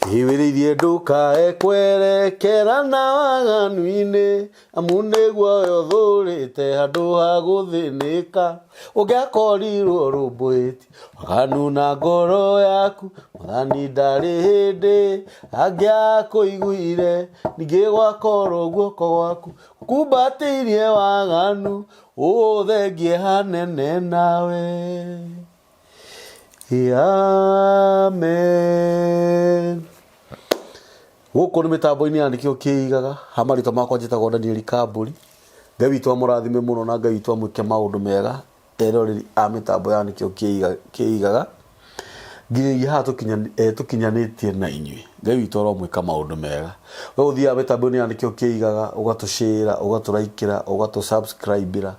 Ĩwĩrĩirie ndũkae kwerekera na waganu-inĩ, amu nĩguo we ũthũrĩte handũ ha gũthĩnĩka. Ũngĩakorirwo ũrũmbũĩtie waganu na ngoro yaku, Mwathani ndarĩ hĩndĩ angĩakũiguire. Ningĩ gwakorwo guoko gwaku gũkumbatĩirie waganu, ũthengie hanene nawe. Amen. Gũkũ nĩ mĩtambo-inĩ ya nĩkĩo kĩigaga ha marĩtwa makwa njĩtagwo Daniel Kambũri. Ngai witũ amũrathime mũno na Ngai witũ amwĩke maũndũ mega eroreri a mĩtambo ya nĩkĩo kĩigaga nginyagia haha tũkinyanĩtie na inyuĩ. Ngai witũ aromwĩka maũndũ mega. We ũthiaga mĩtambo-inĩ ya nĩkĩo kĩigaga ũgatũcĩra, ũgatũraikĩra, ũgatũ-subscribe-ĩra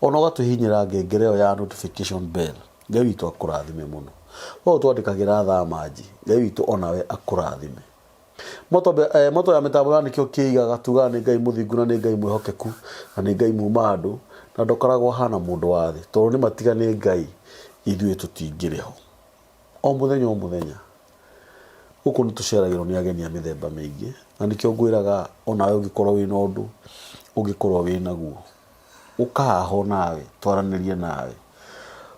ona ũgatũhihinyĩra ngengere ĩyo ya notification bell. Ngai witũ akũrathime mũno. We ũtwandĩkagĩra thaa manji, Ngai witũ onawe akũrathime. Moto, eh, moto ya mĩtambo ya nĩkĩo kĩigaga tugaga nĩ Ngai mũthingu na nĩ Ngai mwĩhokeku na nĩ Ngai muma andũ na ndũkoragwo hana mũndũ wa thĩ tondũ nĩ matiga nĩ Ngai ithuĩ tũtingĩrĩ ho. O mũthenya o mũthenya gũkũ nĩ tũceragĩrwo nĩ ageni a mĩthemba mĩingĩ na nĩkĩo ngwĩraga onawe ũngĩkorwo wĩna ũndũ ũngĩkorwo wĩnaguo Ũka haha o nawe, twaranĩrie nawe.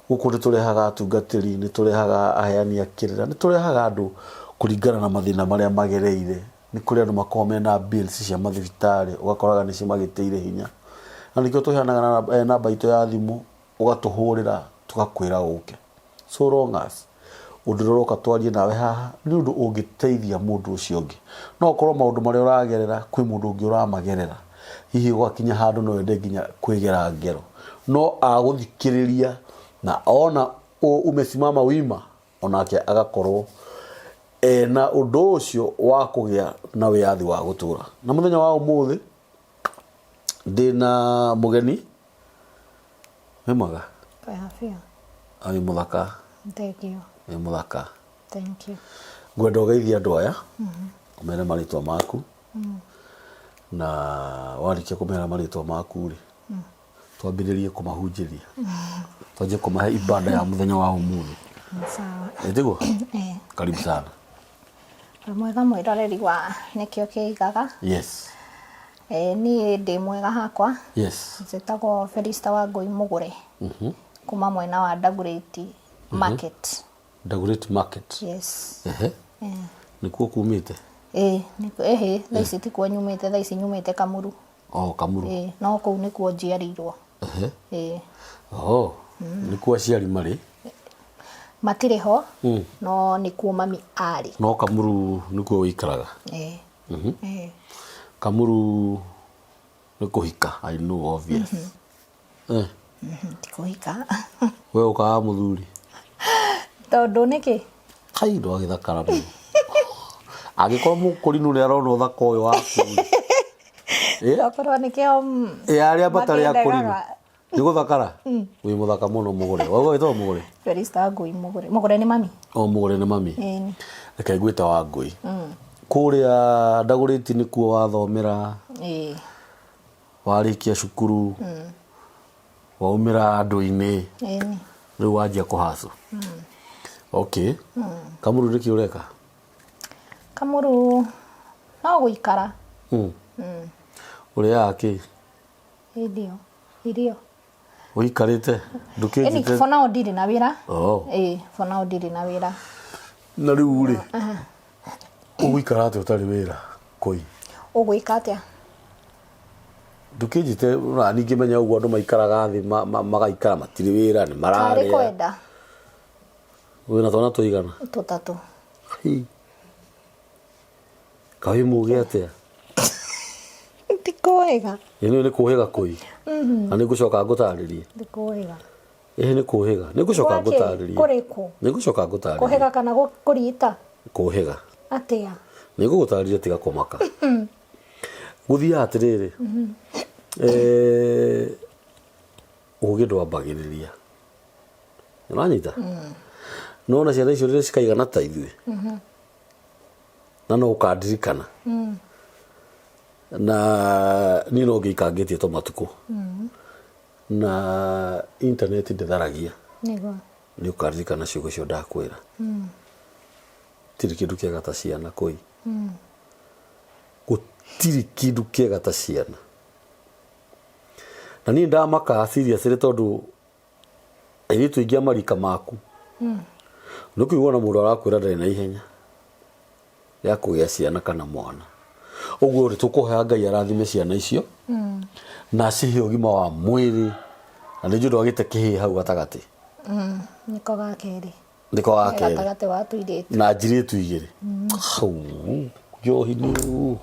Gũkũ nĩ tũrehaga atungatĩri, nĩ tũrehaga aheani a kĩrĩra, nĩ tũrehaga andũ kũringana na mathĩna marĩa magereire. Nĩ kũrĩ andũ makoragwo mena bills cia mathibitarĩ, ũgakoraga nĩ cimagĩtĩire hinya. Na nĩkĩo tũheanaga namba itũ ya thimũ, ũgatũhũrĩra tũgakwĩra ũke. So long as ũndũ ũrĩa ũroka twarie nawe haha nĩ ũndũ ũngĩteithia mũndũ ũcio ũngĩ. No ũkorwo maũndũ marĩa ũragerera kwĩ mũndũ ũngĩ ũramagerera, hihi ũgakinya handũ no wende nginya kwĩgera ngero, no agũthikĩrĩria na ona umesimama wima onake agakorwo ena ũndũ ũcio wa kũgĩa na wĩyathi wa gũtũra. Na mũthenya wa ũmũthĩ ndĩna mũgeni Wĩ mwega? Wega biũ. Wĩ mũthaka. Thank you. Wĩ mũthaka. Thank you. Ngwenda ũgeithie andũ aya, ũmere marĩtwa maku, na warĩkia kũmera marĩtwa maku rĩ, twambĩrĩrie kũmahunjĩria. Twanjie kũmahe ibada ya mũthenya wa ũmũthĩ. Sawa. Ĩ tiguo? Eh. Karibu sana. Wĩ mwega mwĩroreri wa Nĩkĩo Kĩigaga. Yes. Eh, niĩ ndĩ mwega hakwa. Yes. Njĩtagwo Felista Wangũi Mũgũre. Kuma mwena wa Dagoretti Market. Dagoretti Market. Yes. Ehe. Eh. Nĩkuo kumĩte? Ĩĩ, ĩhĩ, thaa ici tikuo nyumĩte, thaa ici nyumĩte Kamuru. Oh, Kamuru. Ĩĩ, no kũu nĩkuo njiarĩirwo. Ehe. Ĩĩ. Oh, nĩkuo aciari marĩ? Matirĩ ho, no nĩkuo mami arĩ. No Kamuru nĩkuo ũikaraga? Ĩĩ. Ĩĩ. Kamuru nĩ kũhika, I know obvious. Eh. Ti kũhika. We ũkaga mũthuri? Tondũ nĩkĩ? Kai ndwagĩthakara mũno. Angĩkorwo mũkũrinũ nĩ arona ũthaka ũyũ waku. Eh? Okorwo nĩkĩo Ĩ arĩa matarĩ akũrinũ. makĩndegaga. Nĩ gũthakara? Wĩ mũthaka mũno mũgũre. Wauga wĩtagwo mũgũre? Felista Wangũi Mũgũre. Mũgũre nĩ mami. O mũgũre nĩ mami. Ĩni. Reke ngwĩte Wangũi. Kũrĩa Ndagũrĩti nĩkuo wathomera, Ĩĩ. warĩkia cukuru, waumĩra andũ-inĩ, Ĩni. rĩu wanjia kũhacũ. Okay. Kamuru nĩkĩ ũreka? Kamuru no gũikara. Ũrĩaga kĩ? Irio. Irio. Ũikarĩte? Ĩni Ndũkĩnjĩte? for now ndirĩ na wĩra. Oh. Ĩĩ, for now ndirĩ na wĩra. Na rĩu rĩ, ũgũikara atĩa ũtarĩ wĩra kũi? Ũgwĩka atĩa? Ndũkĩnjĩte na ningĩ menya ũguo andũ maikaraga thĩ magaikara matirĩ wĩra nĩ Tarĩ mararĩa. kwenda Wĩna twana tũigana? Tũtatũ. Hi. Kaĩ mũgĩ atĩa? Ti kũhĩga. Ĩ nĩ kũhĩga kũi. Na nĩ ngũcoka ngũtarĩrie. Ti kũhĩga. Ĩ nĩ kũhĩga. Nĩ ngũcoka Gwakĩ? ngũtarĩrie. Kũrĩkũ? Nĩ ngũcoka ngũtarĩrie. Kũhĩga kana kũriita? Kũhĩga. Atĩa? Nĩ ngũgũtarĩria tiga kũmaka. Gũthiaga atĩrĩrĩ. Eh, ũgĩ ndwambagĩrĩria. Ũranyita? No ona ciana icio rĩrĩa cikaigana ta ithuĩ. Na no ũkandirikana. Na niĩ no ngĩikangĩtie to matukũ. Na internet ndĩtharagia. Nĩguo. Nĩ ũkaririkana ciugo icio ndakwĩra. Gũtirĩ kĩndũ kĩega ta ciana kũi. Gũtirĩ kĩndũ kĩega ta ciana. Na niĩ ndamaka seriously tondũ airĩtu aingĩ a marika maku nĩ ũkũigua na mũndũ arakwĩra ndarĩ na ihenya rĩa kũgĩa ciana kana mwana. Ũguo rĩ tũkũhoya Ngai arathime ciana icio na acihe ũgima wa mwĩrĩ na nĩ njũĩ ndwagĩte kĩhĩĩ hau gatagatĩ. Nĩko ga kerĩ. Nĩko ga kerĩ. Gatagatĩ wa tũirĩtu. Na njirĩtu igĩrĩ. Hau njohi nĩ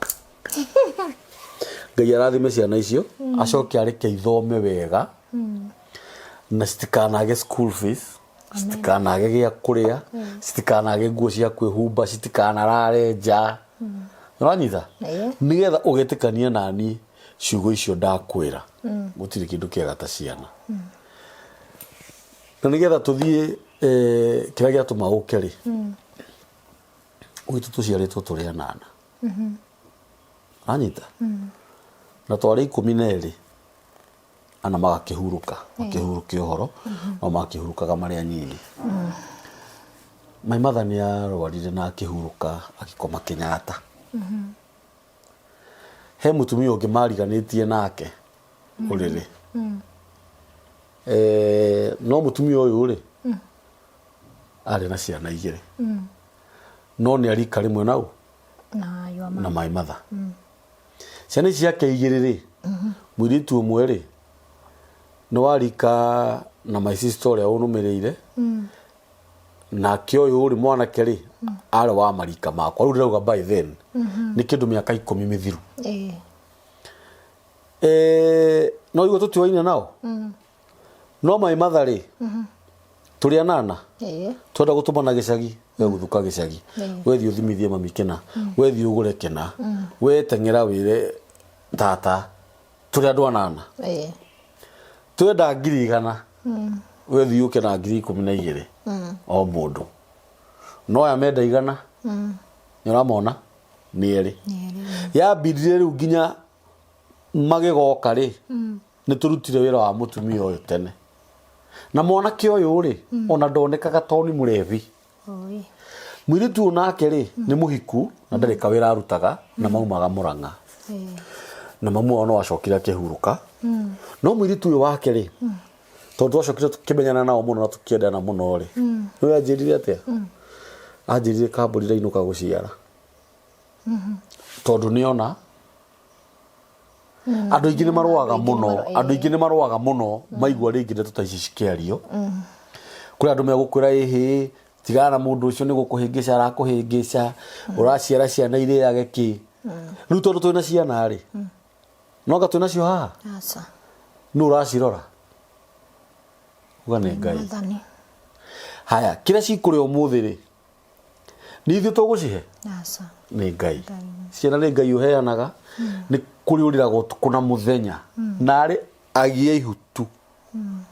Ngai arathime ciana icio acoke areke ithome wega na citikanage school fees citikanage gĩa kũrĩa citikanage nguo cia kwĩhumba citikanarare nja ũranyita Ĩĩ. nĩgetha ũgetĩkania nani ciugo icio ndakwĩra gũtirĩ kĩndũ kĩega ta ciana na nĩgetha tũthiĩ eh, kĩrĩa gĩatũma ũke rĩ gwitũ tũciarĩtwo tũrĩ anana anyita na twarĩ 12 ana magakĩhurũka makĩhurũkia ũhoro no makĩhurũkaga marĩ anini my mother nĩ arwarire na akĩhurũka agĩkoma Kenyatta he mũtumia ũngĩ mariganĩtie nake ũrĩrĩ Eh, no mũtumia ũyũ rĩ arĩ na ciana igĩrĩ no nĩ arika rĩmwe nau na your na my mother ciana ici ciake igĩrĩ rĩ mũirĩtu ũmwe rĩ nĩ warika na my sister ũrĩa ũnũmĩrĩire nake ũyũ rĩ mwanake rĩ arĩ wa marika makwa rĩu ndĩrauga by then nĩ kĩndũ mĩaka 10 mĩthiru Ĩĩ. Eh, no igua tũtiwaine nao no my mother rĩ tũrĩ anana Ĩĩ. twenda gũtũmana gĩcagi we gũthuka gĩcagi Ĩĩ. wethiĩ ũthimithie mami kĩna wethiĩ ũgũre kĩna we teng'era wĩre tata tũrĩ andũ anana Ĩĩ. twenda 100,000 wethiĩ ũke na 12,000 o mũndũ no aya menda 100 nĩ ũramona nĩ erĩ Nĩ erĩ. yambindire rĩu nginya magĩgoka rĩ nĩ tũrutire wĩra wa mũtumia ũyũ tene na mwanake ũyũ rĩ ona ndonekaga tondũ nĩ mũrebi Oi. mũirĩtu ũyũ nake rĩ nĩ mũhiku na ndarĩ kawĩra arutaga na maumaga Mũrang'a Ĩĩ. na mamu wao no acokire akĩhurũka no mũirĩtu ũyũ wake rĩ tondũ twacokire tũkĩmenyana nao mũno na tũkĩendana mũno rĩ nĩwe anjĩrire atĩa anjĩrire kambũri ndainũka gũciara tondũ nĩona andũ aingĩ nĩ marũaga mũno andũ aingĩ nĩ marũaga mũno maigua rĩngĩ ndeto ta ici cikĩario kũrĩ andũ megũkwĩra ĩhĩ tigana na mũndũ ũcio nĩ gũkũhĩngĩca arakũhĩngĩca ũraciara ciana irĩage kĩ rĩu tondũ twĩna ciana rĩ no anga twĩna cio haha Aca. nũ ũracirora uga nĩ Ngai Mwathani. haya kĩrĩa cikũrĩa ũmũthĩ rĩ nĩ ithuĩ tũgũcihe Aca. nĩ Ngai ciana nĩ Ngai ũheanaga nĩ kũrĩ ũrĩraga ũtukũ na mũthenya na arĩ agie ihutu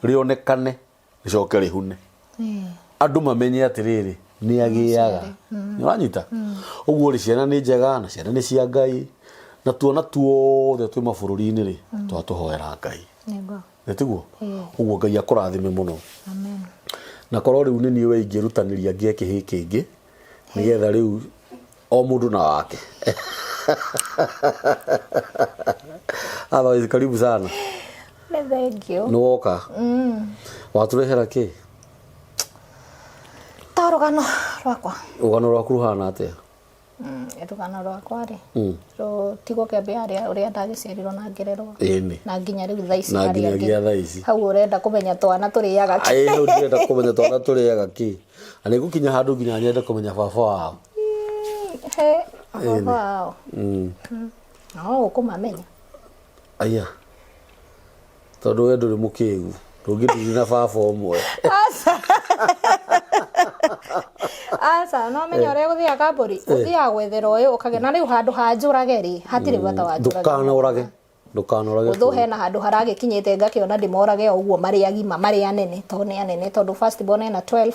rĩonekane rĩcoke rĩhune Ĩĩ. andũ mamenye atĩrĩrĩ nĩ agĩaga nĩ ũranyita ũguo rĩ ciana nĩ njega na ciana nĩ cia Ngai na tuona tuothe twĩ mabũrũri-inĩ rĩ twatũhoera Ngai Nĩguo. nĩ tiguo Ĩĩ. ũguo Ngai akũrathime mũno Amen. na korwo rĩu nĩ niĩ we ingĩrutanĩria ngĩe kĩhĩ kĩngĩ nĩgetha rĩu o mũndũ na wake otherwise karibu sana Nĩ thank you. nĩ woka watũrehera kĩ Ta rũgano rwakwa. rũgano rwaku rũhana atĩa Rũgano rwakwa rĩ rũtigwo kĩambia harĩa ũrĩa ndagĩciarirwo na ngĩrerwo ĩni na nginya rĩu thaa ici Na harĩa nginyagia ngĩ- thaa ici. hau ũrenda kũmenya twana tũrĩaga kĩ. Ĩĩ, hau ndĩrenda kũmenya twana tũrĩaga kĩ na nĩngũkinya handũ nginya nyende kũmenya baba wao He, baba wao no ũkũmamenya aya tondũ we ndũrĩ mũkĩgu ndũngĩndiri na baba ũmwe Aca. Aca, no menya ũrĩa gũthiaga kambũri ũthiaga gwethera ũyũ ũkagĩa na rĩu handũ ha njũrage rĩ hatirĩ bata wa njũrage ndũkanorage ndũkanorage ũthũ hena handũ haragĩkinyĩte ngakĩona ndĩmorage o ũguo marĩ agima marĩ anene tondũ nĩ anene tondũ first born ena 12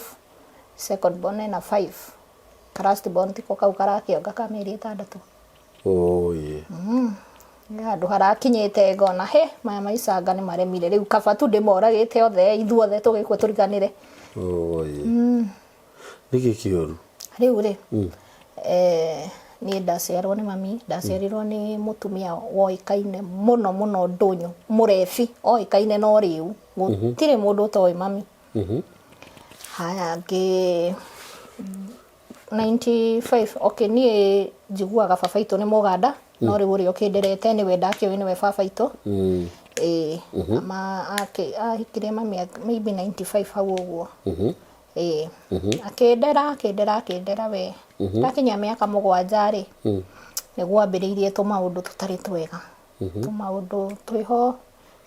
second born ena 5 last born tiko kau karakĩonga ka mĩeri 6 oye Nĩ handũ harakinyĩte ngona he maya maicanga nĩ maremire rĩu kaba tu ndĩmoragĩte othe ithuothe tũgĩkue tũriganĩre oye nĩkĩ kĩũru Rĩu rĩ, niĩ ndaciarwo nĩ mami, ndaciarirwo nĩ mũtumia woĩkaine mũno mũno ndũnyũ, mũrebi, oĩkaine na ũrĩu, gũtirĩ mũndũ ũtoĩ mami. Haya ngĩ 95 okay niĩ njiguaga baba itũ nĩ mũganda, no rĩu ũrĩa ũkĩnderete nĩwe ndakĩũĩ nĩwe baba itũ. Ĩĩ, ama ahikirie mami maybe 95 hau ũguo. Ĩĩ. Akĩndera akĩndera akĩndera we. Ndakinyia mĩaka 7 rĩ, nĩguo ambĩrĩirie tũmaũndũ tũtarĩ twega. Tũmaũndũ twĩho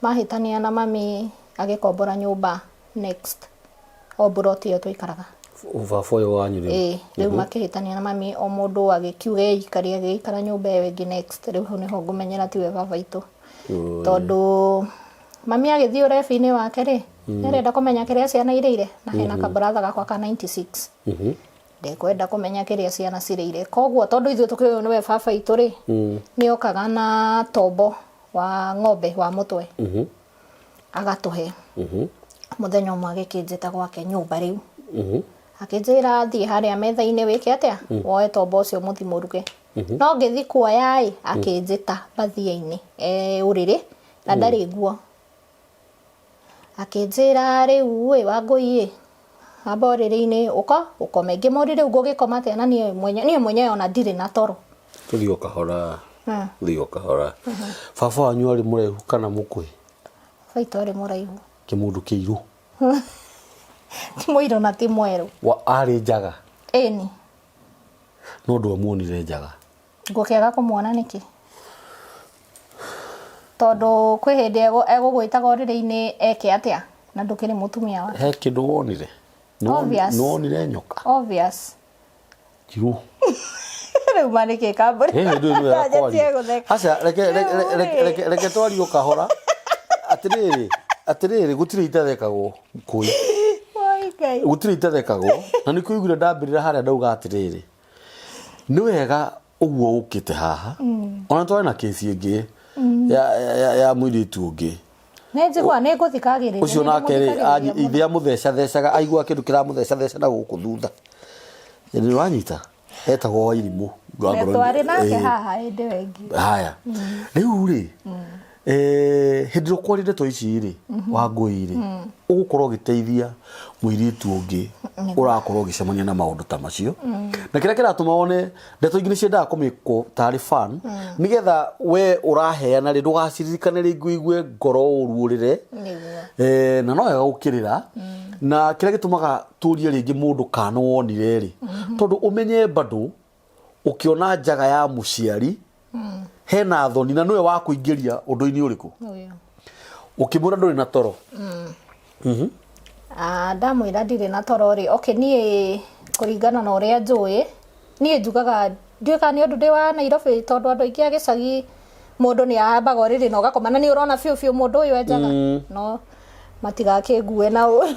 mahĩtania na mami agĩkombora nyũmba next o mburoti ĩyo twaikaraga. Baba ũyũ wanyu rĩu? Ĩĩ, rĩu makĩhĩtania na mami o mũndũ agĩkiuga eikarie agĩikara nyũmba ĩyo ĩngĩ next. Rĩu hau nĩho ngũmenyera tiwe baba itũ. Tondũ mami agĩthiĩ ũrebi-inĩ wake rĩ, nĩarenda kũmenya kĩrĩa ciana irĩire na hena kaburatha gakwa ka 96. Ndekwenda kũmenya kĩrĩa ciana cirĩire. Koguo tondũ ithuĩ tũkĩũĩ nĩwe baba itũ rĩ, nĩokaga na tombo wa ng'ombe wa mũtwe agatũhe. Mũthenya ũmwe agĩkĩnjĩta gwake nyũmba rĩu. Akĩnjĩra thiĩ harĩa metha-inĩ wĩke atĩa, woe tombo ũcio mũthiĩ mũruge. No ngĩthiĩ kuoya ĩ, akĩnjĩta mbathia-inĩ e ũrĩrĩ na ndarĩ nguo. Akĩnjĩra rĩu ĩ Wangũi ĩ, amba ũrĩrĩ-inĩ ũka ũkome. Ngĩmũria rĩu ngũgĩkoma atĩa na niĩ mwenyewe ona ndirĩ na toro. Tũthiĩ o kahora, tũthiĩ o kahora. Baba wanyu arĩ mũraihu kana mũkuhĩ? Baba witũ arĩ mũraihu. Kĩmũndũ kĩirũ? Ti mũirũ na ti mwerũ. Arĩ njaga? Ĩni. No ndwamuonire njaga? Ngũkĩaga kũmuona nĩkĩ? Tondũ kwĩ hĩndĩ egũgwĩtaga ũrĩrĩ-inĩ eke atĩa na ndũkĩrĩ mũtumia wake. He kĩndũ wonire? Obvious. Nĩwonire nyoka? Obvious. Njirũ. Rĩu ma nĩkĩ kambũri? Ĩ, ndũĩ nĩ wega Ndanjĩtie kwaria. gũtheka. Aca, Rĩu rĩ. reke twarie o kahora. Atĩrĩrĩ, atĩrĩrĩ, gũtirĩ itathekagwo kũi. Oi, Ngai. Gũtirĩ itathekagwo. Na nĩkĩo ũiguire ndambĩrĩra harĩa ndauga atĩrĩrĩ, nĩ wega ũguo ũkĩte haha. Ona twarĩ na kesi ĩngĩ ya mũirĩtu ũngĩ. Nĩ njiguaga nĩ ngũthikagĩrĩria. Ũcio nĩ nake rĩ, ndĩmũthikagĩrĩria mũno. ithe amũthecathecaga, aigua kĩndũ kĩramũthecatheca na gũkũ thutha. Nĩ wanyita? Etagwo Wairimũ. Na twarĩ nake haha hĩndĩ ĩyo ĩngĩ. Haya. Rĩu rĩ, hĩndĩ ĩrĩa ũkwaria ndeto ici rĩ, Wangũi rĩ, ũgũkorwo ũgĩteithia mũirĩtu ũngĩ ũrakorwo ũgĩcemania na maũndũ ta macio. Na kĩrĩa kĩratũma wone ndeto ingĩ nĩ ciendaga kũmĩkwo tarĩ fun, nĩgetha we ũraheana rĩ, ndũgaciririkane rĩngĩ ũigue ngoro ũru ũrĩre. Na no wega gũkĩrĩra. Na kĩrĩa gĩtũmaga tũrie rĩngĩ mũndũ kana nĩ wonire rĩ, tondũ ũmenye bado ũkĩona njaga ya mũciari hena thoni na nĩwe wa kũingĩria ũndũ-inĩ ũrĩkũ. Ũkĩmwĩra ndũrĩ na toro. Ndamwĩra ndirĩ na toro rĩ, okay niĩ kũringana na ũrĩa njũĩ, niĩ njugaga ndiũĩ kana nĩ ũndũ ndĩ wa Nairobi tondũ andũ aingĩ a gĩcagi mũndũ nĩ ahambaga ũrĩrĩ na ũgakoma na nĩ ũrona biũ biũ mũndũ ũyũ enjaga. No matigakĩngue na ũru.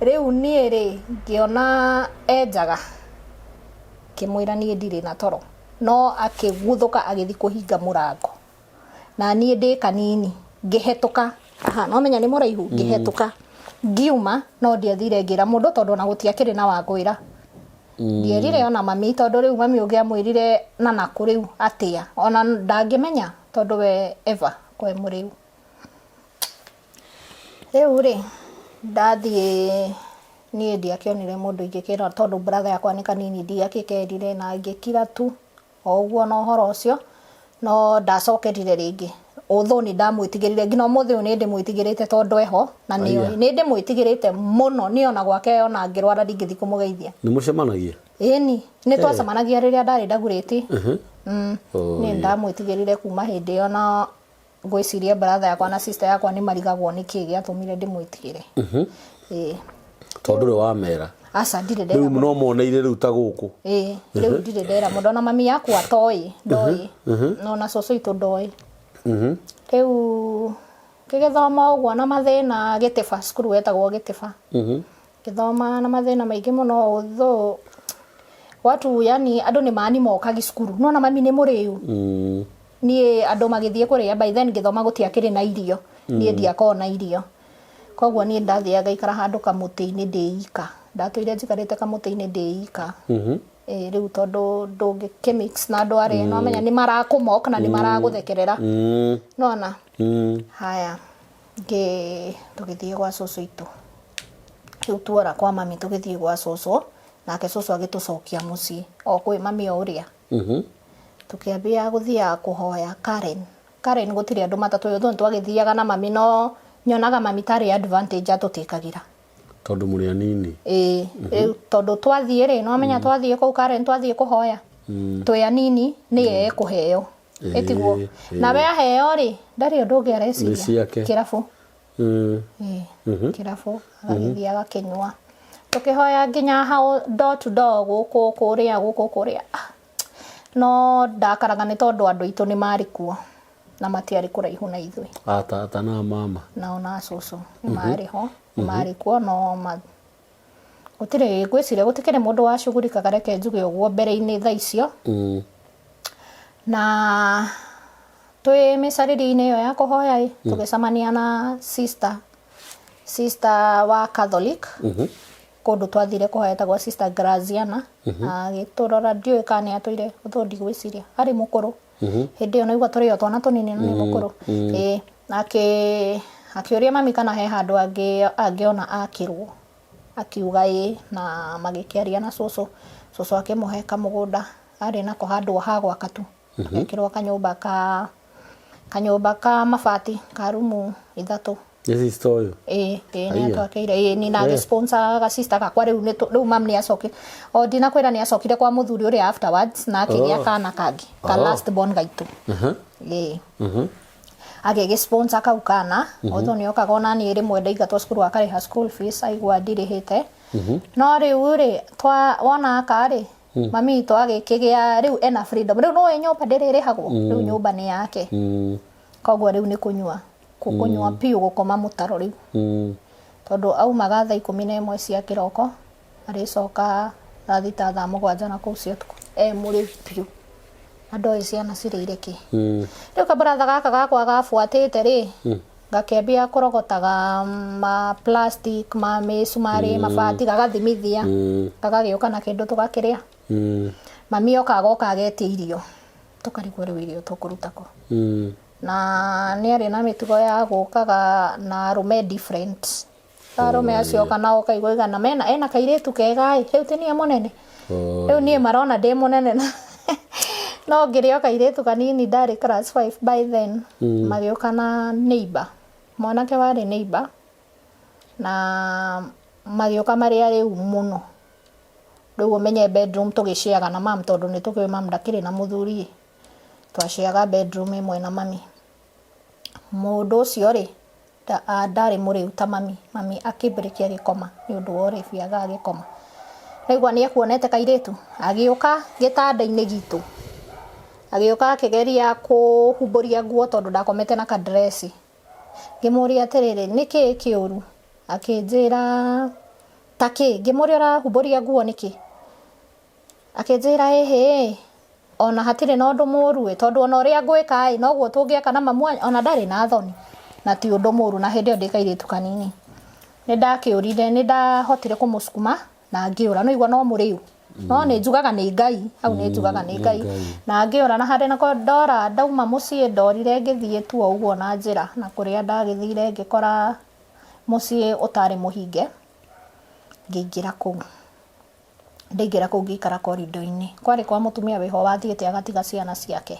Rĩu niĩ rĩ, ngĩona enjaga, ngĩmwĩra niĩ ndirĩ na toro. No akĩguthũka agĩthiĩ kũhinga mũrango. Na niĩ ndĩ kanini, ngĩhetũka. Aha, no menya nĩ mũraihu, ngĩhetũka. Ngiuma, no ndiathire ngĩra mũndũ tondũ ona gũtiakĩrĩ na wa ngwĩra. Ndierire ona mami tondũ rĩu mami ũngĩamwĩrire na nakũ rĩu atĩa. Ona ndangĩmenya tondũ we ever kwe mũrĩu. Rĩu rĩ, ndathiĩ niĩ ndiakĩonire mũndũ ingĩkĩra tondũ brother yakwa nĩ kanini ndiakĩkerire na ngĩkira tu o ũguo na ũhoro ũcio no ndacokerire rĩngĩ. Although nĩ ndamwĩtigĩrire nginya ũmũthĩ ũyũ nĩ ndĩmwĩtigĩrĩte tondũ eho na nĩ ndĩmwĩtigĩrĩte mũno niĩ ona gwake ona ngĩrwara ndingĩthiĩ kũmũgeithia. Nĩ mũcemanagia? Ĩni, nĩ twacemanagia rĩrĩa ndarĩ Dagoretti. Niĩ ndamwĩtigĩrire kuma hĩndĩ ĩyo na ngwĩciria brother yakwa na sister yakwa nĩ marigagwo nĩ kĩĩ gĩatũmire ndĩmwĩtigĩre. Ĩĩ. Tondũ ndũrĩ wamera. Aca ndirĩ ndera. Rĩu no moneire rĩu ta gũkũ. Ĩĩ, rĩu ndirĩ ndera mũndũ ona mami yakwa atoĩ, ndoĩ. No na cũcũ witũ ndoĩ. Rĩu ngĩgĩthoma ũguo na mathĩna Gĩtĩba, cukuru wetagwo Gĩtĩba. Ngĩthoma na mathĩna maingĩ mũno although watu yani andũ nĩ manimokagi cukuru. Nĩwona mami nĩ mũrĩu. Niĩ andũ magĩthiĩ kũrĩa by then ngĩthoma gũtiakĩrĩ na irio. Niĩ ndiakoragwo na irio. Koguo niĩ ndathiaga ngaikara handũ kamũtĩ-inĩ ndĩ ika. Ndatũire njikarĩte kamũtĩ-inĩ ndĩ ika. Ĩĩ rĩu tondũ ndũngĩkĩmix na andũ arĩa nĩwamenya nĩ marakũmock na nĩ maragũthekerera. Nĩwona? Haya, ngĩ tũgĩthiĩ gwa cũcũ itũ. Rĩu tuora kwa mami tũgĩthiĩ gwa cũcũ, nake cũcũ agĩtũcokia mũciĩ o kwĩ mami o ũrĩa. Tũkĩambia gũthiaga kũhoya Karen. Karen gũtirĩ andũ matatũĩ although nĩtwagĩthiaga na mami no nyonaga mami tarĩ advantage atũtĩkagĩra. Tondũ mũrĩ anini. Ĩĩ, rĩu tondũ twathiĩ rĩ, nĩwamenya twathiĩ kũu Karen twathiĩ kũhoya, twĩ anini nĩye ekũheo. Ĩtiguo? Nawe aheo rĩ, ndarĩ ũndũ ũngĩ areciria. Nĩ ciake. Kĩrabu. Ĩĩ, kĩrabu, agagĩthiĩ agakĩnyua. Tũkĩhoya nginya hau door to door gũkũ kũrĩa, gũkũ kũrĩa. No ndakaraga nĩ tondũ andũ aitũ nĩ marĩ kuo na matiarĩ kũraihu na ithuĩ. A tata na mama. Nao na cũcũ nĩ marĩ ho, nĩ marĩ kuo no ma gũtirĩ ngwĩciria gũtikĩrĩ mũndũ wacugurikaga reke njuge ũguo mbere-inĩ thaa icio. Na twĩ mĩcarĩrio-inĩ ĩyo ya kũhoya ĩ, tũgĩcemania na sister, sister wa Catholic. Kũndũ twathire kũhoya etagwo Sister Graziana, agĩtũrora ndiũĩ kana nĩ atũire although ndigwĩciria, arĩ mũkũrũ. Hĩndĩ ĩyo naigua tũrĩ o twana tũnini no nĩ mũkũrũ. Ĩĩ, akĩũria mami kana he handũ angĩona akĩrwo, akiuga ĩĩ na magĩkĩaria na cũcũ, cũcũ akĩmũhe kamũgũnda arĩ nako handũ ha gwaka tu. Agĩakĩrwo kanyũmba ka kanyũmba ka mabati ka rumu ithatũ. Nĩ sister ũyũ? Ĩĩ, ĩĩ nĩ atwakĩire ĩĩ ni na sponsor ga sister gakwa rĩu nĩ rĩu mam nĩ acokire o ndinakwĩra nĩ acokire kwa mũthuri ũrĩa afterwards na akĩgĩa kana kangĩ ka last born gaitũ. Ĩĩ. Agĩgĩ sponsor kau kana although nĩ okaga ona niĩ rĩmwe ndaingatwo cukuru akarĩha school fees aigua ndirĩhĩte. No rĩu rĩ twa wona aka rĩ mami witũ agĩkĩgĩa rĩu ena freedom rĩu nĩũĩ nyũmba ndĩrĩrĩhagwo rĩu nyũmba nĩ yake. Koguo rĩu nĩ kũnyua kũnyua piũ gũkoma mũtaro rĩu. Tondũ aumaga thaa 11 cia kĩroko arĩcoka thaa 6 thaa 7 na kũu cia ũtukũ e mũrĩu piũ. Na ndoĩ ciana cirĩire kĩ. Rĩu kamũratha gaka gakwa gabuatĩte rĩ, gakĩambia kũrogotaga ma plastic, ma mĩcumarĩ, mabati, gagathimithia, gagagĩũka na kĩndũ tũgakĩrĩa. Mami oka agoka agetia irio, tũkarigwo rĩu irio tũkũruta kũ. Na nĩ arĩ na mĩtugo ya gũkaga na arũme different. Arũme acio oka nao ũkaigua igana mena ena kairĩtu kega ĩ, rĩu ti niĩ mũnene. Rĩu niĩ marona ndĩ mũnene na no ngĩrĩ o kairĩtu kanini ndarĩ class 5 by then. Magĩũka na neighbor, mwanake warĩ neighbor na magĩũka marĩ arĩu mũno. Rĩu ũmenye bedroom tũgĩciaga na mam tondũ nĩ tũkĩũĩ mam ndakĩrĩ na mũthuri ĩ. Twaciaga bedroom ĩmwe na mami. Mũndũ ũcio rĩ, ndarĩ mũrĩu ta mami, mami akĩmbĩrĩkia agĩkoma nĩ ũndũ wa ũrĩbi aga agĩkoma. Ndaigua nĩ ekuonete kairĩtu, agĩũka gĩtanda-inĩ gitũ, agĩũka akĩgeria kũhumbũria nguo tondũ ndakomete na ka dress. Ngĩmũria atĩrĩrĩ, nĩkĩ kĩũru? Akĩnjĩra ta kĩ? Ngĩmũria ũrahumbũria nguo nĩkĩ? Akĩnjĩra ĩhĩ, ona hatirĩ na ũndũ mũru ĩ, tondũ ona ũrĩa ngwĩka ĩ, noguo tũngĩeka na mamu wanyu, ona ndarĩ na thoni, na ti ũndũ mũru, na hĩndĩ ĩyo ndĩ kairĩtu kanini. Nĩ ndakĩũrire, nĩ ndahotire kũmũcukuma na ngĩũra, nĩ waigua no mũrĩu, no nĩ njugaga nĩ Ngai, hau nĩ njugaga nĩ Ngai, na ngĩũra na handũ nako ndora ndauma mũciĩ ndorire ngĩthiĩ tu o ũguo na njĩra, na kũrĩa ndagĩthire ngĩkora mũciĩ ũtarĩ mũhinge, ngĩingĩra kũu. Ndaingĩra kũu ngĩikara korindo-inĩ. Kwarĩ kwa mũtumia wĩho wathiĩte agatiga ciana ciake.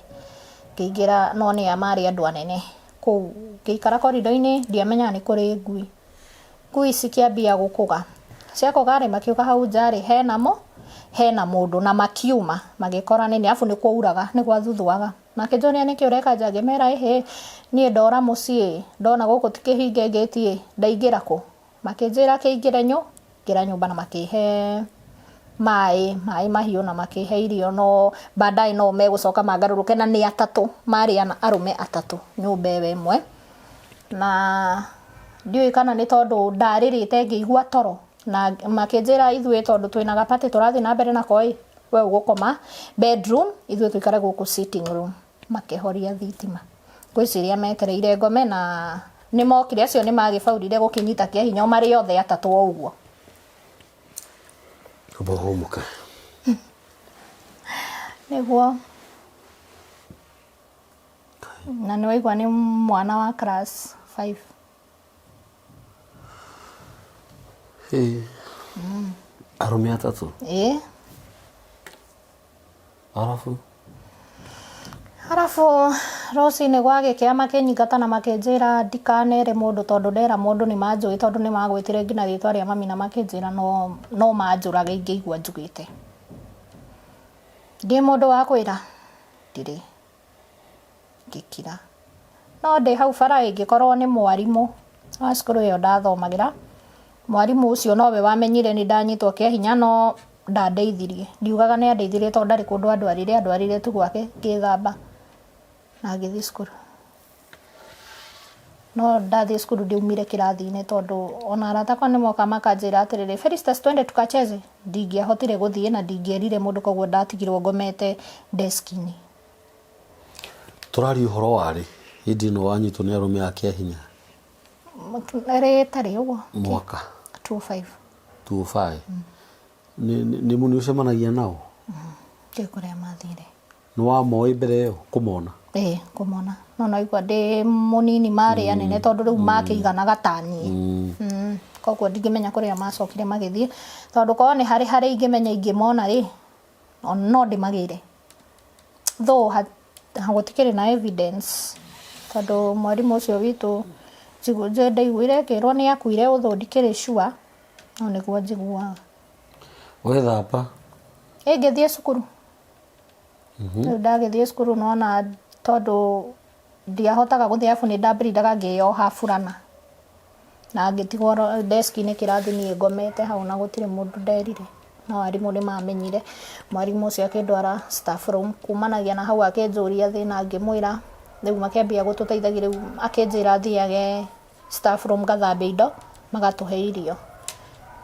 Ngĩingĩra no nĩa marĩ andũ anene kũu. Ngĩikara korindo-inĩ ndiamenyaga nĩ kũrĩ ngui. Ngui cikĩambia gũkũga. Ciakũga rĩ, makiuga hau nja rĩ, hena mũ, hena mũndũ na makiuma magĩkora nĩ niĩ. Arabu nĩ kwauraga, nĩ gwathuthuaga. Makĩnjũria nĩkĩ ũreka nja, ngĩmera ĩhĩ, niĩ ndora mũciĩ, ndona gũkũ ti kĩhinge ngĩti ĩ, ndaingĩra kũ? Makĩnjĩra kĩingĩre nyũ, ngĩra nyũmba na makĩhe maĩ, maĩ mahiũ na makĩhe irio no baadaye no megũcoka mangarũrũke na nĩ atatũ, marĩ arũme atatũ nyũmba ĩyo ĩmwe. Na ndiũĩ kana nĩ tondũ ndarĩrĩte ngĩigua toro na makĩnjĩra ithuĩ tondũ twĩna ga party tũrathiĩ na mbere nako ĩ, we ũgũkoma bedroom ithuĩ tũikare gũkũ sitting room. Makĩhoria thitima. Ngwĩciria metereire ngome na nĩ mokire acio nĩ magĩbaurire gũkĩnyita kĩa hinya o marĩ othe atatũ o ũguo. Amba ũhũmũke. Nĩguo. Na nĩ waigua nĩ mwana wa class 5. Ĩĩ. Arũme atatũ. Ĩĩ. Arabu? Arabu rũcinĩ gwagĩkĩa makĩnyingata na makĩnjĩra ndikanere mũndũ tondũ ndera mũndũ nĩ manjũĩ tondũ nĩ magwĩtire nginya rĩtwa rĩa mami na makĩnjĩra no, no manjũrage ingĩigua njugĩte. Ndĩ mũndũ wa kwĩra? Ndirĩ. Ngĩkira. No ndĩ hau bara ĩngĩkorwo nĩ mwarimũ wa cukuru ĩyo ndathomagĩra, mwarimũ ũcio nowe wamenyire nĩ ndanyitwo kĩa hinya no ndandeithirie. Ndiugaga nĩ andeithirie tondũ ndarĩ kũndũ andwarire, andwarire tu gwake ngĩthamba na ngĩthiĩ cukuru. No ndathiĩ cukuru ndiaumire kĩrathi-inĩ tondũ ona arata akwa nĩ moka makanjĩra atĩrĩrĩ, Felistus twende tukacheze, ndingĩahotire gũthiĩ na ndingĩerire mũndũ koguo ndatigirwo ngomete desk-inĩ. Tũraria ũhoro wa rĩ hĩndĩ ĩno wanyitwo nĩ arũme a kĩahinya? Rĩtarĩ ũguo. Mwaka? 25. 25. Nĩ nĩ ũcemanagia nao? Ndiũĩ kũrĩa mathire. Nĩ wamoĩ mbere ĩyo kũmona? Ĩĩ kũmona. No naigua ndĩ mũnini marĩ anene tondũ rĩu makĩiganaga ta niĩ. Koguo ndingĩmenya kũrĩa macokire magĩthiĩ tondũ korwo nĩ harĩ harĩa ingĩmenya ingĩmona rĩ, no ndĩmagĩre. Though gũtikĩrĩ na evidence tondũ mwarimũ ũcio witũ ndaiguire ngĩrwo nĩ akuire although ndikĩrĩ sure no nĩguo njiguaga. Wethamba? Ĩ ngĩthiĩ cukuru. Rĩu ndagĩthiĩ cukuru nĩwona tondũ ndiahotaga gũthiĩ arabu nĩ ndambĩrĩraga ngĩyoha burana. Na ngĩtigwo desk-inĩ kĩrathi niĩ ngomete hau na gũtirĩ mũndũ nderire. No arimũ nĩ mamenyire. Mwarimũ ũcio akĩndwara staff room kumanagia na hau akĩnjũria thĩna ngĩmwĩra. Rĩu makĩambia gũtũteithagia rĩu akĩnjĩra thiage staff room ngathambie indo magatũhe irio.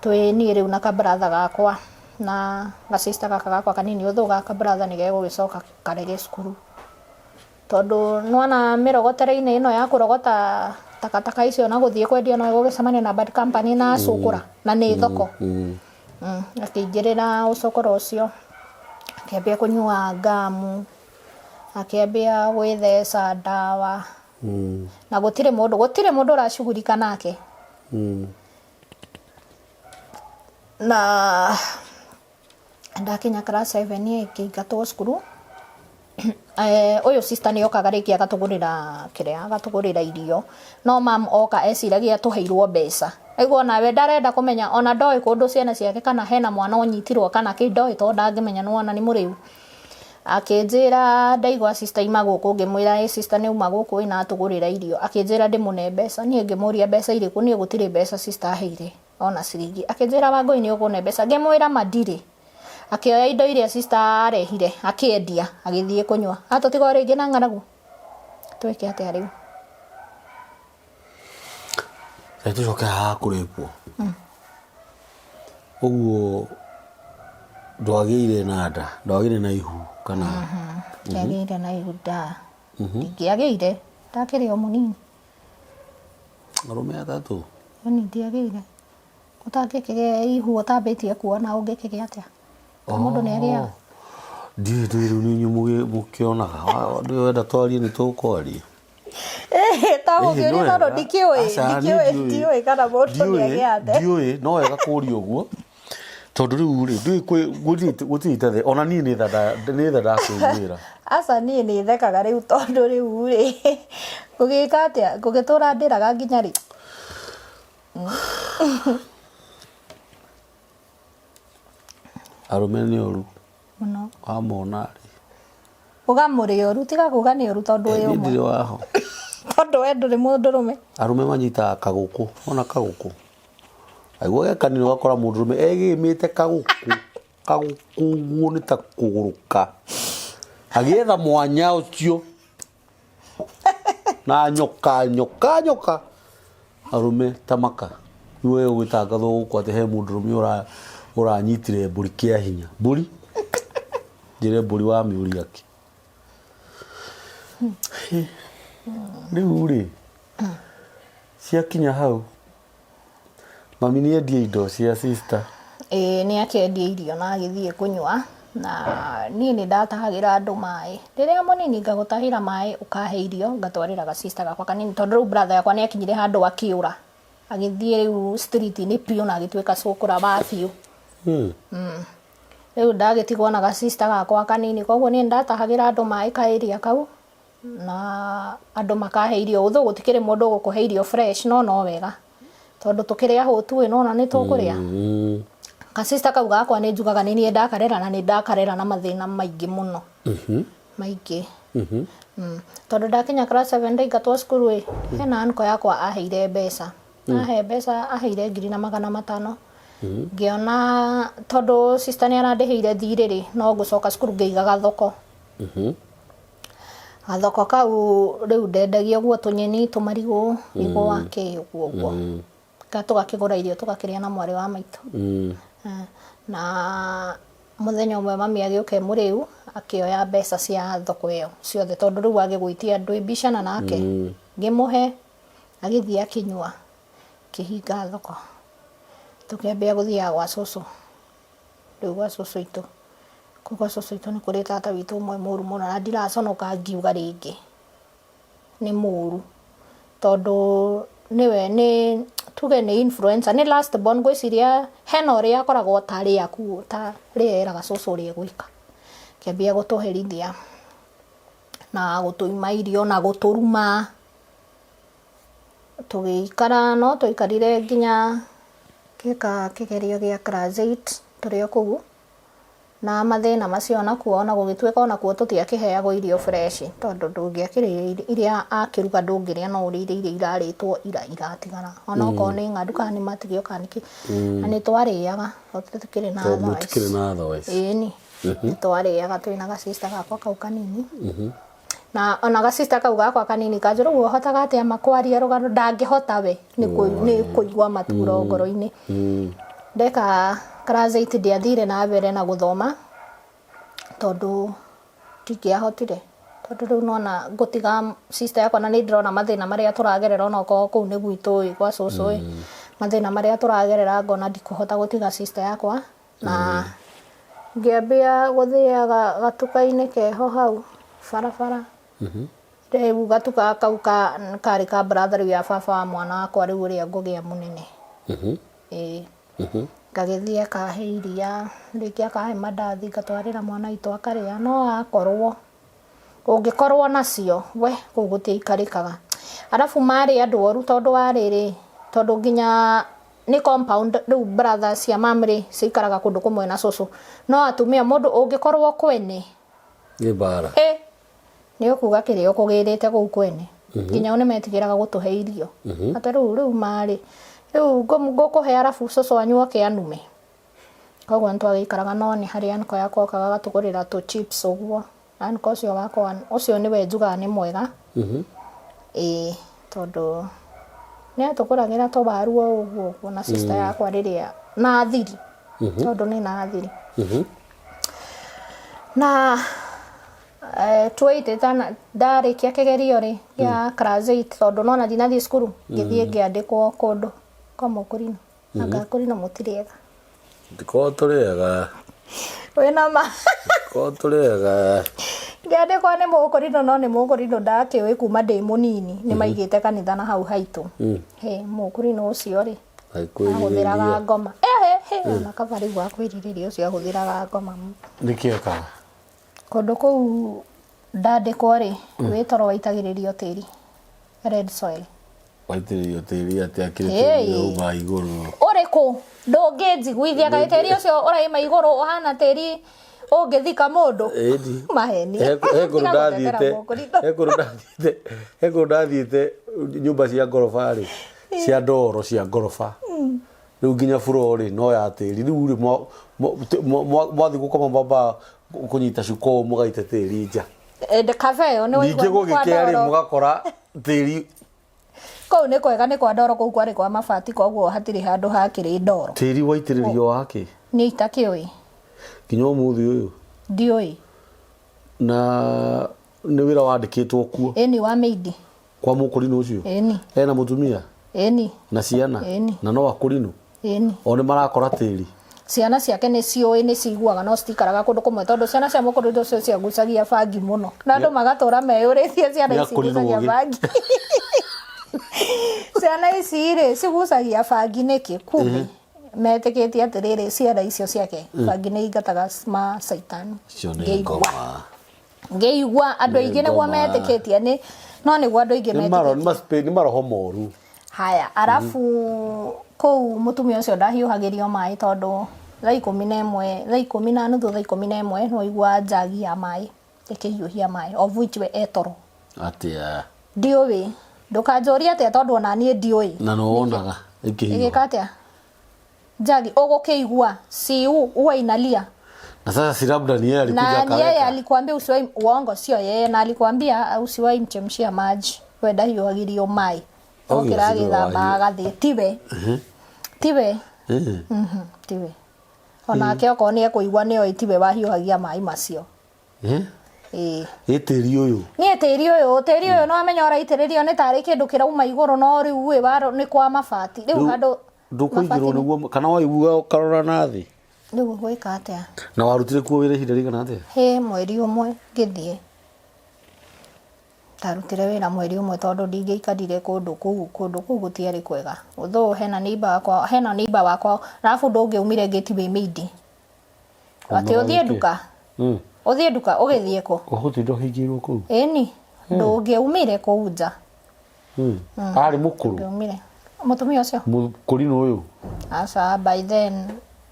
Twĩ niĩ rĩu na ka brother gakwa na ga sister gaka gakwa kanini although gaka brother nĩ gegũgĩcoka karege cukuru. Tondũ nĩwona mĩrogotere-inĩ ĩno ya kũrogota takataka icio na gũthiĩ kwendia no ĩgũgĩcemania na bad company na cũkũra na nĩ thoko. Akĩingĩrĩra ũcũkũra ũcio akĩambia kũnyua ngamu, akĩambia gwĩtheca ndawa na gũtirĩ mũndũ gũtirĩ mũndũ ũracugurika nake. Na ndakinya class 7 ngĩingatwo cukuru ũyũ sister nĩ okaga rĩngĩ agatũgũrĩra kĩrĩa agatũgũrĩra irio no mam oka eciragia tũheirwo mbeca aigua onawe ndarenda kũmenya ona ndoĩ kũndũ ciana ciake kana hena mwana ũnyitirwo kana kĩ ndoĩ tondũ ndangĩmenya nĩwona nĩ mũrĩu akĩnjĩra ndaigua sister ima gũkũ ngĩmwĩra ĩ sister nĩ uma gũkũ ĩ na atũgũrĩra irio akĩnjĩra ndĩmũne mbeca niĩ ngĩmũria mbeca irĩkũ niĩ gũtirĩ mbeca sister aheire ona ciringi akĩnjĩra Wangũi nĩ ũkũne mbeca ngĩmwĩra ma ndirĩ akĩoya indo iria sister arehire akĩendia agĩthiĩ kũnyua atũtiga o rĩngĩ na ng'aragu twĩke atĩa rĩu? Reke tũcoke haha kũrĩpwo. Ũguo ndwagĩire na nda, ndwagĩire na ihu kana? Ndiagĩire na ihu nda. Ndingĩagĩire, ndakĩrĩ o mũnini. Arũme atatũ? Ĩni ndiagĩire. Ũtangĩkĩgĩa ihu ũtambĩtie kuona ũngĩkĩgĩa atĩa? Ta mũndũ nĩ agĩaga. Ndiũĩ ndũĩ rĩu nĩ inyuĩ mũkĩonaga. Ndũĩ wenda twarie nĩ tũkwaria. To gũkĩũria tondũ ndikĩũĩ, ndikĩũĩ, ndiũĩ kana mũndũ nĩ agĩaga nda. Ndiũĩ, no wega kũria ũguo. Tondũ rĩu rĩ, ndũĩ gũtirĩ itathe, ona niĩ nĩ tha ndakũiguĩra. Aca niĩ nĩ thekaga rĩu tondũ rĩu rĩ, ngũgĩka atĩa, ngũgĩtũra ndĩraga nginya rĩ? Arũme nĩ oru. Mũno. Wamona rĩ. Uga mũrĩ oru, tiga kuga nĩ oru tondũ wĩ Niĩ ũmwe. ndirĩ waho. Tondũ we ndũrĩ mũndũrũme. Arũme manyitaga kagũkũ, wona kagũkũ? Aigua ge kanini ũgakora mũndũrũme egĩmĩte kagũkũ, kagũkũ ũguo nĩ ta kũgũrũka. Agĩetha mwanya ũcio na nyoka nyoka nyoka arũme ta maka. Rĩu we ũgĩtangathwo gũkũ atĩ he mũndũrũme ũranyitire mbũri kĩa hinya. Mbũri? Njĩre mbũri wamĩũria kĩ? Rĩu rĩ, ciakinya hau, mami nĩ endie indo cia sister. Ĩĩ nĩ akĩendia irio na agĩthiĩ kũnyua na niĩ nĩ ndatahagĩra andũ maĩ. Rĩrĩa mũnini ngagũtahĩra maĩ ũkahe irio ngatwarĩra ga sister gakwa kanini tondũ rĩu brother yakwa nĩ akinyire handũ akĩũra. Agĩthiĩ rĩu street inĩ biũ na agĩtuĩka cũkũra wa biũ. Rĩu ndagĩtigwo na ga sister gakwa kanini koguo niĩ nĩ ndatahagĩra andũ maĩ ka area kau na andũ makahe irio although gũtikĩrĩ mũndũ ũgũkũhe irio fresh no no wega tondũ tũkĩrĩ ahũtu ĩ nĩwona nĩ tũkũrĩa. Ka sister kau gakwa nĩ njugaga nĩ niĩ ndakarera na nĩ ndakarera na mathĩna maingĩ mũno maingĩ. Tondũ ndakinya class 7 ndaingatwo cukuru ĩ hena uncle yakwa aheire mbeca ahe mbeca aheire 1500 ngĩona tondũ sister nĩ arandĩhĩire thirĩ rĩ no ngũcoka cukuru ngĩigaga thoko. Gathoko kau rĩu ndendagia ũguo tũnyeni, tũmarigũ, igwa, kĩ ũguo ũguo. Tũgakĩgũra irio tũgakĩrĩa na mwarĩ wa maitũ. Na mũthenya ũmwe mami agĩũka e mũrĩu akĩoya mbeca cia thoko ĩyo ciothe tondũ rĩu agĩgwĩtia ndwĩmbicana nake. Ngĩmũhe agĩthiĩ akĩnyua ngĩhinga thoko. Tũkĩambia gũthiaga gwa cũcũ. Rĩu gwa cũcũ witũ, kũu gwa cũcũ witũ nĩ kũrĩ tata witũ ũmwe mũru mũno na ndiraconoka ngiuga rĩngĩ, nĩ mũru. Tondũ nĩwe nĩ tuge nĩ influencer, nĩ last born ngwĩciria hena ũrĩa akoragwo tarĩ aku tarĩ eraga cũcũ ũrĩa egwĩka. Akĩambia gũtũherithia na gũtũima irio na gũtũruma. Tũgĩikara no twaikarire nginya ngĩka kĩgerio gĩa class 8 tũrĩ o kũu, na mathĩna macio onakuo ona gũgĩtuĩka onakuo tũtiakĩheagwo irio fresh tondũ ndũngĩakĩrĩire iria akĩruga ndũngĩrĩa no ũrĩire iria irarĩtwo ira iratigara onokorwo nĩ ng'andu kana nĩ matigio kana nĩ kĩ, na nĩ twarĩaga tondũ tũtikĩrĩ na Tondũ mũtikĩrĩ na otherwise. Ĩni, nĩ twarĩaga twĩna ga sister gakwa kau kanini. Na ona ga sister kau gakwa kanini kanjũra ũguo ũhotaga atĩa ma kwaria rũgano ndangĩhota we nĩ kũigua maturo ngoro-inĩ. Ndeka class 8 ndiathire na mbere na gũthoma tondũ ndingĩahotire tondũ rĩu nĩwona ngũtiga sister yakwa na nĩ ndĩrona mathĩna marĩa tũragerera onokorwo kũu nĩ gwitũ ĩ gwa cũcũ ĩ mathĩna marĩa tũragerera ngona ndikũhota gũtiga sister yakwa. Na ngĩambia gũthiaga gatuka-inĩ keho hau barabara. Rĩu gatuka kau karĩ ka brother rĩu ya baba wa mwana wakwa rĩu ũrĩa ngũgĩa mũnene. Ĩĩ. Ngagĩthiĩ akahe iria, rĩngĩ akahe mandathi ngatwarĩra mwana witũ akarĩa no akorwo Ũngĩkorwo nacio, we kũu gũtiaikarĩkaga. Arabu marĩ andũ oru tondũ wa rĩrĩ, tondũ nginya nĩ compound rĩu brother cia mam rĩ, cikaraga kũndũ kũmwe na cũcũ. No atumia mũndũ ũngĩkorwo kwene, Nĩ mbara. hĩ, nĩ ũkuga kĩrĩa ũkũgĩrĩte kũu kwene. Nginya o nĩ metigĩraga gũtũhe irio. Atĩ rĩu rĩu marĩ, rĩu ngũkũhe arabu cũcũ wanyu oke anume. Koguo nĩ twagĩikaraga no nĩ harĩ uncle yakwa okaga agatũgũrĩra tũ chips ũguo. Uncle ũcio wakwa ũcio nĩwe njugaga nĩ mwega. Ĩĩ tondũ nĩ atũgũragĩra tũwaru o ũguo ũguo na sister yakwa rĩrĩa na thiri tondũ nĩ na thiri. Na 28 ndarĩkia kĩgerio rĩ gĩa class 8 tondũ nĩwona ndinathiĩ cukuru ngĩthiĩ ngĩandĩkwo kũndũ kwa Mũkũrinũ. Anga kũrĩ na mũtirĩ ega. Ndikorwo tũrĩ ega. Wĩna ma. Ndikorwo tũrĩ ega. Ngĩandĩkwo nĩ mũkũrinũ no nĩ mũkũrinũ ndakĩũĩ kuma ndĩ mũnini nĩ maigĩte kanitha na hau haitũ. Hĩ mũkũrinũ ũcio rĩ ahũthĩraga ngoma. He ona kaba rĩu wa kwĩrirĩria ũcio ahũthĩraga ngoma. Nĩkĩ ekaga? Kũndũ kũu ndandĩkwo rĩ wĩ toro waitagĩrĩrio tĩri red soil. Waitĩrĩrio tĩri atĩa kĩrĩ Hey. tĩri ũrauma igũrũ. Ũrĩkũ? Ndũngĩnjiguithia kaĩ tĩri ũcio ũraima igũrũ ũhana tĩri ũngĩthika mũndũ? Ĩni. Maheni. He he kũndũ Tiga gũtetera ndathiĩte mũkũrinũ. he kũndũ ndathiĩte he kũndũ ndathiĩte nyũmba cia ngoroba rĩ cia ndoro cia ngoroba rĩu nginya buro rĩ no ya tĩri rĩu rĩ mwathiĩ gũkoma mwambaga kũnyita cuka ũũ mũgaita tĩri nja Eh, kabe ĩyo nĩ waigua ningĩ nĩ kwa gũgĩkĩa rĩ ndoro. mũgakora tĩri Kũu nĩ kwega nĩ kwa ndoro kũu kwarĩ kwa mabati koguo hatirĩ handũ hakĩrĩ ndoro. Tĩri waitĩrĩrio wakĩ? Niĩ itakĩũĩ. Nginya ũmũthĩ ũyũ? Ndiũĩ. Na nĩ wĩra wandĩkĩtwo kuo? Ĩni wa maid. Kwa mũkũrinũ ũcio? Ĩni. Ena mũtumia? Ĩni. Na ciana? Ĩni. Na no akũrinũ? Ĩni. O nĩ marakora tĩri? Ciana ciake nĩ ciũĩ, nĩ ciguaga no citikaraga kũndũ kũmwe tondũ ciana cia mũkũrinũ ũcio ciagucagia bangi mũno. Na andũ magatũra meyũrĩtie ciana Nĩ ici akũrinũ igucagia ũgĩ. bangi. Ciana ici rĩ cigucagia bangi nĩkĩ? Kumbe metĩkĩtie atĩrĩrĩ ciana icio ciake bangi nĩ ingataga macaitani. Icio nĩ Ngĩigua. ngoma. Ngĩigua andũ aingĩ nĩguo Ngoma. metĩkĩtie nĩ no nĩguo andũ aingĩ Nĩ maro- metĩkĩtie. nĩ nĩ maroho moru. Haya, arabu kũu mũtumia ũcio ndahiũhagĩrio maĩ tondũ thaa ikũmi na ĩmwe, thaa ikũmi na nuthu, thaa ikũmi na ĩmwe nĩ waigua njagi ya maĩ ĩkĩhiũhia maĩ of which we e toro. Atĩa? Ndiũĩ, ndũkanjũrie atĩa tondũ ona niĩ ndiũĩ. Na nĩ wonaga ĩkĩhiũha? Ĩgĩka atĩa? Njagi, ũgũkĩigua si huwa inalia. Na sasa si labda ni yeye alikuja Na ni yeye akaweka. alikuambia usiwahi, uongo sio yeye, na alikuambia usiwahi mchemshia maji, we ndahiũhagĩrio maĩ. Obviously Okĩra nĩwe agĩthamba wahiũ. agathiĩ, tiwe. Tiwe. Tiwe. Onake okorwo nĩ ekũigua nĩ oĩ tiwe wahiũhagia maĩ macio. Ĩĩ. Ĩ tĩri ũyũ. Niĩ tĩri ũyũ, tĩri ũyũ no amenya ũraitĩrĩrio nĩ tarĩ kĩndũ kĩrauma igũrũ no rĩu ĩ waro nĩ kwa mabati. Rĩu Rĩu handũ ndũkũigĩrwo mabati nĩguo kana waigua ũkarora na thĩ. Rĩu ngwĩka atĩa? Na warutire kuo wĩra ihinda rĩigana atĩa? Hĩ mweri ũmwe ngĩthiĩ. Ndarutire wĩra mweri ũmwe tondũ ndingĩaikarire kũndũ kũu, kũndũ kũu gũtiarĩ kwega. Although hena neighbor wakwa, hena neighbor wakwa, arabu ndũngĩaumire ngĩti wĩ mĩindi. Atĩ ũthiĩ nduka? Ũthiĩ nduka, ũgĩthiĩ kũ? Ũgũtinda ũhingĩirwo kũu? Ĩni, ndũngĩaumire kũu nja. Arĩ mũkũrũ? Ndũngĩaumire. Mũtumia ũcio? Mũkũrinũ ũyũ? Aca, by then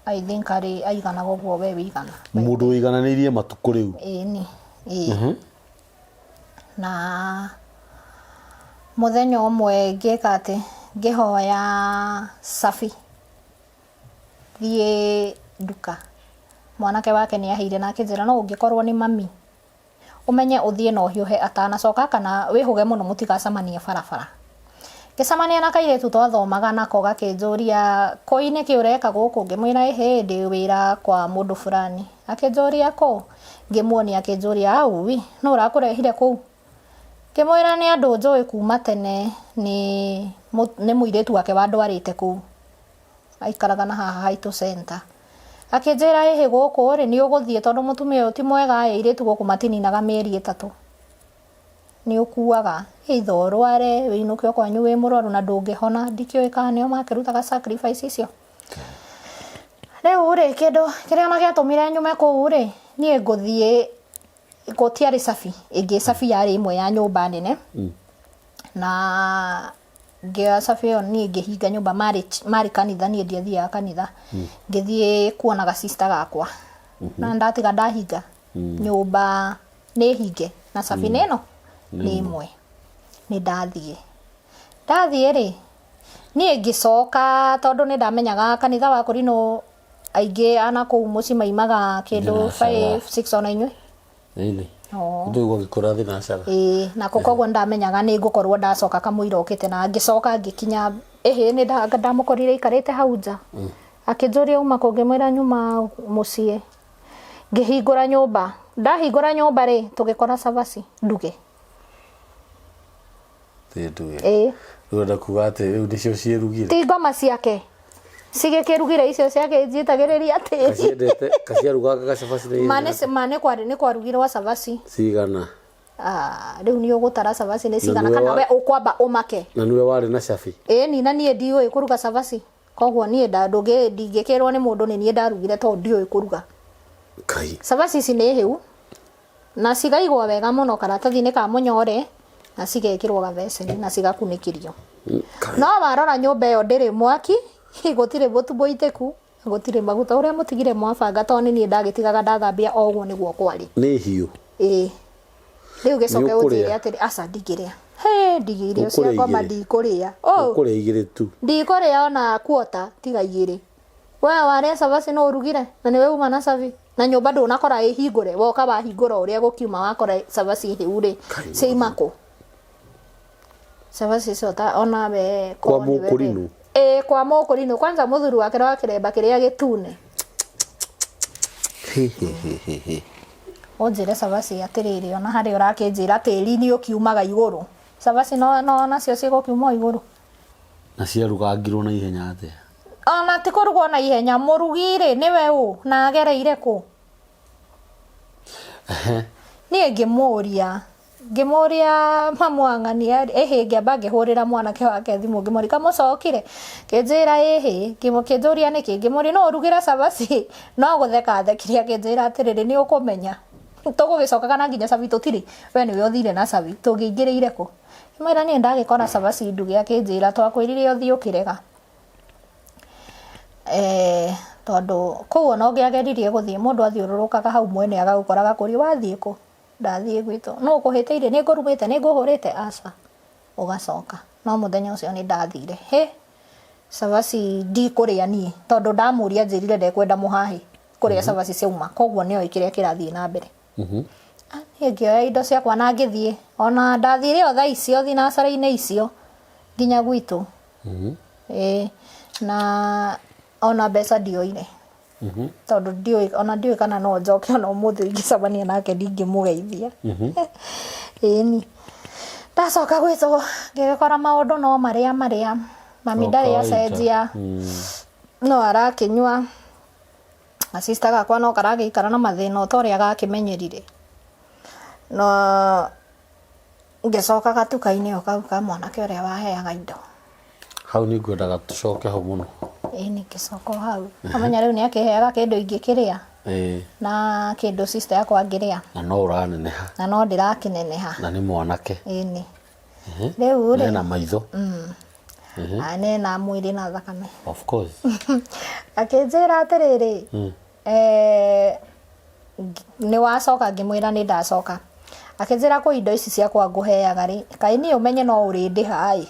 I think arĩ aiganaga ũguo we wĩigana. Mũndũ wĩigananĩirie matukũ rĩu? Ĩni, ĩĩ. Na mũthenya ũmwe ngĩka atĩ, ngĩhoya cabi thiĩ nduka. Mwanake wake nĩ aheire na akĩnjĩra no ũngĩkorwo nĩ mami ũmenye ũthiĩ na ũhiũhe atanacoka kana wĩhũge mũno mũtigacemanie barabara. Ngĩcemania na kairĩtu twathomaga nako gakĩnjũria kũi nĩkĩ ũreka gũkũ, ngĩmwĩra ĩhĩ ndĩ wĩra kwa mũndũ fulani. Akĩnjũria kũ, ngĩmuonia akĩnjũria aui nũ ũrakũrehire kũu? Ngĩmwĩra nĩ andũ njũĩ kuma tene nĩ mũirĩtu wake wandwarĩte kũu. Aikaraga na haha haitũ center. Akĩnjĩra ĩhĩ gũkũ rĩ nĩ ũgũthiĩ tondũ mũtumia ũyũ ti mwega ĩ airĩtu gũkũ matininaga mĩeri ĩtatũ. Nĩ ũkuaga either ũrware wĩinũke o kwanyu wĩ mũrwaru na ndũngĩhona ndikĩũĩ kana nĩo makĩrutaga sacrifice icio. Rĩu rĩ kĩndũ kĩrĩa ona gĩatũmire nyume kũu rĩ niĩ ngũthiĩ gũtiarĩ cabi ĩngĩ, cabi yarĩ ĩmwe ya nyũmba nene. Na ngĩoya cabi ĩyo niĩ ngĩhinga nyũmba, marĩ kanitha niĩ ndiathiaga kanitha. Ngĩthiĩ kuona ga sister gakwa. Na ndatiga ndahinga nyũmba nĩ hinge na cabi nĩ ĩno nĩ ĩmwe. Nĩ ndathiĩ. Ndathiĩ rĩ niĩ ngĩcoka tondũ nĩ ndamenyaga kanitha wa Kũrinũ aingĩ a nakũu mũciĩ maimaga kĩndũ Thinacara. 5 6 ona inyuĩ. Ĩni. Oo. Ndũigua gĩkũra thinacara. Ĩĩ, na koguo ndamenyaga nĩ ngũkorwo ndacoka kamũira ũkĩte na ngĩcoka ngĩkinya ĩhĩ nĩ ndamũkorire aikarĩte hau nja. Akĩnjũria uma kũ ngĩmwĩra nyuma mũciĩ. Ngĩhingũra nyũmba. Ndahingũra nyũmba rĩ tũgĩkora cabaci nduge. Ti nduge. Ĩĩ. Rĩu ũrenda kuga atĩ rĩu nĩcio ciĩrugire? Ti ngoma ciake. Cigĩkĩrugire icio ciake njitagĩrĩria tĩri. Kaciendete, kaciarugaga gacabaci na Ma nĩ ma nĩ kwarĩ nĩ kwarugirwo cabaci. Cigana? Rĩu nĩ ũgũtara cabaci nĩ cigana nĩwe kana we ũkwamba ũmake. Na nĩwe warĩ na cabi? Ĩni na niĩ ndiũĩ kũruga cabaci. Koguo niĩ ndingĩkĩrwo nĩ mũndũ nĩ niĩ ndarugire tondũ ndiũĩ kũruga. Kai. Cabaci ici nĩ hĩu na cigaigwo wega mũno karatathi-inĩ ka mũnyore na cigekĩrwo gabeceni na cigakunĩkĩrio. Kai. No warora nyũmba ĩyo ndĩrĩ mwaki, gũtirĩ mũtu mũitĩku, gũtirĩ maguta. Ũrĩa mũtigire mwabanga tondũ nĩ niĩ ndagĩtigaga ndathambia o ũguo nĩguo kwarĩ. Nĩ hiũ. Ĩĩ. Rĩu gĩcoke Nĩ ũkũrĩa? ũnjĩre atĩrĩ, aca ndingĩrĩa. Hĩ, ndigĩ irio cia Ũkũrĩa ngoma igĩrĩ? ndikũrĩa. Oh. Ũkũrĩa igĩrĩ tu. Ndikũrĩa ona quarter tiga igĩrĩ. We warĩa cabaci no ũrugire na nĩwe uma na cabi na nyũmba ndũnakora ĩhingũre, woka wahingũra ũrĩa gũkiuma wakora cabaci hĩu rĩ Kai ciaima kũ? Cabaci icio ta ona we Kwa korwo nĩwe we. mũkũrinũ? Ĩĩ kwa mũkũrinũ kwanza mũthuri wake wa kĩremba kĩrĩa gĩtune. Hĩ, hĩ, hĩ, hĩ, hĩ. Ũnjĩre cabaci atĩrĩrĩ ona harĩa ũrakĩnjĩra tĩri nĩ ũkiumaga igũrũ. Cabaci no nacio cigũkiuma o igũrũ. Na ciarugangirwo na ihenya atĩa? Ona ti kũrugwo na ihenya, mũrugi rĩ nĩwe ũ na agereire kũ? Niĩ ngĩmũria, ngĩmũria mamu wa ng'ania ĩhĩ, ngĩamba ngĩhũrĩra mwanake wake thimũ ngĩmũria kamũcokire? Akĩnjĩra ĩhĩ, akĩnjũria nĩkĩ, ngĩmũria no ũrugĩre cabaci? No gũtheka athekire akĩnjĩra atĩrĩrĩ nĩ ũkũmenya, tũgũgĩcokaga na nginya cabi tũtirĩ, we nĩwe ũthire na cabi, tũngĩingĩrĩire kũ? Ngĩmwĩra niĩ ndagĩkora cabaci nduge, akĩnjĩra twakwĩrire ũthiĩ ũkĩrega. Eh, tondũ kũu ona ũngĩageririe gũthiĩ mũndũ athiũrũrũkaga hau mwene agagũkora agakũria wathiĩ kũ? Ndathiĩ gwitũ. Nũ ũkũhĩtĩirie? Nĩ ngũrumĩte? Nĩ ngũhũrĩte? Aca. Ũgacoka. No mũthenya ũcio nĩ ndathire. Hĩ! Cabaci ndikũrĩa niĩ tondũ ndamũria anjĩrire ndekwenda mũhahĩ kũrĩa cabaci ciauma koguo nĩoĩ kĩrĩa kĩrathiĩ na mbere. Ah, niĩ ngĩoya indo ciakwa na ngĩthiĩ ona ndathire o thaa icio thinacara-inĩ icio nginya gwitũ. Ĩĩ na ona mbeca ndioire tondũ ndiũĩ ona ndiũĩ kana no njoke ona ũmũthĩ ingĩcemania nake ndingĩmũgeithia. Ĩni ndacoka gwitũ ngĩgĩkora maũndũ no marĩa marĩa, mami O ndarĩ kawaida. acenjia no arakĩnyua, ga sister gakwa no karagĩikara na mathĩna o ta ũrĩa gakĩmenyerire. Na ngĩcoka gatuka-inĩ o kau ka mwanake ũrĩa waheaga indo. Hau nĩ ngwendaga tũcoke ho mũno. Ĩĩ ngĩcoka o hau. Amenya rĩu nĩ akĩheaga kĩndũ ingĩkĩrĩa na kĩndũ sister yakwa angĩrĩa. Na no ũraneneha. Na no ndĩrakĩneneha. Na nĩ mwanake. Ĩni. Rĩu rĩ. Ena maitho. Nena mwĩrĩ na thakame. Of course. Akĩnjĩra atĩrĩrĩ, nĩ wacoka ngĩmwĩra nĩ ndacoka. Akĩnjĩra kwĩ indo ici ciakwa ngũheaga rĩ, kaĩ niĩ ũmenye no ũrĩndĩha ĩ.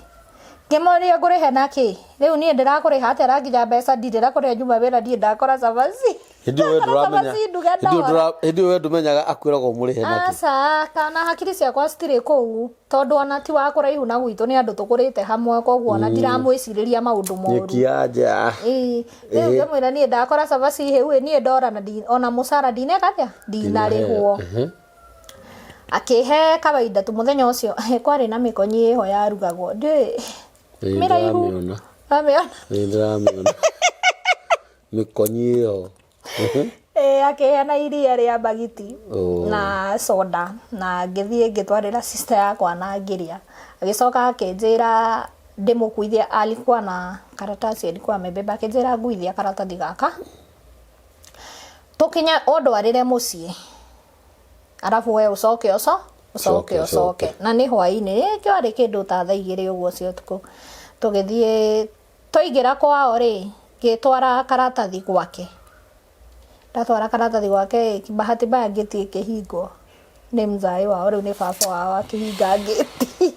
Ngĩmũria ngũrĩhe na kĩ? Rĩu niĩ ndĩrakũrĩha atĩa na nginya mbeca ndirĩ na kũrĩa nyuma wĩra niĩ ndakora cabaci. Hĩndĩ ĩyo we Ndakora ndũramenya. cabaci nduge Hĩndĩ ĩyo ndora. hĩndĩ ĩyo we ndũmenyaga akwĩraga ũmũrĩhe na kĩ. Aca, kana hakiri ciakwa citirĩ kũu tondũ ona ti wa kũraihu na gwitũ nĩ andũ tũkũrĩte hamwe koguo ona ndiramwĩcirĩria maũndũ moru. Nyeki ya nja. Ĩĩ, rĩu ngĩmwĩra niĩ ndakora cabaci hĩu ĩ niĩ ndora na ona mũcara ndineka atĩa ndinarĩhwo. Akĩhe kawaida tu mũthenya ũcio kwarĩ na mĩkonyi ĩho yarugagwo ndiũĩ Ĩĩ, mĩraihu ndĩramĩona. Wamĩona? Ĩĩ, ndĩramĩona. Mĩkonyi ĩyo. Ĩĩ, akĩhe na iria rĩa mbagiti Oh. na soda na ngĩthiĩ ngĩtwarĩra sister yakwa na ngĩrĩa. Agĩcoka akĩnjĩra ndĩmũkuithie, alikuwa na karatasi alikuwa amebeba, akĩnjĩra nguithia karatathi gaka tũkinye ũndwarĩre mũciĩ arabu we ũcoke ũco ũcoke ũcoke na nĩ hwaĩ-inĩ kĩarĩ kĩndũ ta thaa 2 ũguo cia ũtukũ. Tũgĩthiĩ twaingĩra kwao rĩ, ngĩtwara karatathi gwake. Ndatwara karatathi gwake ĩ, bahati mbaya ngĩti ĩkĩhingwo nĩ mzae wao, rĩu nĩ baba wao akĩhinga ngĩti.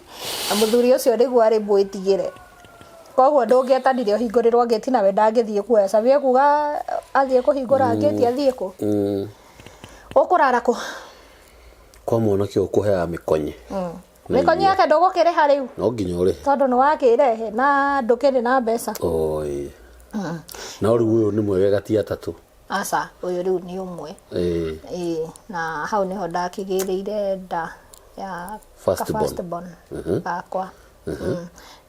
Na mũthuri ũcio nĩguo arĩ mwĩtigĩre. Koguo ndũngĩetanire ũhingũrĩrwo ngĩti nawe ndangĩthiĩ kuoya cabi ekuga athiĩ kũhingũra ngĩti athiĩ kũ? Ũkũrara kũ? Kwa mwanake ũkũheaga mĩkonye. Mĩkonye yake ndũgũkĩrĩha rĩu? No nginya ũrĩhe. Tondũ nĩ wakĩrehe na ndũkĩrĩ na mbeca. Oi. No rĩu ũyũ nĩ mwegega ti atatũ. Aca, ũyũ rĩu nĩ ũmwe. Ĩĩ. Ĩĩ, na hau nĩho ndakĩgĩrĩire nda ya First born. first born gakwa.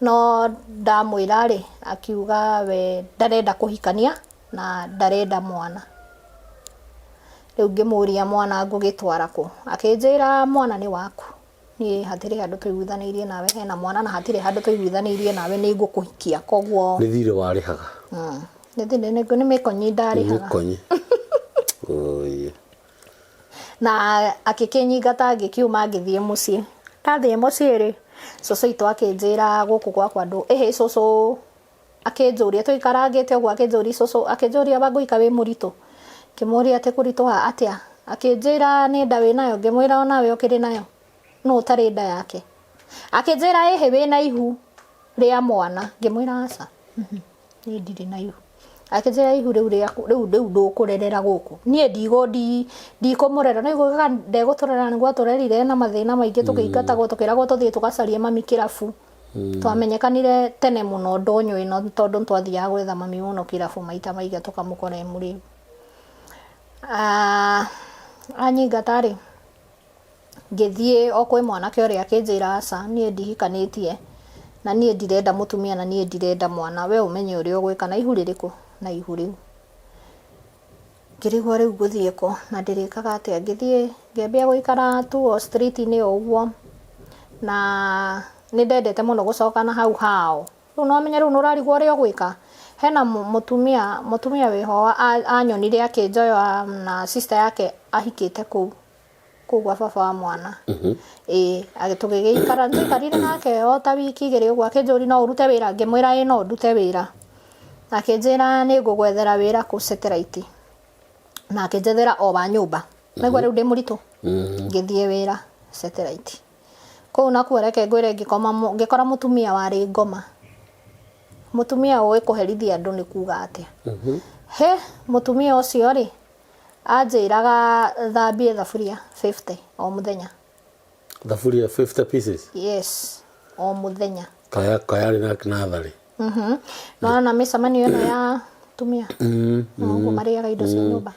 No ndamwĩra rĩ, akiuga we ndarenda kũhikania na ndarenda mwana. Rĩu ngĩmũria mwana ngũgĩtwara kũ? Akĩnjĩra mwana nĩ waku. Niĩ hatirĩ handũ tũiguithanĩirie nawe hena mwana na hatirĩ handũ tũiguithanĩirie nawe nĩ ngũkũhikia koguo. Nĩ thirĩ warĩhaga? Nĩ thirĩ, nĩ mĩkonyi ndarĩhaga. Mĩkonyi. Oi. Na akĩkĩnyingata ngĩkiuma ngĩthiĩ mũciĩ. Ndathiĩ mũciĩ rĩ, cũcũ witũ akĩnjĩra gũkũ gwakwa ndũ, ĩhĩ cũcũ akĩnjũria tũikarangĩte ũguo akĩnjũria cũcũ akĩnjũria Wangũi wĩ mũritũ? Ngĩmũria atĩ kũritũha atĩa? Akĩnjĩra nĩ nda wĩnayo? Ngĩmwĩra onawe ũkĩrĩ nayo, nũ ũtarĩ nda yake? Akĩnjĩra ĩhĩ wĩna ihu rĩa mwana? Ngĩmwĩra aca, niĩ ndirĩ na ihu. Akĩnjĩra ihu rĩu rĩaku rĩu rĩu ndũkũrerera gũkũ. Niĩ ndikũmũrera no igũka ndegũtũrera nĩguo atũrerire na mathĩna maingĩ tũkĩingatagwo tũkĩragwo tũthiĩ tũgacarie mami kĩrabu. Twamenyekanire tene mũno ndũnyũ ĩno tondũ nĩtwathiaga gwetha mami mũno kĩrabu maita maingĩ tũkamũkora e mũrĩu. Anyingata rĩ, ngĩthiĩ o kwĩ mwanake ũrĩa akĩnjĩra aca niĩ ndihikanĩtie Na niĩ ndirenda mũtumia na niĩ ndirenda mwana, we ũmenye ũrĩa ũgwĩka. Na ihu rĩrĩkũ? Na ihu rĩu. Ngĩrigwo rĩu ngũthiĩ kũ na ndĩrĩkaga atĩa. Ngĩthiĩ ngĩambia gũikara tu o street inĩ o ũguo, na nĩ ndendete mũno gũcoka na hau hao. Rĩu no ũmenye rĩu nĩ ũrarigwo ũrĩa ũgwĩka. Hena mũtumia, mũtumia wĩho anyonire akĩnjoya na sister yake ahikĩte kũu. kũu gwa baba wa mwana ĩĩ tũgĩgĩikara nĩtwaikarire nake o ta wiki igĩrĩ ũguo akĩnjũria no ũrute wĩra ngĩmwĩra ĩĩ no ndute wĩra akĩnjĩra nĩ ngũgwethera wĩra kũ satellite na akĩnjethera o wa nyũmba naigua rĩu ndĩ mũritũ ngĩthiĩ wĩra satellite kũu nakuo reke ngwĩre ngĩkoma ngĩkora mũtumia warĩ ngoma mũtumia ũĩ kũherithia andũ nĩ kuga atĩa he mũtumia ũcio rĩ Anjĩraga thambie thaburia 50 o mũthenya. Thaburia 50 pieces? Yes, o mũthenya. Kaya kayarĩ na natharĩ. Mhm. Nona mĩcemanio ĩno ya atumia. Ũguo marĩaga indo cia nyũmba.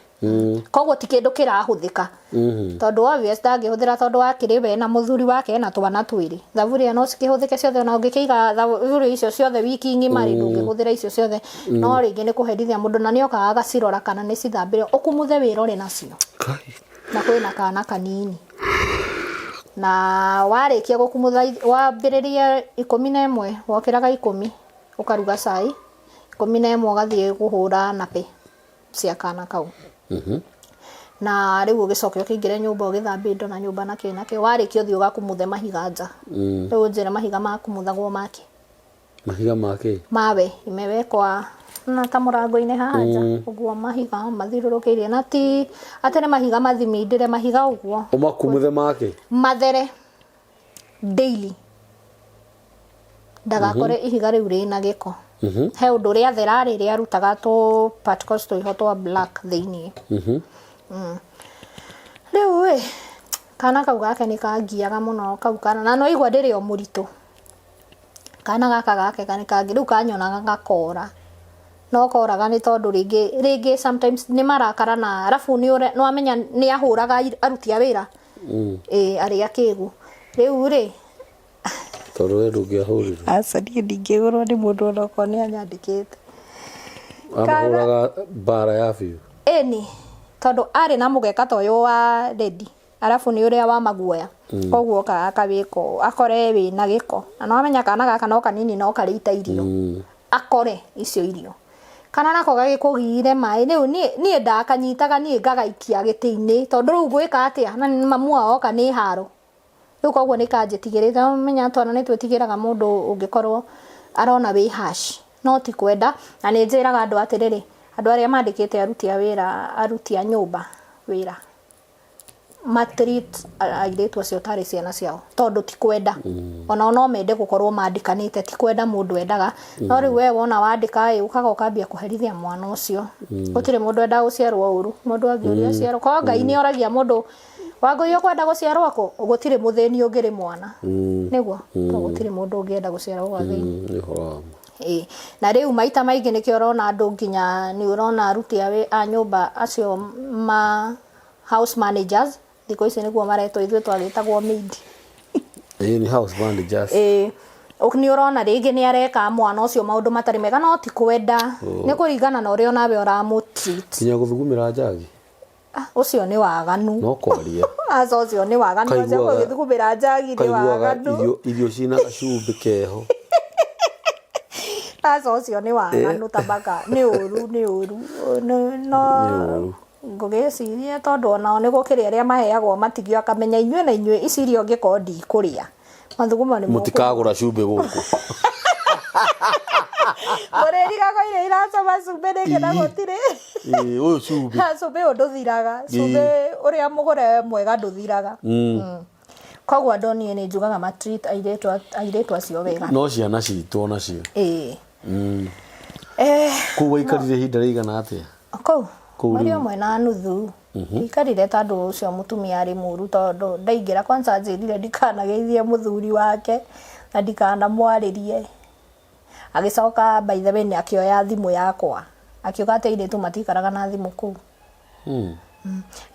Koguo ti kĩndũ kĩrahũthĩka. Tondũ obvious ndangĩhũthĩra tondũ akĩrĩ we na mũthuri wake na twana twĩrĩ. Thaburia no cikĩhũthĩke ciothe ona ũngĩkĩiga thaburia icio ciothe wiki ng'ima rĩ ndũngĩhũthĩra icio ciothe. No rĩngĩ nĩ kũherithia mũndũ na nĩokaga agacirora kana nĩ cithambĩre ũkumuthe wĩra ũrĩ nacio. Na kwĩna kana kanini. Na warĩkia gũkumutha wambĩrĩrie 11 wokĩraga 10 ũkaruga cai 11 ũgathiĩ kũhũra nappy cia kana kau. Na rĩu ũgĩcoke ũkĩingĩre nyũmba ũgĩthambie indo na nyũmba na kĩ na kĩ warĩkia ũthiĩ ũgakumuthe mahiga nja. Rĩu ũnjĩre mahiga makumuthagwo makĩ? Mahiga ma kĩ? Mawe imewekwa na ta mũrango-inĩ haha nja ũguo mahiga mathiũrũrũkĩirie na ti atĩ nĩ mahiga mathimindĩre mahiga ũguo. Ũmakumuthe makĩ? Mathere daily ndagakore ihiga rĩu rĩna gĩko. He ũndũ rĩathera rĩ rĩarutaga tũ particles twĩho twa black thĩiniĩ. Rĩu ĩ kana kau gake nĩ kangiaga mũno kau kana na nĩwaigua ndĩrĩ o mũritũ. Kana gaka gake nĩ kangĩ rĩu kanyonaga gakora. No koraga nĩ tondũ rĩngĩ rĩngĩ sometimes nĩ marakara na arabu nĩ wamenya nĩ ahũraga aruti a wĩra. Ĩĩ arĩ akĩgu. Rĩu rĩ Tondũ we ndũngĩahũrirwo. Aca niĩ ndingĩhũrwo nĩ mũndũ ona okorwo nĩ anyandĩkĩte. Amahũraga mbara ya biũ. Ĩni, tondũ arĩ na mũgeka ta ũyũ wa ready, arabu nĩ ũrĩa wa maguoya, koguo okaga akawĩka ũũ, akore wĩna gĩko. Na nĩ wamenya kana gaka no kanini no karĩ ta irio, akore icio irio. Kana nako gagĩkũgire maĩ, rĩu niĩ ndakanyitaga niĩ ngagaikia gĩtĩ-inĩ, tondũ rĩu ngwĩka atĩa na mamu wao oka nĩ haro. Rĩu koguo nĩ kanjĩtigĩrĩte, wamenya twana nĩ twĩtigĩraga mũndũ ũngĩkorwo arona wĩ harsh, no ti kwenda, na nĩ njĩraga andũ atĩrĩrĩ, andũ arĩa mandĩkĩte aruti a wĩra, aruti a nyũmba wĩra, ma treat airĩtu acio tarĩ ciana ciao, tondũ ti kwenda, onao no mende gũkorwo mandĩkanĩte, ti kwenda mũndũ endaga, no rĩu we wona wandĩka ĩ, ũkaga ũkambia kũherithia mwana ũcio, gũtirĩ mũndũ wendaga gũciarwo ũru, mũndũ angĩũria aciarwo, korwo Ngai nĩ oragia mũndũ Wangũi ũkwenda gũciarwo kũ? Gũtirĩ mũthĩni ũngĩrĩ mwana. Nĩguo? To gũtirĩ mũndũ ũngĩenda gũciarwo gwa thĩni. Nĩ ũhoro wa ma. Ĩĩ. Na rĩu maita maingĩ nĩkĩo ũrona andũ nginya nĩ ũrona aruti a wĩ- a nyũmba acio ma house managers thikũ ici nĩguo maretwo ithuĩ twagĩtagwo maid. Ĩĩ nĩ house managers. Ĩĩ. Nĩ ũrona rĩngĩ nĩ areka mwana ũcio maũndũ matarĩ mega no ti kwenda. Nĩ kũringana na ũrĩa onawe ũramũ treat. Nginya gũthugumĩra njagi. Ah, ũcio nĩ waganu. No kwaria. Aca ũcio nĩ waganu. Aca Kaiguaga- gũgĩthugumĩra njagi nĩ Kaiguaga waganu. irio irio cina gacumbĩ keho. Aca ũcio nĩ waganu tabaka nĩ ũru nĩ ũru. Nĩ- No Nĩ ũru. ngũgĩciria tondũ onao nĩ gũkĩrĩ arĩa maheagwo matigio akamenya inyuĩ na inyuĩ ici irio ngĩkorwo ndikũrĩa. Mathugumo nĩ Mũtikagũra cumbĩ gũkũ. Mũrĩrigagwo irio iracama cumbĩ nĩkĩ na Ii. gũtirĩ. Ĩĩ, ũyũ cumbĩ. Ha, cumbĩ ũyũ ndũthiraga cumbĩ ũrĩa mũgũre mwega ndũthiraga Koguo andũ niĩ nĩ njugaga ma treat airĩtu airĩtu acio wega. No ciana citũ onacio. Ĩĩ. Eh, Kũu waikarire ihinda rĩigana atĩa? Kũu? Kũu Mweri rĩu. ũmwe na nuthu. Ndikarire tondũ ũcio mũtumia arĩ mũru tondũ ndaingĩra kwanza anjĩrire ndikanageithie mũthuri wake na ndikanamwarĩrie. Agĩcoka by the way nĩ akĩoya thimũ yakwa. Akiuga atĩ airĩtu matikaraga na thimũ kũu.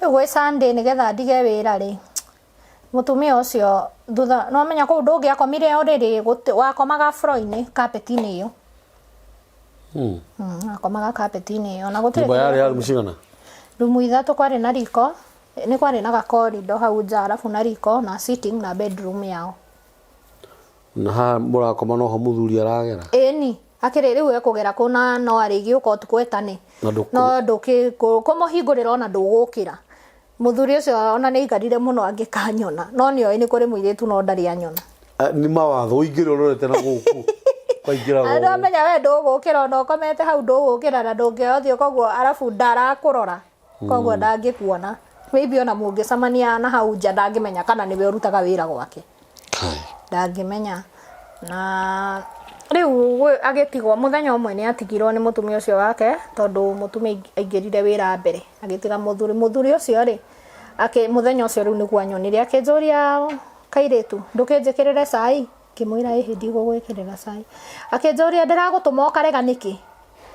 Rĩu gwĩ Sunday nĩgetha ndige wĩra rĩ, Mũtumia ũcio thutha no menya kũu ndũngĩakomire ũrĩrĩ wakomaga floor-inĩ carpet-inĩ ĩyo. Wakomaga carpet-inĩ ĩyo na gũtirĩ Nyũmba yarĩ ya rumu cigana? Rumu ithatũ kwarĩ na riko, nĩ kwarĩ na gakorido hau nja arabu na riko na sitting na bedroom yao. Na haha mũrakoma noho mũthuri aragera? Ĩni, akĩrĩ rĩu ekũgera kũ na no arĩgĩũka ũtukũ etane. Na ndũkũ- No ndũkĩ kũmũhingũrĩra ona ndũgũkĩra. Mũthuri ũcio ona nĩ aikarire mũno angĩkanyona no nĩ oĩ nĩ kũrĩ mũirĩtu no ndarĩ anyona. Eh, nĩ mawatho ũingĩre ũrorete na gũkũ kwaingĩra Andũ amenya we ndũgũkĩra ona ũkomete hau ndũgũkĩra na ndũngĩoya ũthiũ koguo arabu ndarakũrora koguo ndangĩkuona. Maybe ona mũngĩcemania na hau nja ndangĩmenya kana nĩwe ũrutaga wĩra gwake. Kai. Ndangĩmenya. Na rĩu agĩtigwo mũthenya ũmwe nĩ atigirwo nĩ mũtumia ũcio wake tondũ mũtumia aingĩrire wĩra mbere agĩtiga mũthuri. Mũthuri ũcio rĩ, mũthenya ũcio rĩu nĩguo anyonire akĩnjũria kairĩtu ndũkĩnjĩkĩrĩre cai? Ngĩmwĩra ĩhĩ ndigũgwĩkĩrĩra cai. Akĩnjũria ndĩragũtũma ũkarega nĩkĩ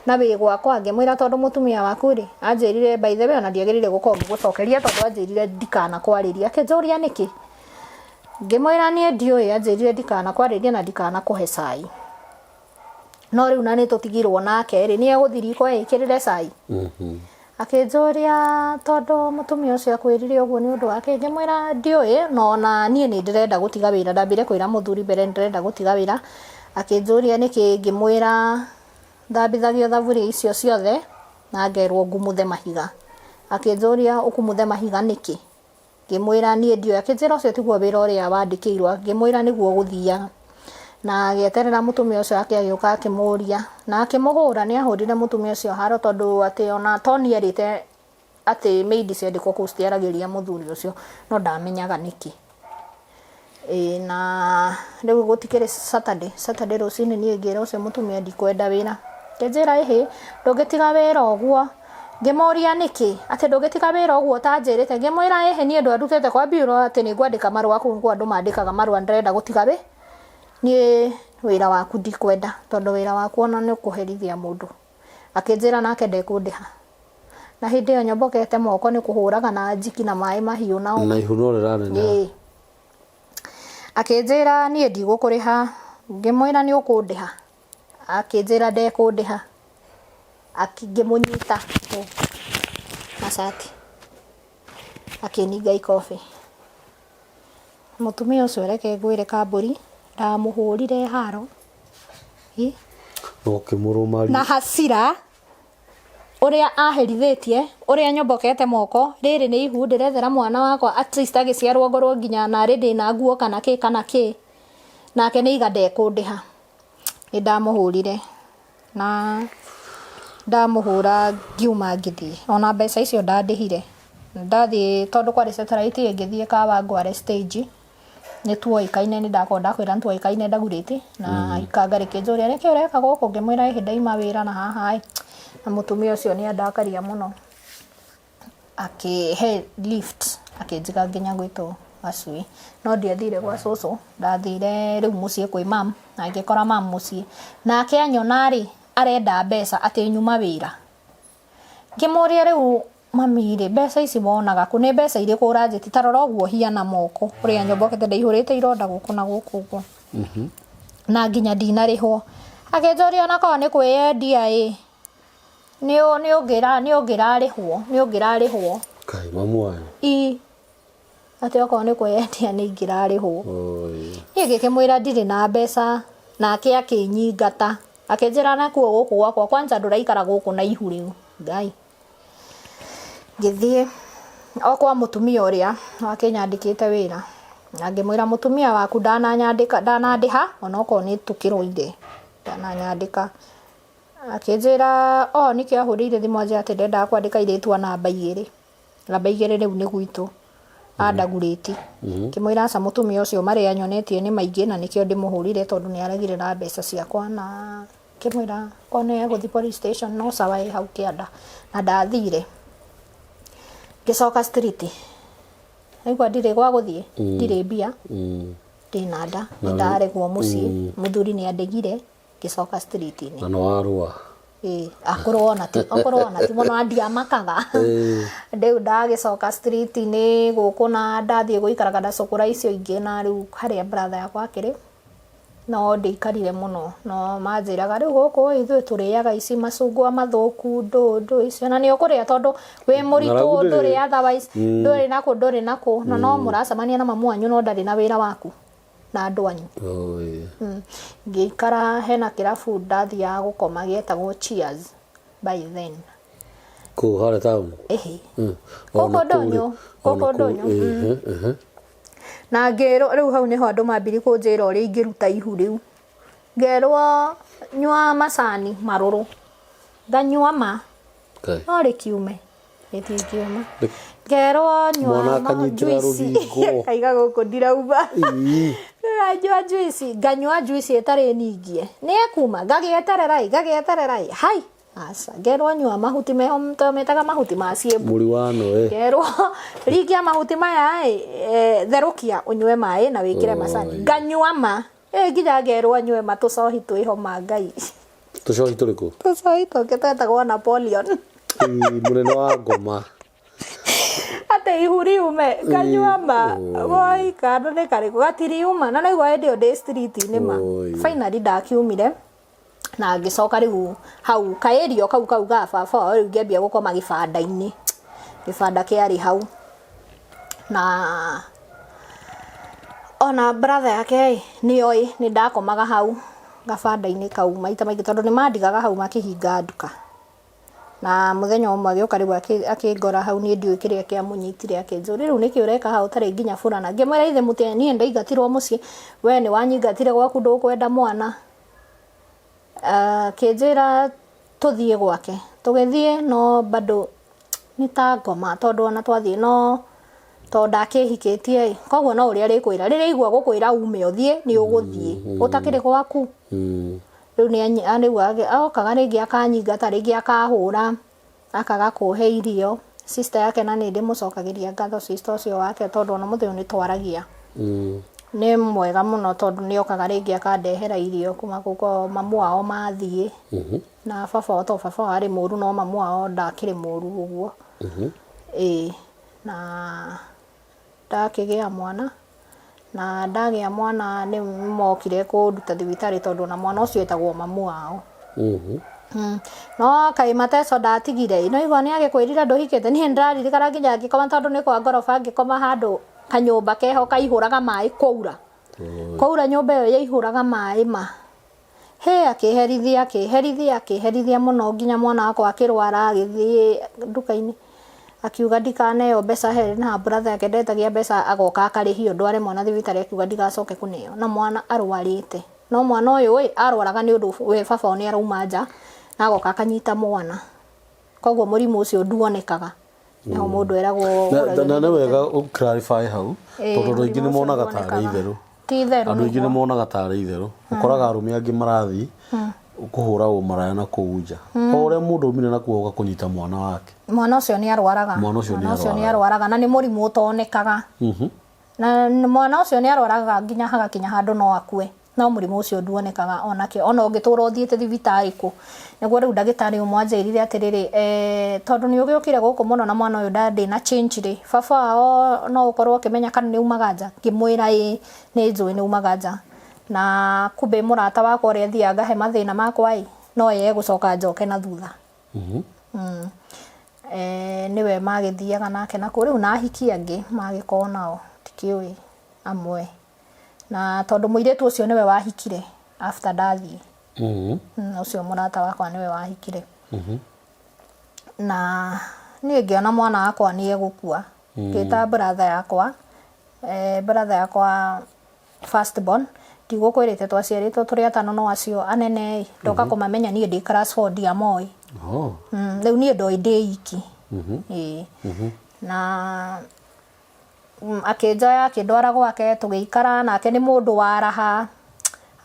na wĩ gwakwa? Ngĩmwĩra tondũ mũtumia waku rĩ, anjĩrire by the way ona ndiagĩrĩire gũkorwo ngĩgũcokeria tondũ anjĩrire ndikanakwarĩrie. Akĩnjũria nĩkĩ? Ngĩmwĩra niĩ ndiũĩ anjĩrire ndikanakwarĩrie na ndikanakũhe cai. No rĩu na nĩ tũtigirwo nake rĩ, nĩ egũthiĩ riko eĩkĩrĩre cai? Akĩnjũria tondũ mũtumia ũcio akwĩrire ũguo nĩ ũndũ wa kĩ? Ngĩmwĩra ndiũĩ no ona niĩ nĩ ndĩrenda gũtiga wĩra. Ndambire kwĩra mũthuri mbere nĩ ndĩrenda gũtiga wĩra, akĩnjũria nĩkĩ, ngĩmwĩra thambithagio thaburia icio ciothe na ngerwo ngumuthe mahiga. Akĩnjũria ũkumuthe mahiga nĩkĩ? Ngĩmwĩra niĩ ndiũĩ, akĩnjĩra ũcio tiguo wĩra ũrĩa wandĩkĩirwo, ngĩmwĩra nĩguo ũgũthiaga. Na agĩeterera mũtumia ũcio wake agĩũka akĩmũria, na akĩmũhũra, nĩ ahũrire mũtumia ũcio haro tondũ atĩ ona to nĩ erĩte atĩ maid ciandĩkwo kũu citiaragĩria mũthuri ũcio, no ndamenyaga nĩkĩ. Ĩĩ na rĩu gũtikĩrĩ Saturday, Saturday rũcinĩ niĩ ngĩra ũcio mũtumia ndikwenda wĩra. Akĩnjĩra ĩhĩ, ndũngĩtiga wĩra ũguo. Ngĩmũria nĩkĩ, atĩ ndũngĩtiga wĩra ũguo ũtanjĩrĩte. Ngĩmwĩra ĩhĩ niĩ ndwandutĩte kwa bureau atĩ nĩ ngwandĩka marũa kũu nĩkuo andũ mandĩkaga marũa ndĩrenda gũtiga wĩ, niĩ wĩra waku ndikwenda tondũ wĩra waku ona nĩ ũkũherithia mũndũ. Akĩnjĩra nake ndekũndĩha. Na hĩndĩ ĩyo nyombokete moko nĩ kũhũraga na njiki na maĩ mahiũ na Na ihu no rĩraneneha. Ĩĩ. Akĩnjĩra niĩ ndigũkũrĩha. Ngĩmwĩra nĩ ũkũndĩha. Akĩnjĩra ndekũndĩha. Ngĩmũnyita na cati. Akĩninga ikobi. Mũtumia ũcio reke ngwĩre kambũri, ndamũhũrire haro. Na ũkĩmũrũma. Na hasira. Ũrĩa aherithĩtie, ũrĩa nyombokete moko, rĩrĩ nĩ ihu ndĩrethera mwana wakwa at least agĩciarwo ngorwo nginya narĩ ndĩna nguo kana kĩ kana kĩ, nake nĩ aiga ndekũndĩha. Nĩ ndamũhũrire na ndamũhũra ngiuma ngĩthiĩ. Ona mbeca icio ndandĩhire. Ndathiĩ tondũ kwarĩ satellite ngĩthiĩ Kawangware stage. Nĩ tuoĩkaine nĩ ndakorwo ndakwĩra nĩ tuoĩkaine Dagoretti na ikanga rĩkĩnjũria nĩkĩ ũreka gũkũ ngĩmwĩra ĩhĩ ndaima wĩra na haha ĩ na mũtumia ũcio nĩ andakaria mũno akĩhe lift akĩnjiga nginya gwitũ gacui no ndiathire gwa cũcũ ndathire rĩu mũciĩ kwĩ mam na ngĩkora mam mũciĩ nake anyona rĩ arenda mbeca atĩ nyuma wĩra Ngĩmũria rĩu mami rĩ, mbeca ici wonaga kũ? Nĩ mbeca irĩkũ ũranjĩtia? Ta rora ũguo hiana moko ũrĩa nyombokete ndaihũrĩte ironda gũkũ na gũkũ ũguo. Na nginya ndinarĩhwo. Akĩnjũria ona korwo nĩ kwĩyendia ĩ, nĩ ũngĩrarĩhwo, nĩ ũngĩrarĩhwo. Kaĩ mamu wanyu? Ii. Atĩ okorwo nĩ kwĩyendia nĩ ingĩrarĩhwo. Niĩ ngĩkĩmwĩra ndirĩ na mbeca, nake akĩnyingata. Akĩnjĩra nakuo gũkũ gwakwa kwanja ndũraikara gũkũ na ihu rĩu. Ngai. Ngĩthiĩ o kwa mũtumia ũrĩa wakĩnyandĩkĩte wĩra. Na ngĩmwĩra mũtumia waku ndananyandĩka ndanandĩha onokorwo nĩ tũkĩrũire ndananyandĩka. Akĩnjĩra o nĩkĩo ahũrĩire thimũ anjĩra atĩ ndendaga kwandĩka airĩtu a namba igĩrĩ. Namba igĩrĩ rĩu nĩ gwitũ andagurĩti. Ngĩmwĩra aca mũtumia ũcio marĩa anyonetie nĩ maingĩ na nĩkĩo ndĩmũhũrire tondũ nĩ aregire na mbeca ciakwa na ngĩmwĩra korwo nĩ egũthiĩ police station no sawa ĩ hau kĩanda na ndathire. Ngĩcoka street ndaigua ndirĩ gwa gũthiĩ, ndirĩ mbia, ndĩna nda, nĩ ndaregwo mũciĩ, mũthuri nĩ andĩgire ngĩcoka street inĩ. Na nĩ warũa. Ĩĩ, akorwo ona ti okorwo ona ti mũno na ndiamakaga. Rĩu ndagĩcoka street-inĩ gũkũ na ndathiĩ gũikaraga na cũkũra icio ingĩ na rĩu harĩa brother yakwa akĩrĩ, no ndiaikarire mũno no manjĩraga rĩu gũkũ ĩ ithuĩ tũrĩaga ici macungwa mathũku ndũ ndũ icio na nĩ ũkũrĩa tondũ wĩ mũritũ Ng'aragu ndĩrĩ. ndũrĩ otherwise ndũrĩ nakũ ndũrĩ nakũ na no mũracemania na mamu wanyu no ndarĩ na wĩra waku na andũ anyu. Oi. Ngĩikara hena kĩrabu ndathiaga gũkoma gĩetagwo Cheers by then. Kũ harĩa taũni? Ĩhĩ. Ona Gũkũ kũu rĩ- ndũnyũ, ona gũkũ kũu, ndũnyũ. ĩhĩ, ĩhĩ. Na ngĩrwo rĩu hau nĩho andũ mambirie kũnjĩra ũrĩa ingĩruta ihu rĩu. Ngerwo nyua macani marũrũ. Nganyua ma. Ngai. No rĩkiume. Rĩtingiuma. Ngerwo nyua Mwana ma akanyitĩra juici. rũthingo. Kaiga gũkũ ndirauma. Ii. Nganyua juici, nganyua juici ĩtarĩ ningie. Nĩ ĩkuma, ngagĩeterera ĩ, ngagĩeterera ĩ. Hai, aca. Ngerwo nyua mahuti meho metaga mahuti ma ciĩmbu. Mũri wa Noe. Ngerwo ringia mahuti maya ĩ, therũkia ũnyue maĩ na wĩkĩre macani. Nganyua ma. Ĩ nginya ngerwo nyue ma tũcohi twĩho ma Ngai. Tũcohi tũrĩkũ? Tũcohi tũngĩ twetagwo Napoleon. Ii, mũnene wa ngoma. Atĩ ihu riume nganyua ma woi kana nĩ karĩkũ gatiriuma na naigua hĩndĩ ĩyo ndĩ street-inĩ ma. Oi. Finally ndakiumire na ngĩcoka rĩu hau kaĩrio kau kau ga baba wao rĩu ngĩambia gũkoma gĩbanda-inĩ. Gĩbanda kĩarĩ hau na ona brother yake ĩ nĩoĩ nĩ ndakomaga hau gabanda-inĩ kau maita maingĩ tondũ nĩ mandigaga hau makĩhinga nduka. Na mũthenya ũmwe agĩũka rĩu akĩngora hau niĩ ndiũĩ kĩrĩa kĩamũnyitire akĩnjũria rĩu nĩkĩ ũreka haha ũtarĩ nginya burana. Ngĩmwĩra ithe mũtĩ niĩ ndaingatirwo mũciĩ we nĩ wanyingatire gwaku ndũkwenda mwana. Akĩnjĩra tũthiĩ gwake. Tũgĩthiĩ no bado nĩ ta ngoma tondũ ona twathiĩ no tondũ ndakĩhikĩtie ĩ koguo no ũrĩa arĩkwĩra rĩrĩa aigua gũkwĩra ume ũthiĩ nĩ ũgũthiĩ ũtakĩrĩ gwaku. Rĩu rĩu okaga rĩngĩ akanyingata rĩngĩ akahũra akaga kũhe irio. Sister yake na nĩ ndĩmũcokagĩria ngatho sister ũcio wake tondũ ona ũmũthĩ ũyũ nĩ twaragia. Nĩ mwega mũno tondũ nĩ okaga rĩngĩ akandehera irio kuma kũu kwao mamu wao mathiĩ. Na baba wao to baba wao arĩ mũru no mamu wao ndakĩrĩ mũru ũguo. Ĩĩ na ndakĩgĩa mwana na ndagĩa mwana nĩ mokire kũnduta thibitarĩ tondũ ona mwana ũcio etagwo mamu wao. No kaĩ mateso ndatigire ĩ, no igua nĩ agĩkwĩrire ndũhikĩte niĩ nĩndĩraririkana nginya ngĩkoma tondũ nĩ kwa ngoroba ngĩkoma handũ kanyũmba keho kaihũraga maĩ kwaura. Kwaura nyũmba ĩyo yaihũraga maĩ ma. Hĩ akĩherithia akĩherithia akĩherithia mũno nginya mwana wakwa akĩrwara agĩthiĩ nduka-inĩ akiuga ndikaneo mbeca he na brother yake ndetagia mbeca agoka akarĩhio ndware mwana thibitarĩ akiuga ndigacoke kũneo na mwana arwarĩte. No mwana ũyũ ĩ arwaraga nĩ ũndũ we baba wao nĩ arauma nja na agoka akanyita mwana. Koguo mũrimũ ũcio nduonekaga. Nĩho mũndũ eragwo Na na nĩ wega ũ clarify hau tondũ andũ aingĩ nĩ monaga tarĩ itherũ. Ti itherũ Andũ aingĩ nĩ nĩguo. monaga tarĩ itherũ. Ũkoraga arũme angĩ marathiĩ kũhũra ũmaraya na kũu nja. O ũrĩa mũndũ aumire na kuo oka kũnyita mwana wake. Mwana ũcio nĩ arwaraga. Mwana ũcio nĩ Mwana ũcio nĩ arwaraga. arwaraga na nĩ mũrimũ ũtonekaga. Na mwana ũcio nĩ arwaraga nginya hagakinya handũ no akue. No mũrimũ ũcio nduonekaga onakĩ ona ũngĩtũra ũthiĩte thibitarĩ kũ. Nĩguo rĩu ndagĩtarĩ ũmwe anjĩrire atĩrĩrĩ, tondũ nĩ ũgĩũkire gũkũ mũno na mwana ũyũ ndĩ na change rĩ, baba wao no ũkorwo ũkĩmenya kana nĩ aumaga nja? Ngĩmwĩra ĩĩ nĩ njũĩ nĩ aumaga nja. Na kumbe mũrata wakwa ũrĩa thiaga ngahe mathĩna makwa ĩ, no ye egũcoka njoke na thutha. Nĩwe magĩthiaga nake nakũu. Rĩu na ahiki angĩ magĩkorwo nao ndikĩũĩ amwe. Na tondũ mũirĩtu ũcio nĩwe wahikire after ndathiĩ. Ũcio mũrata wakwa nĩwe wahikire. Na niĩ ngĩona mwana wakwa nĩ egũkua. Ngĩta brother yakwa, brother yakwa first born, ndigũkwĩrĩte twaciarĩtwo tũrĩ atano no acio anene ĩ, ndoka kũmamenya niĩ ndĩ class 4 ndiamoĩ. Rĩu niĩ ndoĩ ndĩ iki. Ĩĩ. Na akĩnjoya akĩndwara gwake tũgĩikara nake nĩ mũndũ wa raha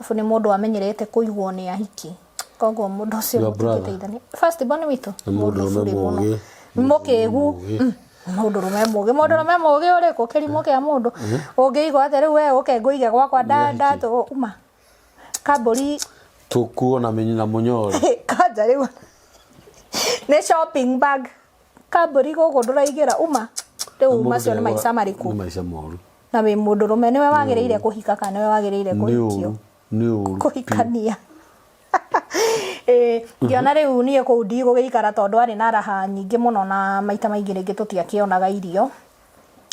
abu nĩ mũndũ amenyerete kũigwo nĩ ahiki koguo mũndũ ũcio Your brother? mũtingĩteithania first born witũ Nĩ mũndũrũme burĩ mũno. mũũgĩ. Mũkĩgu Mũũgĩ. Mũndũrũme mũũgĩ mũndũrũme mũũgĩ ũrĩkũ kĩrimũ kĩa mũndũ ũngĩigua atĩ rĩu we ũke ngũige gwakwa nda nda uma kambũri Tũkuo na na mũnyore. Kanja rĩu. Nĩ shopping bag. Kambũri gũkũ ndũraigĩra uma. Rĩu macio nĩ maica marĩkũ? Nĩ maica moru. Na wĩ mũndũrũme nĩwe wagĩrĩire kũhika kana nĩwe wagĩrĩire Nĩ kũhikio? ũru. Nĩ ũru. Kũhikania. Ĩĩ, ngĩona rĩu niĩ kũu ndigũgĩikara tondũ arĩ na raha nyingĩ mũno na maita maingĩ rĩngĩ tũtiakĩonaga irio.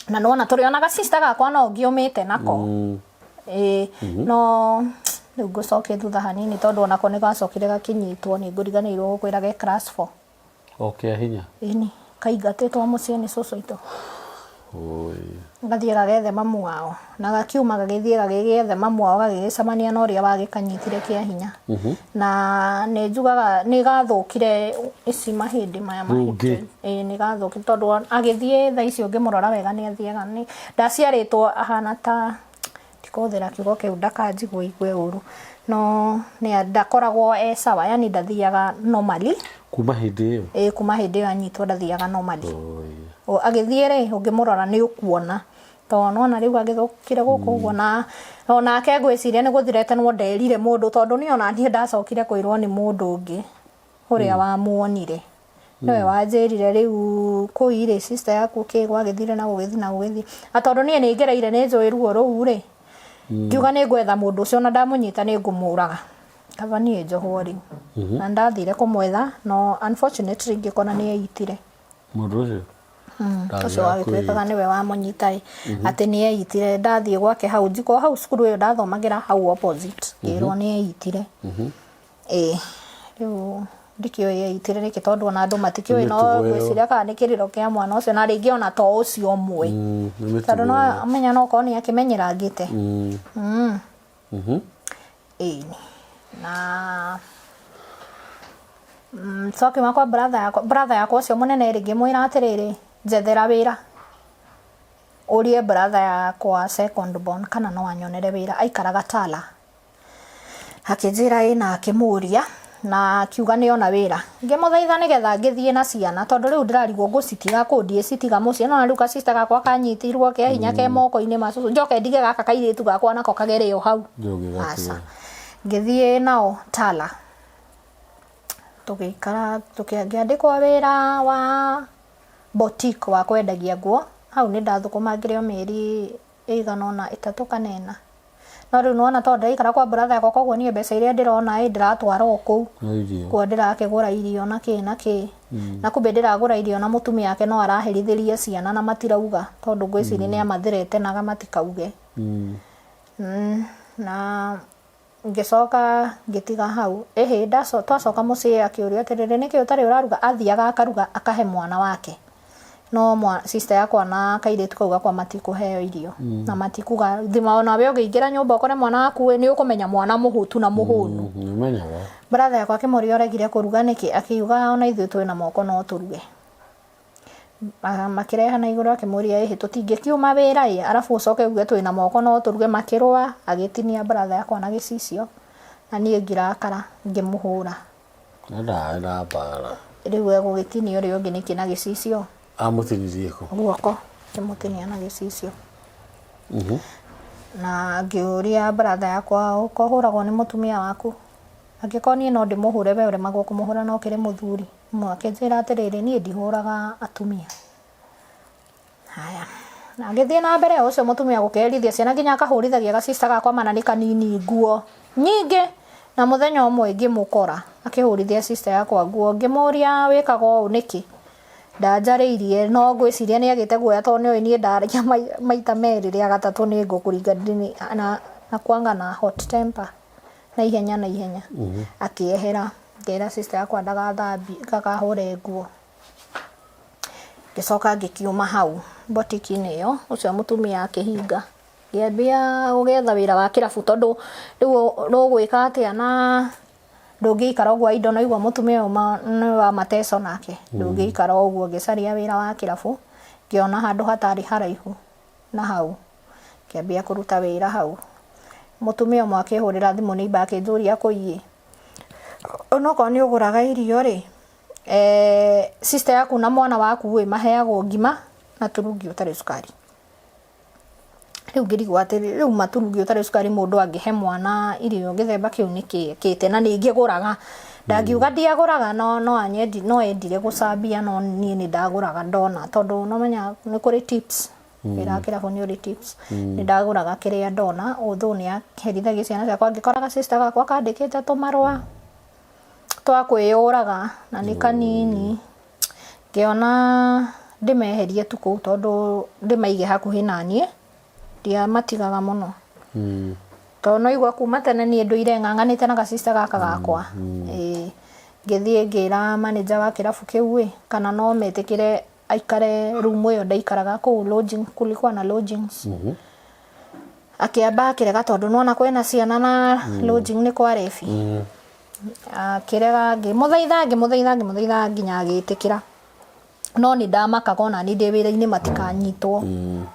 Na nĩwona tũrĩonaga sister gakwa no ngĩũmĩte nako. Ĩĩ, no rĩu ngũcokie thutha hanini tondũ onako nĩ gacokire gakĩnyitwo nĩ ngũriganĩirwo gũkwĩra ge class 4. O kĩa hinya. Ĩni, kaingatĩtwo mũciĩ nĩ cũcũ witũ. Oi. Gathiĩ gagethe mamu wao. Na gakiuma gagĩthiĩ gagĩgĩethe mamu wao gagĩgĩcemania na ũrĩa wagĩkanyitire kĩa hinya. Na nĩ njugaga nĩ gathũkire ici mahĩndĩ maya ma Rũngĩ. hip joint. Ĩĩ nĩ gathũkire tondũ agĩthiĩ thaa ici ũngĩmũrora wega nĩ athiaga nĩ ndaciarĩtwo ahana ta ndikũhũthĩra kiugo kĩu ndakanjigue igue ũru no nĩ ndakoragwo e sawa yani ndathiaga normally. Kuma hĩndĩ ĩyo? Ĩĩ kuma hĩndĩ ĩyo anyitwo ndathiaga normally. Oi. O, agĩthiĩ rĩ ũngĩmũrora nĩ ũkuona tondũ nĩwona rĩu agĩthũkire gũkũ ũguo na onake ngwĩciria nĩ gũthiretenwo nderire mũndũ tondũ niĩ ona niĩ ndacokire kwĩrwo nĩ mũndũ ũngĩ ũrĩa wamuonire nĩwe wanjĩrire rĩu kũu rĩ sister yaku kĩ gwagĩthire na gũgĩthiĩ na gũgĩthiĩ na tondũ niĩ nĩ ngereire nĩ njũĩ ruo rũu rĩ ngiuga nĩ ngwetha mũndũ ũcio na ndamũnyita nĩ ngũmũraga kaba niĩ njohwo rĩu na ndathire kũmwetha no unfortunately ngĩkora nĩ eitire. Mũndũ ũcio? Ũcio wagĩtuĩkaga nĩwe wamũnyita ĩ atĩ nĩ eitire ndathiĩ gwake hau njiko hau cukuru ĩyo ndathomagĩra hau opposite ngĩrwo nĩ eitire. Ĩĩ rĩu ndikĩũĩ eitire nĩkĩ tondũ ona andũ matikĩũĩ no Mĩtugo ĩyo. ngwĩciria kana nĩ kĩrĩro kĩa mwana ũcio na rĩngĩ ona to ũcio ũmwe Nĩ mĩtugo tondũ no ĩyo. amenya no korwo nĩ akĩmenyerangĩte. Ĩni na twakiuma kwa brother yakwa brother yakwa ũcio mũnene rĩ ngĩmwĩra atĩrĩrĩ njethera wĩra ũrie brother yakwa second born kana no anyonere wĩra aikaraga Tala. Akĩnjĩra ĩ na akĩmũria na akiuga nĩ ona wĩra. Ngĩmũthaitha nĩgetha ngĩthiĩ na ciana tondũ rĩu ndĩrarigwo ngũcitiga kũ ndiĩcitiga mũciĩ. Nĩwona rĩu ka sister gakwa kanyitirwo kĩa hinya ke moko-inĩ ma cũcũ njoke ndige gaka kairĩtu gakwa nako kagere o hau. Aca. Ngĩthiĩ nao Tala tũgĩikara ngĩandĩkwo wĩra wa boutique wa kwendagia nguo. Hau nĩ ndathũkũmangire o mĩeri ĩigana ũna ĩtatũ kana ĩna. No rĩu nĩwona tondũ ndĩraikara kwa brother yakwa koguo niĩ mbeca iria ndĩrona ĩ ndĩratwara o kũu. Kuo ndĩrakĩgũra irio na kĩ na kĩ. Na kumbe ndĩragũra irio na mũtumia wake no araherithĩria ciana na matirauga tondũ ngwĩciria nĩ amathretenaga matikauge. Na ngĩcoka ngĩtiga hau. Ĩhĩ twacoka mũciĩ akĩũrio atĩrĩrĩ nĩkĩ ũtarĩ ũraruga athiaga akaruga akahe mwana wake. No sister yakwa na kairĩtu kau gakwa matikũheo irio na matikuga thima onawe ũngĩingĩra nyũmba ũkore mwana waku nĩ ũkũmenya mwana mũhũtu na mũhũnu. Nĩmenyaga. Brother yakwa akĩmũria ũregire kũruga nĩkĩ akiuga ona ithuĩ twĩna moko no tũruge. Makĩreha na igũrũ akĩmũria ĩhĩ tũtingĩkiuma wĩra ĩ arabu ũcoke uge twĩna moko no tũruge makĩrũa agĩtinia brother yakwa na gĩcicio na niĩ ngĩrakara ngĩmũhũra. Ndarĩ na mbara. Rĩu egũgĩtinia ũrĩa ũngĩ nĩkĩ na gĩcicio? Amũtinirie kũ? Guoko ngĩmũtinia na gĩcicio. Na ngĩũria brother yakwa ũka ũhũragwo nĩ mũtumia waku? Angĩkorwo niĩ no ndĩmũhũre we ũremagwo kũmũhũra no ũkĩrĩ mũthuri. Akĩnjĩra atĩrĩrĩ niĩ ndihũraga atumia. Haya agĩthiĩ na mbere ũcio mũtumia gũkĩherithia ciana nginya akahũrithagia ga sister gakwa mana nĩ kanini nguo nyingĩ. Na mũthenya ũmwe ngĩmũkora akĩhũrithia sister yakwa nguo ngĩmũria wĩkaga ũũ nĩkĩ? Ndanjarĩirie no ngwĩciria nĩ agĩte guoya tondũ nĩoĩ niĩ ndaragia maita merĩ rĩa gatatũ nĩ ngũkũringa na kwanga na hot temper na ihenya na ihenya. Akĩehera ngĩra sister yakwa ndagathambie ndakahũre nguo. Ngĩcoka ngĩkiuma hau boutique-inĩ ĩyo ũcio mũtumia akĩhinga. Ngĩambia gũgĩetha wĩra wa kĩrabu tondũ rĩu ũgwĩka atĩa na ndũngĩikara ũguo idle no igua mũtumia ũyũ nĩ wa mateso nake ndũngĩikara ũguo. Ngĩcaria wĩra wa kĩrabu ngĩona handũ hatarĩ haraihu na hau ngĩambia kũruta wĩra hau. Mũtumia ũmwe akĩhũrĩra thimũ neighbour akĩnjũria kũi ĩ onokorwo nĩ ũgũraga irio rĩ sister yaku na mwana waku ĩ maheagwo ngima na turungi ũtarĩ cukari. Rĩu ngĩrigwo atĩrĩrĩ rĩu maturungi ũtarĩ cukari mũndũ angĩhe mwana irio gĩthemba kĩu nĩ kĩĩ ekĩte na nĩ ngĩgũraga. Ndangiuga ndiagũraga, no no anyendi, no endire gũcambia, no niĩ nĩ ndagũraga ndona, tondũ no menya nĩ kũrĩ tips wĩra wa kĩrabu, nĩ ũrĩ tips. Nĩ ndagũraga kĩrĩa ndona, although nĩ aherithagia ciana ciakwa. Ngĩkoraga sister gakwa kandĩkĩte tũmarũa twa kwĩyũraga na nĩ kanini, ngĩona ndĩmeherie tu kũu, tondũ ndĩmaige hakuhĩ naniĩ, ndiamatigaga mũno, tondũ no igua kuma tene niĩ ndũire ng'ang'anĩte na gacista gaka gakwa. Ĩĩ, ngĩthiĩ ngĩra manager wa kĩrabu kĩu ĩ kana no metĩkĩre aikare room ĩyo ndaikaraga kũu lodging, kulikuwa na lodgings. Akĩamba akĩrega, tondũ nĩwona kwĩna ciana na lodging nĩ kwa rebi. Akĩrega, ngĩmũthaitha, ngĩmũthaitha, ngĩmũthaitha nginya agĩtĩkĩra. No nĩ ndamakaga ona niĩ ndĩ wĩra-inĩ matikanyitwo,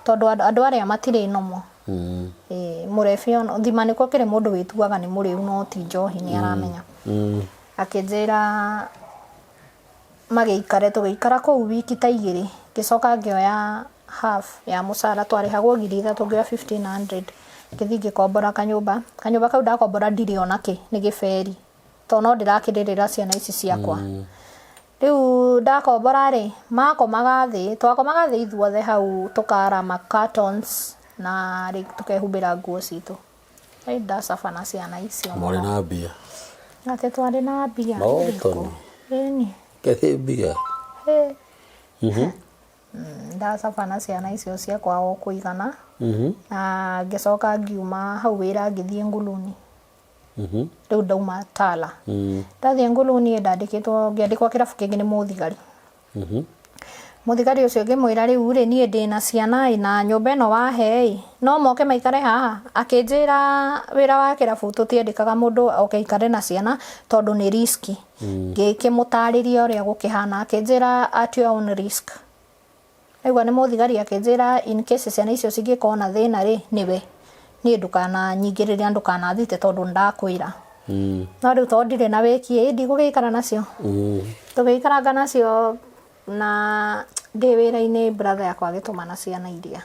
tondũ andũ arĩa matirĩ nomo. Ĩĩ, mũrebi ona thima nĩ gũkĩrĩ mũndũ wĩtuaga nĩ mũrĩu, no ti njohi, nĩ aramenya. Akĩnjĩra magĩikare, tũgĩikara kũu wiki ta 2. Ngĩcoka ngĩoya half ya mũcara, twarĩhagwo 3000, ngĩoya 1500, ngĩthiĩ ngĩkombora kanyũmba. Kanyũmba kau ndakombora ndirĩ ona kĩ, nĩ gĩberi, tondũ no ndĩrakĩrĩrĩra ciana ici ciakwa. Rĩu ndakombora rĩ, makomaga thĩ, twakomaga thĩ ithuothe hau, tũkara ma cartons na tũkehumbĩra nguo citũ. Ĩ ndacaba na ciana icio. Mwarĩ mũno. Na mbia? Atĩ twarĩ na mbia No, ĩrĩkũ? Tony. Ĩni. Kĩrĩ mbia. Ĩ. Ndacaba na ciana icio ciakwa o kũigana. Na ngĩcoka ngiuma hau wĩra, ngĩthiĩ Nguluni. Rĩu ndauma Tala. Ndathiĩ Nguluni ndandĩkĩtwo, ngĩandĩkwo kĩrabu kĩngĩ nĩ mũthigari. Mũthigari ũcio ngĩmwĩra, rĩu rĩ, niĩ ndĩna ciana ĩ, na nyũmba ĩno wahe ĩ, no moke maikare haha? Akĩnjĩra wĩra wa kĩrabu tũtiandĩkaga mũndũ oke aikare na ciana, tondũ nĩ risk. Ngĩkĩmũtarĩria ũrĩa gũkĩhana, akĩnjĩra, "At your own risk." Aigua nĩ mũthigari, akĩnjĩra in case ciana icio cingĩkorwo na thĩna rĩ, nĩwe niĩ ndũkananyingĩrĩre na ndũkanathite, tondũ nĩndakwĩra. No rĩu tondũ ndirĩ na wĩki ĩ, ndigũgĩikara nacio. Tũgĩikaranga nacio, na ndĩ wĩra-inĩ brother yakwa agĩtũmana ciana iria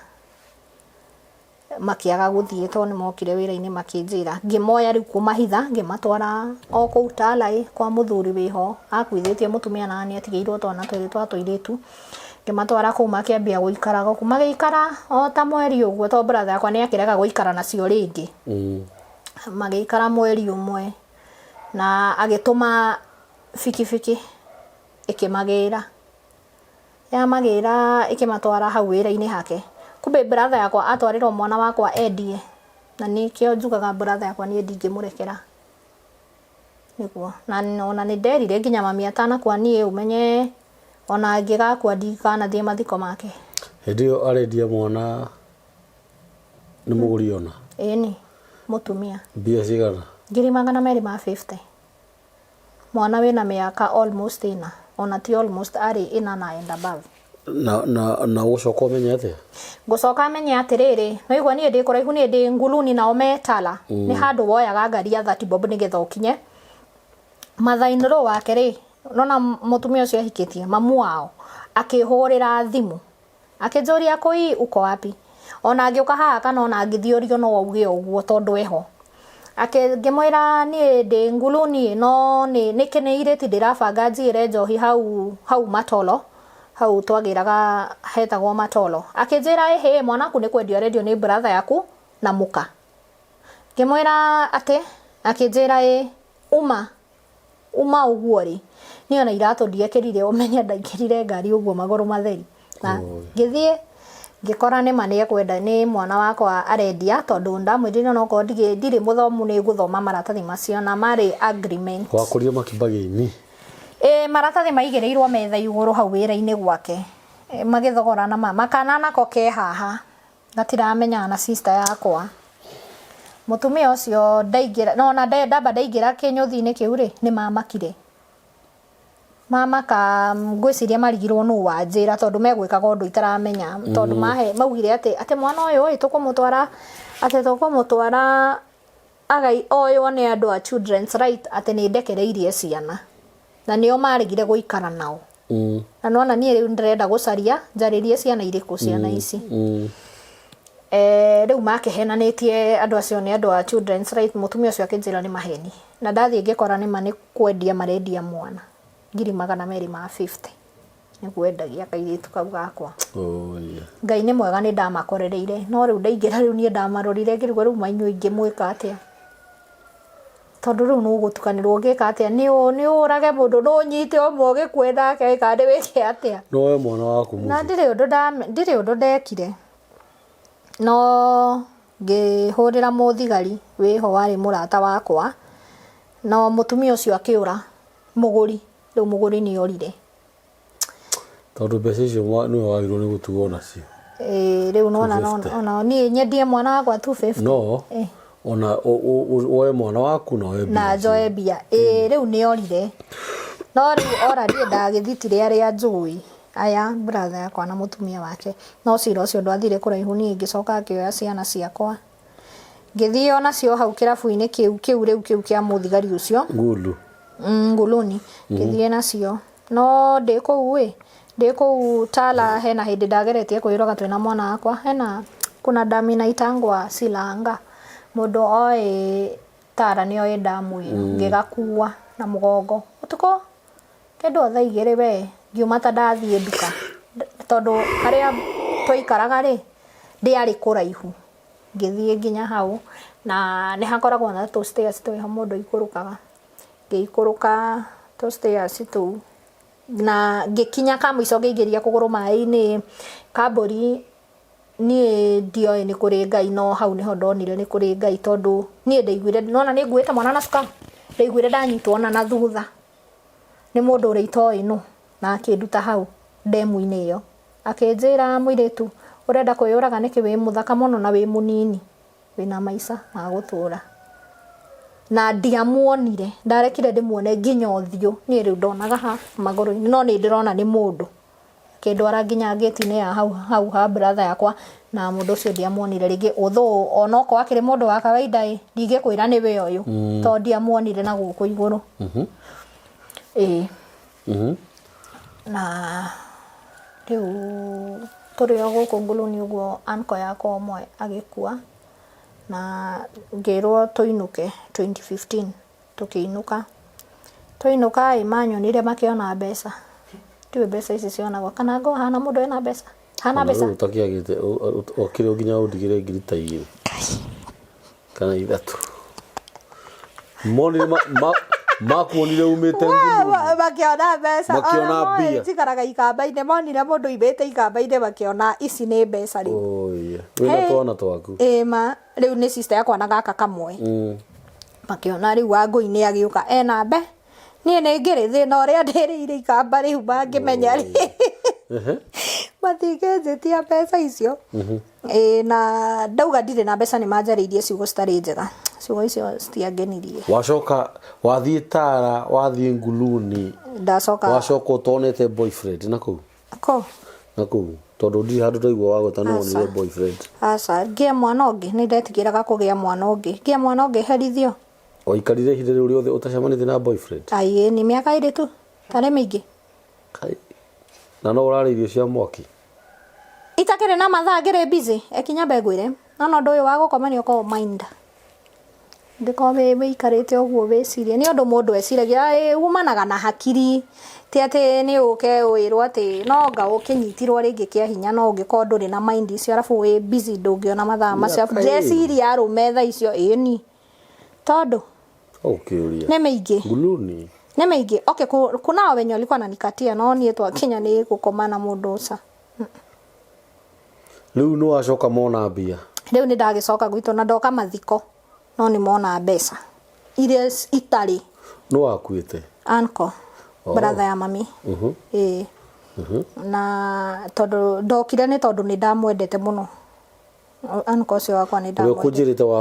makĩaga gũthiĩ, tondũ nĩ mokire wĩra-inĩ makĩnjĩra. Ngĩmoya rĩu kũmahitha, ngĩmatwara o kũu Tala ĩ, kwa mũthuri wĩho akuithĩtie mũtumia na nĩ atigĩirwo twana twĩrĩ twa tũirĩtu. Ngĩmatwara kũu, makĩambia gũikara gũkũ, magĩikara o ta mweri ũguo, tondũ brother yakwa nĩ akĩrega gũikara nacio rĩngĩ. Magĩikara mweri ũmwe na agĩtũma bikibiki ĩkĩmagĩra, yamagĩra ĩkĩmatwara hau wĩra-inĩ hake. Kumbe brother yakwa atwarĩrwo mwana wakwa endie, na nĩkĩo njugaga brother yakwa niĩ ndingĩmũrekera nĩguo. Na ona nĩ nderire nginya mami atanakua, niĩ ũmenye ona angĩgakua ndikanathiĩ mathiko make. Hĩndĩ ĩyo arendia mwana nĩ mũgũri ona? Ĩni, mũtumia. Mbia cigana? 250,000. Mwana wĩna mĩaka almost 4, ona ti almost, arĩ 4 na and above. Na ũgũcoka ũmenye atĩa? Ngũcoka menye atĩrĩrĩ, no igua niĩ ndĩ kũraihu, niĩ ndĩ Nguluni nao me Tala. Nĩ handũ woyaga ngari ya 30 bob nĩgetha ũkinye. Mother-in-law wake rĩ, nona mũtumia ũcio ahikĩtie mamu wao, akĩhũrĩra thimũ akĩnjũria, "Kũi uko wapi?" Ona angĩũka haha kana ona angĩthiĩ ũrio, no auge ũguo tondũ eho. Ngĩmwĩra niĩ ndĩ Nguluni, no nĩ nĩkĩ nĩ irĩti ndĩrabanga njigĩre njohi hau hau Matolo, hau twagĩraga hetagwo Matolo. Akĩnjĩra, "Ĩhĩ, mwana waku nĩ kwendio arendio nĩ brother yaku na mũka." Ngĩmwĩra atĩ? Akĩnjĩra ĩ uma uma ũguo rĩ, niĩ ona iratũ ndiekĩrire, ũmenye ndaingĩrire ngari ũguo magũrũ matheri, na ngĩthiĩ ngĩkora nĩma nĩ ekwenda, nĩ mwana wakwa arendia, tondũ ndamwĩrire onokorwo ndirĩ mũthomu nĩ ngũthoma maratathi macio, na marĩ agreement. Wakũrio makibagĩ-inĩ? Ĩ, maratathi maigĩrĩirwo metha igũrũ hau wĩra-inĩ gwake. Ĩ, magĩthogorana ma makana nako ke haha gatiramenyana na sister yakwa. Mũtumia ũcio ndaingĩra, no ona ndamba ndaingĩra kĩnyũthi-inĩ kĩu rĩ, nĩ mamakire, mamaka. Ngwĩciria marigirwo nũ wanjĩra, tondũ megwĩkaga ũndũ itaramenya, tondũ mahe maugire atĩ mwana ũyũ ĩ tũkũmũtwara, atĩ tũkũmũtwara agai oywo nĩ andũ a children's right, atĩ nĩ ndekereirie ciana na nĩo maregire gũikara nao. Na nona niĩ rĩu ndĩrenda gũcaria njarĩrie ciana irĩkũ, ciana ici. Rĩu makĩhenanĩtie andũ acio nĩ andũ a children's right. Mũtumia ũcio akĩnjĩra nĩ maheni. Na ndathiĩ ngĩkora nĩma nĩ kwendia marendia mwana 250,000 nĩguo endagia kairĩtu kau gakwa. Oh, yeah. Ngai nĩ mwega nĩ ndamakorereire no rĩu ndaingĩra rĩu niĩ ndamarorire ngĩrigwo rĩu mainyuĩ ingĩmwĩka atĩa tondũ rĩu nĩ ũgũtukanĩrwo ũngĩka atĩa nĩ ũrage mũndũ nĩ ũnyite ũmwe ũgĩkue nake kana nĩ wĩke atĩa. No we mwana waku Na ndirĩ ũndũ ndirĩ ũndũ ndekire no ngĩhũrĩra mũthigari wĩho warĩ mũrata wakwa no mũtumia ũcio akĩũra mũgũri rĩu mũgũri nĩ orire. Tondũ mbeca icio nĩwe wagĩrĩirwo nĩ gũtugwo nacio. Ĩĩ rĩu nona ona niĩ nyendie mwana wakwa 250. No ona woe mwana waku na woe mbia. Na njoe mbia. Ĩĩ rĩu nĩ orire. No rĩu ora niĩ ndagĩthitire arĩa njũĩ aya brother yakwa na mũtumia wake. No cira ũcio ndwathire kũraihu niĩ ngĩcoka ngĩoya ciana ciakwa. Ngĩthiĩ o nacio hau kĩrabu-inĩ kĩu kĩu rĩu kĩu kĩa mũthigari ũcio. Ngulu. Nguluni. Ngĩthiĩ nacio. No ndĩ kũu ĩ, ndĩ kũu Tala hena hĩndĩ ndageretie kwĩyũraga twĩna mwana wakwa. Hena kuna damu inaitangwa Silanga. Mũndũ oĩ Tala nĩ oĩ damu ĩyo. Ngĩgakua na mũgongo. Ũtukũ kĩndũ o thaa igĩrĩ we, ngiuma ta ndathiĩ nduka. Tondũ harĩa twaikaraga rĩ, ndĩarĩ kũraihu. Ngĩthiĩ nginya hau, na nĩ hakoragwo na tũ stairs twĩho mũndũ aikũrũkaga. Ngĩikũrũka tũ stairs tũu, na ngĩkinya kamũico ngĩingĩria kũgũrũ maĩ-inĩ, kambũri niĩ ndioĩ nĩ kũrĩ Ngai no hau nĩho ndonire nĩ kũrĩ Ngai tondũ niĩ ndaiguire, nĩwona nĩ nguĩte mwana na cuka, ndaiguire ndanyitwo na thutha nĩ mũndũ ũrĩa itoĩ nũ, na akĩnduta hau ndemu-inĩ ĩyo. Akĩnjĩra mũirĩtu ũrenda kwĩyũraga nĩkĩ wĩ mũthaka mũno na wĩ mũnini, wĩna maica ma gũtũra. Na ndiamuonire, ndarekire ndĩmuone nginya ũthiũ, niĩ rĩu ndonaga haha magũrũ-inĩ no nĩ ndĩrona nĩ mũndũ. Akĩndwara nginya ngĩti-inĩ ya hau hau ha brother yakwa na mũndũ ũcio ndiamuonire rĩngĩ although onokorwo akĩrĩ mũndũ wa kawaida ĩ, ndingĩkwĩra nĩwe ũyũ tondũ ndiamuonire na gũkũ igũrũ. Ĩĩ. Na rĩu tũrĩ o gũkũ Nguluni ũguo uncle yakwa ũmwe agĩkua na ngĩrwo tũinũke 2015 tũkĩinũka. Twainũka ĩ manyonire makĩona mbeca. Ndiũĩ mbeca ici cionagwo kana ngorwo hana mũndũ wĩna mbeca? Hana Ona mbeca? rĩu ũtakĩagĩte okire nginya ũndigĩre ngiri ta igĩrĩ kana ithatũ. Monire makuonire umĩte Nguluni. Makĩona mbeca. Makĩona Ona moĩ mbia. njikaraga ikamba-inĩ monire mũndũ oimĩte ikamba-inĩ makĩona ici nĩ mbeca rĩu. Oh, yeah. Wĩna Hey. twana twaku. Ĩ ma rĩu nĩ sister yakwa na gaka kamwe. Makĩona rĩu Wangũi nĩ agĩũka ena mbe. Niĩ nĩ ngĩrĩ thĩna ũrĩa ndĩrĩire ikamba rĩu mangĩmenya rĩ. Matingĩnjĩtia mbeca icio. Ĩĩ na ndauga ndirĩ na mbeca nĩ manjarĩirie ciugo citarĩ njega. Ciugo icio citiangenirie. Wacoka wathiĩ Tara, wathiĩ Nguluni. Ndacoka. Wacoka ũtonete boyfriend na kũu? Kũ? Na kũu tondũ ndirĩ handũ ndaigua wagweta nĩ wonire boyfriend. Aca, ngĩe mwana ũngĩ nĩ ndetigĩraga kũgĩa mwana ũngĩ. Ngĩe mwana ũngĩ herithio. Waikarire ihinda rĩu rĩothe ũtacemanĩtie na boyfriend? Aiĩ, nĩ mĩaka ĩrĩ tu, tarĩ mĩingĩ. Kai. Na no ũrarĩa irio cia mwaki? Itakĩrĩ na mathaa ngĩrĩ busy, ekinya mbe ngwĩre. No na ũndũ ũyũ wa gũkoma nĩ ũkoragwo mind. Ndũkorwo wĩikarĩte ũguo wĩcirie, nĩ ũndũ mũndũ eciragia, ĩ umanaga na hakiri, ti atĩ nĩ ũke wĩrwo atĩ no anga ũkĩnyitirwo rĩngĩ kĩa hinya no ũngĩkorwo ndũrĩ na mind icio arabu wĩ busy ndũngĩona mathaa macio. Mĩaka ĩrĩ. Ndĩreciria arũme thaa icio ĩni. Tondũ Ũkĩũria. nĩ mĩingĩ. Nguluni. Nĩ mĩingĩ. Okay, kunao wenye walikuwa wananikatia no niĩ twakinya nĩ gũkoma na mũndũ ũca. Rĩu nĩ wacoka mona mbia? Rĩu nĩ ndagĩcoka gwitũ na ndoka mathiko no nĩ mona mbeca iria itarĩ. Nũ wakuĩte? Uncle, brother ya mami. Ĩĩ. Na tondũ ndokire nĩ tondũ nĩ ndamwendete mũno. Uncle ũcio wakwa nĩ Ũrĩa ndamwendete. ũkũnjĩrĩte wa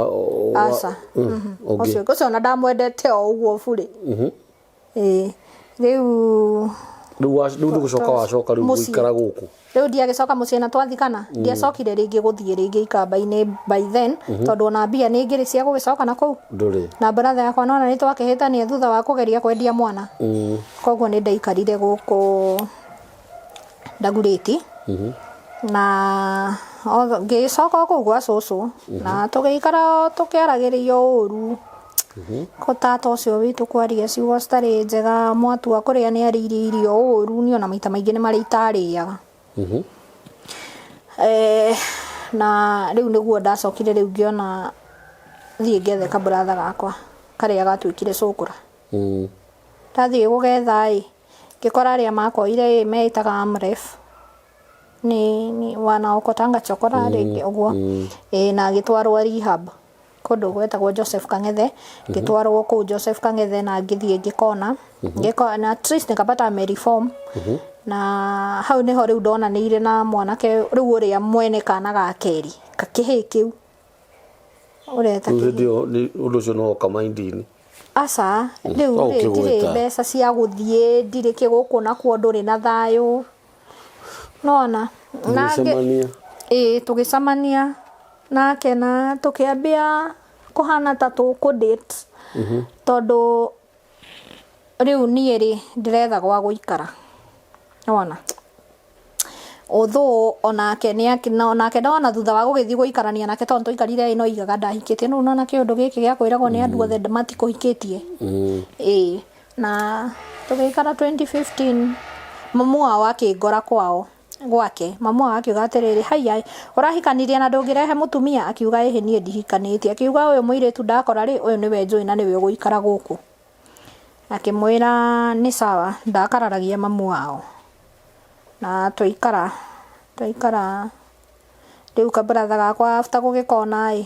Aca. Ũngĩ. Ũcio ũcio ona ndamwendete o ũguo burĩ. Ĩĩ. Rĩu Rĩu rĩu nĩ gũcoka wacoka rĩu Mũciĩ. gũikara gũkũ. Rĩu ndiagĩcoka mũciĩ na twathikana ndiacokire rĩngĩ gũthiĩ rĩngĩ ikamba-inĩ by then tondũ ona mbia nĩ ngĩrĩ cia gũgĩcoka na kũu. Ndũrĩ. Na brother yakwa nona nĩ twakĩhĩtania thutha wa kũgeria kwendia mwana. Koguo nĩ ndaikarire gũkũ Dagoretti. Na ngĩgĩcoka o kũu gwa cũcũ na tũgĩikara o tũkĩaragĩrĩria ũru. Ko tata ũcio witũ kwaria ciugo citarĩ njega, mwatua kũrĩa nĩ arĩire irio ũru, niĩ ona maita maingĩ nĩ marĩa itarĩaga. Na rĩu nĩguo ndacokire rĩu ngĩona thiĩ ngethe kabũratha gakwa karĩa gatuĩkire cũkũra. Ndathiĩ gũgetha ĩ, ngĩkora arĩa makoire ĩ meĩtaga AMREF. Nĩ wanaokotanga chokora rĩngĩ ũguo. Ĩ na agĩtwarwo rehab kũndũ gwetagwo Joseph Kang'ethe. Ngĩtwarwo kũu Joseph Kang'ethe na ngĩthiĩ ngĩkona. Ngĩkona at least nikapata amereform. Na hau nĩho rĩu ndonanĩire na mwanake rĩu ũrĩa mwene kana ga kerĩ, kĩhĩĩ kĩu. Ũreta Rĩu kĩhĩĩ. hĩndĩ ĩyo ũndũ ũcio no woka mind-inĩ. Aca, rĩu No rĩ, ndirĩ ũkĩgweta. mbeca cia gũthiĩ, ndirĩ kĩ gũkũ nakuo ndũrĩ na thayũ. Nona. Mũgĩcemania. Ĩĩ tũgĩcemania nake na tũkĩambia kũhana ta tũkũ date. Tondũ rĩu niĩ rĩ, ndĩretha gwa gũikara. Nĩwona? Although onake onake ndona thutha wa gũgĩthiĩ gũikarania nake tondũ twaikarire ĩ no aigaga ndahikĩtie. Rĩu nĩwona kĩũndũ gĩkĩ gĩa kwĩragwo nĩ andũ othe matikũhikĩtie. Ĩĩ na tũgĩikara 2015 mamu wao akĩngora kwao gwake. Mamu wao akiuga atĩrĩrĩ, haiya ũrahikanirie na ndũngĩrehe mũtumia? Akiuga ĩhĩ niĩ ndihikanĩtie. Akiuga ũyũ mũirĩtu ndakora rĩ, ũyũ nĩwe njũĩ na nĩwe ũgũikara gũkũ. Akĩmwĩra nĩ sawa, ndakararagia mamu wao. Na twaikara, twaikara rĩu kabratha gakwa after gũgĩkona ĩ,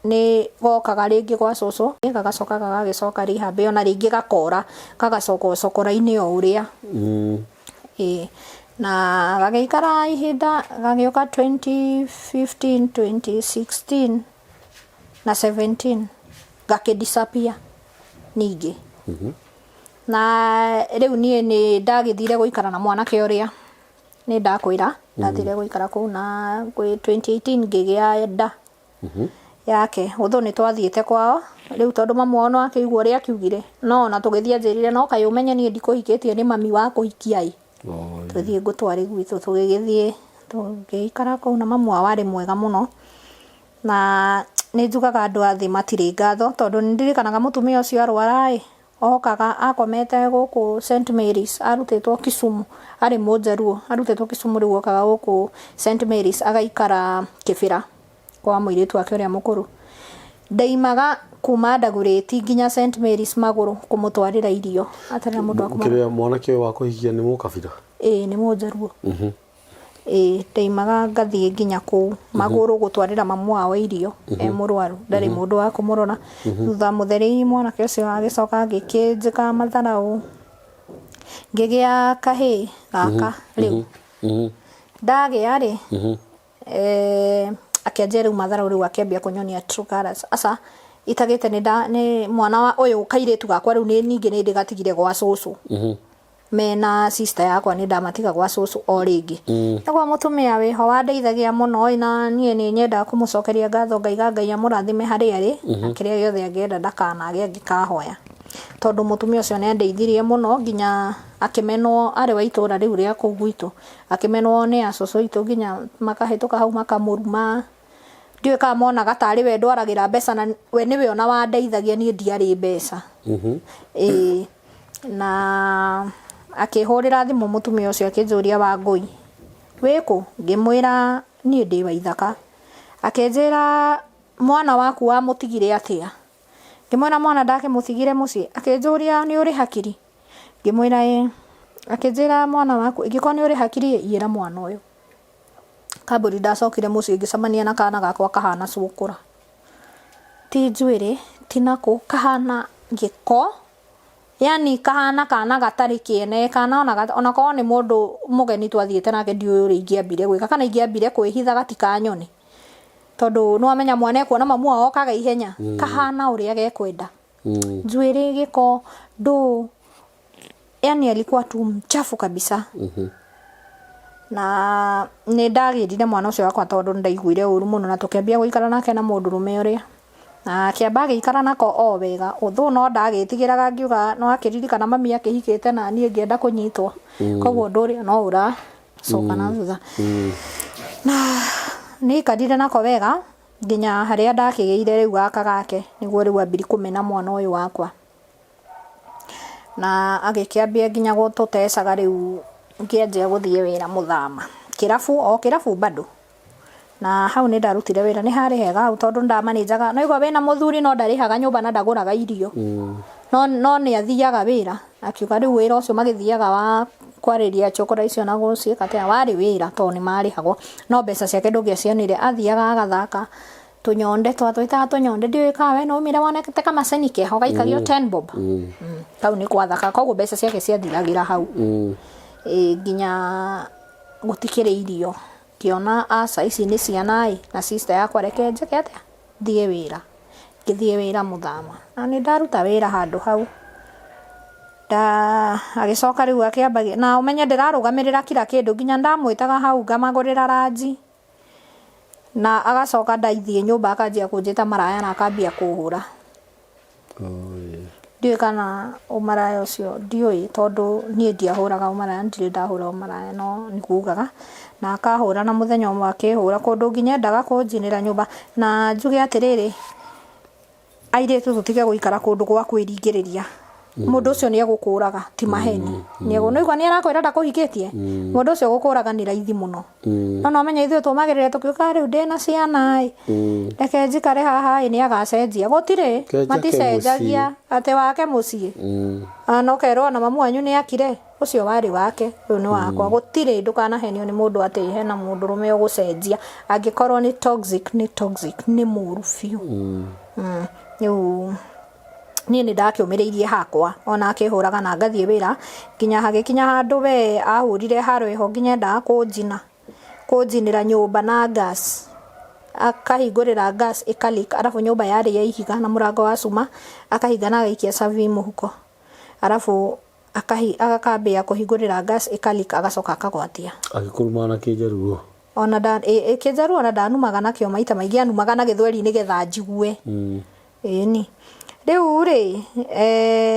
nĩ gokaga rĩngĩ gwa cũcũ, gagacoka gagagĩcoka rehab ĩyo na rĩngĩ gakora, gagacoka ũcokora-inĩ o ũrĩa. Ĩĩ na gagĩikara ihinda gagĩũka 2015, 2016 na 17 gakĩ disappear ningĩ. Na rĩu niĩ nĩ ndagĩthire gũikara na mwanake ũrĩa nĩ ndakwĩra, ndathire gũikara kũu na kwĩ 2018 ngĩgĩa nda yake. Although nĩ twathiĩte kwao, rĩu tondũ mamu wao no akĩigua ũrĩa akiugire, no ona tũgĩthiĩ anjĩrire no kaĩ ũmenye niĩ ndikũhikĩtie nĩ mami wakũhikia ĩ. Tũthiĩ ngũtware gwitũ, tũgĩgĩthiĩ tũgĩikara kũu na mamu wao arĩ mwega mũno. Na nĩ njugaga andũ a thĩ matirĩ ngatho tondũ nĩ ndirikanaga mũtumia ũcio arwara ĩ, okaga akomete gũkũ St Mary's arutĩtwo Kisumu, arĩ mũnjaruo, arutĩtwo Kisumu rĩu okaga gũkũ St Mary's agaikara Kĩbĩra kwa mũirĩtu wake ũrĩa mũkũrũ. Ndaimaga kuma Dagoretti nginya St Mary's magũrũ kũmũtwarĩra irio atarĩ na mũndũ wa kũmũrora. Kĩrĩa mwanake ũyũ wakũhikia nĩ mũkabira? Ĩĩ nĩ mũnjaruo. Ĩĩ ndaimaga ngathiĩ nginya kũu magũrũ gũtwarĩra mamu wao irio e mũrwaru, ndarĩ mũndũ wa kũmũrora. Thutha mũtheri mwanake ũcio agĩcoka agĩkĩnjĩka matharaũ, ngĩgĩa kahĩĩ gaka rĩu. Ndagĩa rĩ, akĩanjia rĩu matharaũ rĩu akĩambia kũnyonia true colours. Aca itagĩte nĩ mwana wa ũyũ kairĩtu gakwa rĩu ningĩ nĩ ndĩgatigire gwa cũcũ. Mena sister yakwa nĩ ndamatiga gwa cũcũ o rĩngĩ. Nĩguo mũtumia wĩho wandeithagia mũno ĩ, na niĩ nĩ nyendaga kũmũcokeria ngatho ngaiga Ngai amũrathime harĩa arĩ na kĩrĩa gĩothe angĩenda ndakanage angĩkahoya. Tondũ mũtumia ũcio nĩ andeithirie mũno nginya akĩmenwo arĩ wa itũra rĩu rĩa kũu gwitũ, akĩmenwo nĩ acũcũ aitũ nginya makahĩtũka hau makamũruma. Ndiũĩ kana monaga tarĩ we ndwaragĩra mbeca na we nĩwe ona wandeithagia niĩ ndiarĩ mbeca. Ĩĩ na akĩhũrĩra thimũ mũtumia ũcio akĩnjũria Wangũi wĩkũ? Ngĩmwĩra niĩ ndĩ Waithaka. Akĩnjĩra mwana waku wamũtigire atĩa? Ngĩmwĩra mwana ndakĩmũtigire mũciĩ. Akĩnjũria nĩ ũrĩ hakiri? Ngĩmwĩra ĩĩ. Akĩnjĩra mwana waku ingĩkorwo nĩ ũrĩ hakiri ĩ iyĩra mwana ũyũ. Kambũri ndacokire mũciĩ ngĩcemania na kana gakwa kahana cũkũra. Ti njuĩrĩ, ti nakũ, kahana gĩko, yani kahana kana gatarĩ kĩene, kana ona korwo nĩ mũndũ mũgeni twathiĩte nake ndiũĩ ũrĩa ingĩambire gwĩka, kana ingĩambire kwĩhitha gatikanyone. Tondũ nĩwamenya mwana ekuona mamu wao okaga ihenya, kahana ũrĩa gekwenda. Njuĩrĩ, gĩko, ndũ, yani alikuwa tu mchafu kabisa. Na nĩ ndagĩrire mwana ũcio wakwa tondũ nĩ ndaiguire ũru mũno na tũkĩambia gũikara nake na mũndũrũme ũrĩa. Na akĩamba agĩikara nako o wega, although no ndagĩtigĩraga ngiuga no akĩririkana mami akĩhikĩte na niĩ ngĩenda kũnyitwo. Koguo ũndũ ũrĩa no ũracoka na thutha. Na nĩ aikarire nako wega. Nginya harĩa ndakĩgĩire rĩu gaka gake nĩguo rĩu ambiri kũmena mwana ũyũ wakwa. Na agĩkĩambia nginya gũtũtecaga rĩu ngĩanjia gũthiĩ wĩra mũthama. Kĩrabu o kĩrabu bado. Na hau nĩ ndarutire wĩra nĩ harĩ hega hau tondũ nĩ ndamanĩnjaga nĩ waigua wĩna mũthuri no ndarĩhaga nyũmba na ndagũraga irio. No no nĩ athiaga wĩra akiuga rĩu wĩra ũcio magĩthiaga wa kwarĩria chokora icio na gũciĩka atĩa warĩ wĩra tondũ nĩ marĩhagwo no mbeca ciake ndũngĩacionire athiaga agathaka tũnyonde twa twĩtaga tũnyonde ndiũĩ kana we no umire wonete kamacini keho gaikagio 10 bob kau nĩ gwathaka koguo mbeca ciake ciathiragĩra hau Ĩ, nginya gũtikĩrĩ irio ngĩona aca ici nĩ ciana ĩ na sister yakwa reke njĩke atĩa thiĩ wĩra ngĩthiĩ wĩra mũthama na nĩ ndaruta wĩra handũ hau nda agĩcoka rĩu akĩambagia na ũmenye ndĩrarũgamĩrĩra kila kĩndũ nginya ndamwĩtaga hau ngamagũrĩra ranji na agacoka ndaithiĩ nyũmba akanjia kũnjĩta maraya na akambia kũhũra ndiũĩ kana ũmaraya ũcio ndiũĩ tondũ niĩ ndiahũraga ũmaraya ndirĩ ndahũra ũmaraya no nĩ kugaga na akahũra na mũthenya ũmwe akĩhũra kũndũ nginya endaga kũnjinĩra nyũmba na njuge atĩrĩrĩ airĩtu tũtige gũikara kũndũ gwa kwĩringĩrĩria mũndũ ũcio nĩ egũkũraga ti maheni nĩ egũ nĩ arakwĩra ndakũhikĩtie mũndũ ũcio gũkũraga nĩ raithi mũno no no menye ithuĩ tũmagĩrĩre tũkiuga rĩu ndĩna ciana ĩ reke njikare haha ĩ nĩ agacenjia gũtirĩ Reke njake maticenjagia atĩ wake mũciĩ na ũkerwo ona mamu wanyu nĩ akire ũcio warĩ wake ũyũ nĩ wakwa gũtirĩ ndũkanahenio nĩ mũndũ atĩ hena mũndũrũme ũgũcenjia angĩkorwo nĩ toxic nĩ toxic nĩ mũru biũ rĩu niĩ nĩ ndakĩũmĩrĩirie hakwa ona akĩhũraga na ngathiĩ wĩra nginya hagĩkinya handũ we ahũrire haro ĩho nginya endaga kũnjina kũnjinĩra nyũmba na gas akahingũrĩra gas ĩka leak arabu nyũmba yarĩ ya ihiga na mũrango wa cuma akahinga na agaikia cabi mũhuko arabu akambia kũhingũrĩra gas ĩka leak agacoka akagwatia Agĩkũruma na kĩnjaruo. ona nda kĩnjaruo ona ndanumaga nakĩo maita maingĩ anumaga na gĩthweri nĩgetha njigue ĩni rĩu rĩ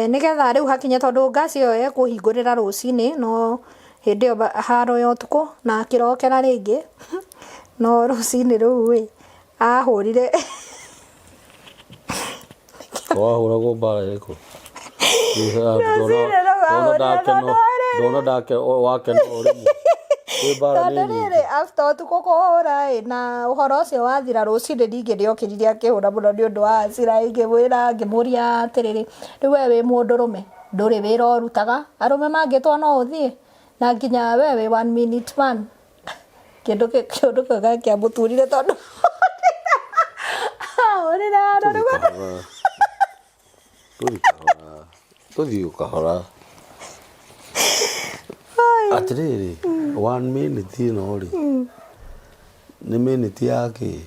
nĩgetha rĩu hakinye tondũ gas ĩyo ekũhingũrĩra rũcinĩ no hĩndĩ ĩyo haro ya ũtukũ na akĩrokera rĩngĩ no rũcinĩ rũu ĩ ahũrire Wahũragwo mbara ĩrĩkũ? Rũcinĩ rũu ahũrire tondũ wa rĩrĩ. Ndona ndake wakena o rĩmwe. Kwĩ mbara tondũ nĩ nyingĩ. rĩrĩ after ũtukũ kũhũra ĩ na ũhoro ũcio wathira rũcinĩ ningĩ nĩokĩrire akĩhũra mũno nĩ ũndũ wa hasira ngĩmwĩra ngĩmũria atĩrĩrĩ rĩu we wĩ mũndũrũme ndũrĩ wĩra ũrutaga arũme mangĩtwo no ũthiĩ na nginya we wĩ one minute man kĩndũ kĩũndũ kĩu gakĩamũturire tondũ ahũrire haro rĩu Tũthiĩ kahora. Tũthiĩ kahora. Atĩrĩrĩ, one minute ĩno rĩ, nĩ minute ya kĩ?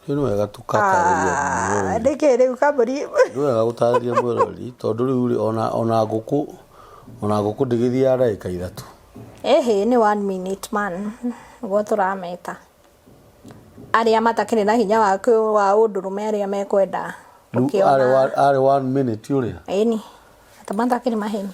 Rĩu nĩ wega tũgatarĩria mwĩroreri. Nĩkĩ rĩu kambũri Nĩ wega gũtarĩria mwĩroreri tondũ rĩu rĩ ona ona ngũkũ ona ngũkũ ndĩgĩthiaga ndagĩka ithatũ. Ĩhĩ nĩ one minute man nĩguo tũrameta arĩa matakĩrĩ na hinya wa wa ũndũrũme arĩa mekwenda Rĩu gũkĩona arĩ one minute ũrĩa? ĩni ata matakĩrĩ maheni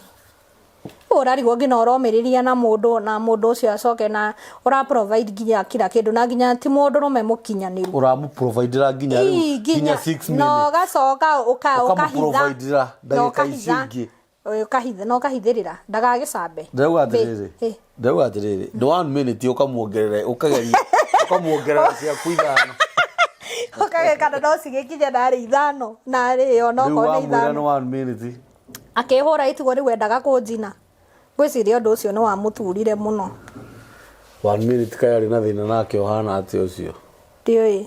ũrarigwo nginya ũromĩrĩria na mũndũ na mũndũ ũcio acoke na ũra provide nginya kila kĩndũ na nginya ti mũndũrũme mũkinyanĩru Ũramũ providera nginya rĩu Ii, nginya 6 na minutes. ũgacoka ũkahitha Ũkamũ-providera na ndagĩka icio ũkahitha ingĩ. ũkahitha na ũkahithĩrĩra ndagagĩcambe Ndĩrauga atĩrĩrĩ Ĩ. ndĩrauga atĩrĩrĩ nĩ one minute ũkamuongerera ũkageria ũkamuongerera ciaku ithano ũkagekana no cigĩkinye narĩ ithano narĩ rĩu onokorwo nĩ wamwĩra ithano nĩ one minute akĩhũra itigwo rĩu endaga kũnjina ngwĩciria ũndũ ũcio nĩ wamũturire mũno one minute kaĩ arĩ na thĩna nake ũhana atĩa ũcio ndiũĩ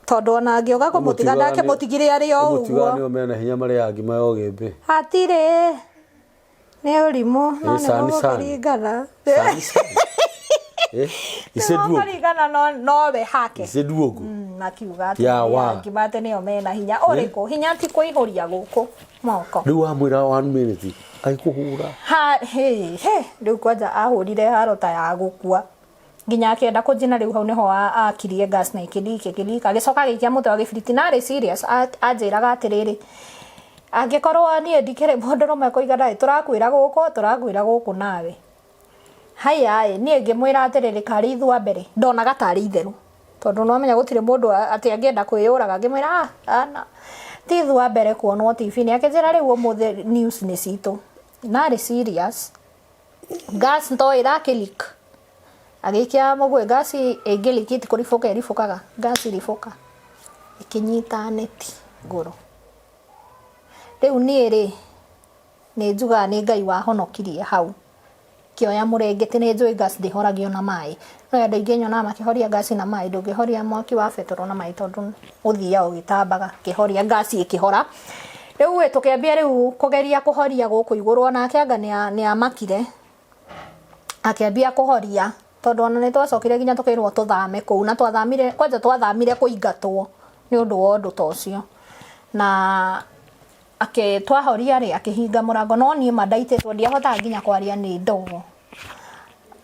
tondũ ona angĩũka kũmũtiga ndakĩmũtigire arĩ o ũguo ũguo nĩo mena hinya marĩa ngima ya ũgĩmbĩ hatirĩ nĩ ũrimũ no Ĩ, nĩ sani, sani. gũkũringana Sani, sani. Eh, ise nĩ duogo gũkũringana nowe hake ise duogo Makiuga atĩ Ya wa. ngima atĩ nĩo mena hinya ũrĩkũ hinya ti kũihũria gũkũ moko rĩu wamwĩra one minute agĩkũhũra ha he he rĩu kwanja ahũrire haro ta ya gũkua nginya akĩenda kũnjina rĩu hau nĩho akirie gas na ĩkĩleak ĩkĩleak agĩcoka agĩikia mũtwe wa gĩbiriti na arĩ serious anjĩraga atĩrĩrĩ angĩkorwo niĩ ndikĩrĩ mũndũrũme kũigana ĩ tũrakwĩra gũkũ tũrakwĩra gũkũ nawe haya ĩ niĩ ngĩmwĩra atĩrĩrĩ karĩ ithua mbere ndonaga tarĩ itherũ Tondũ nĩwamenya gũtirĩ mũndũ atĩ angĩenda kwĩyũraga. Ngĩmwĩra ah, ana ti ithuĩ wa mbere kuonwo TV-inĩ. Akĩnjĩra rĩu ũmũthĩ news nĩ citũ. Na arĩ serious. Gas to ĩrakĩ leak. Agĩikia mũgwĩ gas ĩngĩ leak ti kũribũka ĩribũkaga. Gas ribũka. Ĩkĩnyita neti ngũrũ. Rĩu niĩ rĩ, nĩ njugaga nĩ Ngai wahonokirie hau. Ngĩoya mũrengeti nĩ njũĩ gas ndĩhoragio na maĩ. No andũ aingĩ nyonaga makĩhoria gas na maĩ, ndũngĩhoria mwaki wa betũrũ na maĩ tondũ ũthiaga ũgĩtambaga. Ngĩhoria gas ĩkĩhora. Rĩu ĩ tũkĩambia rĩu kũgeria kũhoria gũkũ igũrũ onake anga nĩ amakire. Akĩambia kũhoria tondũ ona nĩ twacokire nginya tũkĩrwo tũthame kũu na twathamire kwanja twathamire kũingatwo nĩ ũndũ wa ũndũ ta ũcio. Na akĩ twahoria rĩ akĩhinga mũrango no niĩ ma ndaitĩtwo ndiahotaga nginya kwaria nĩ ndogo.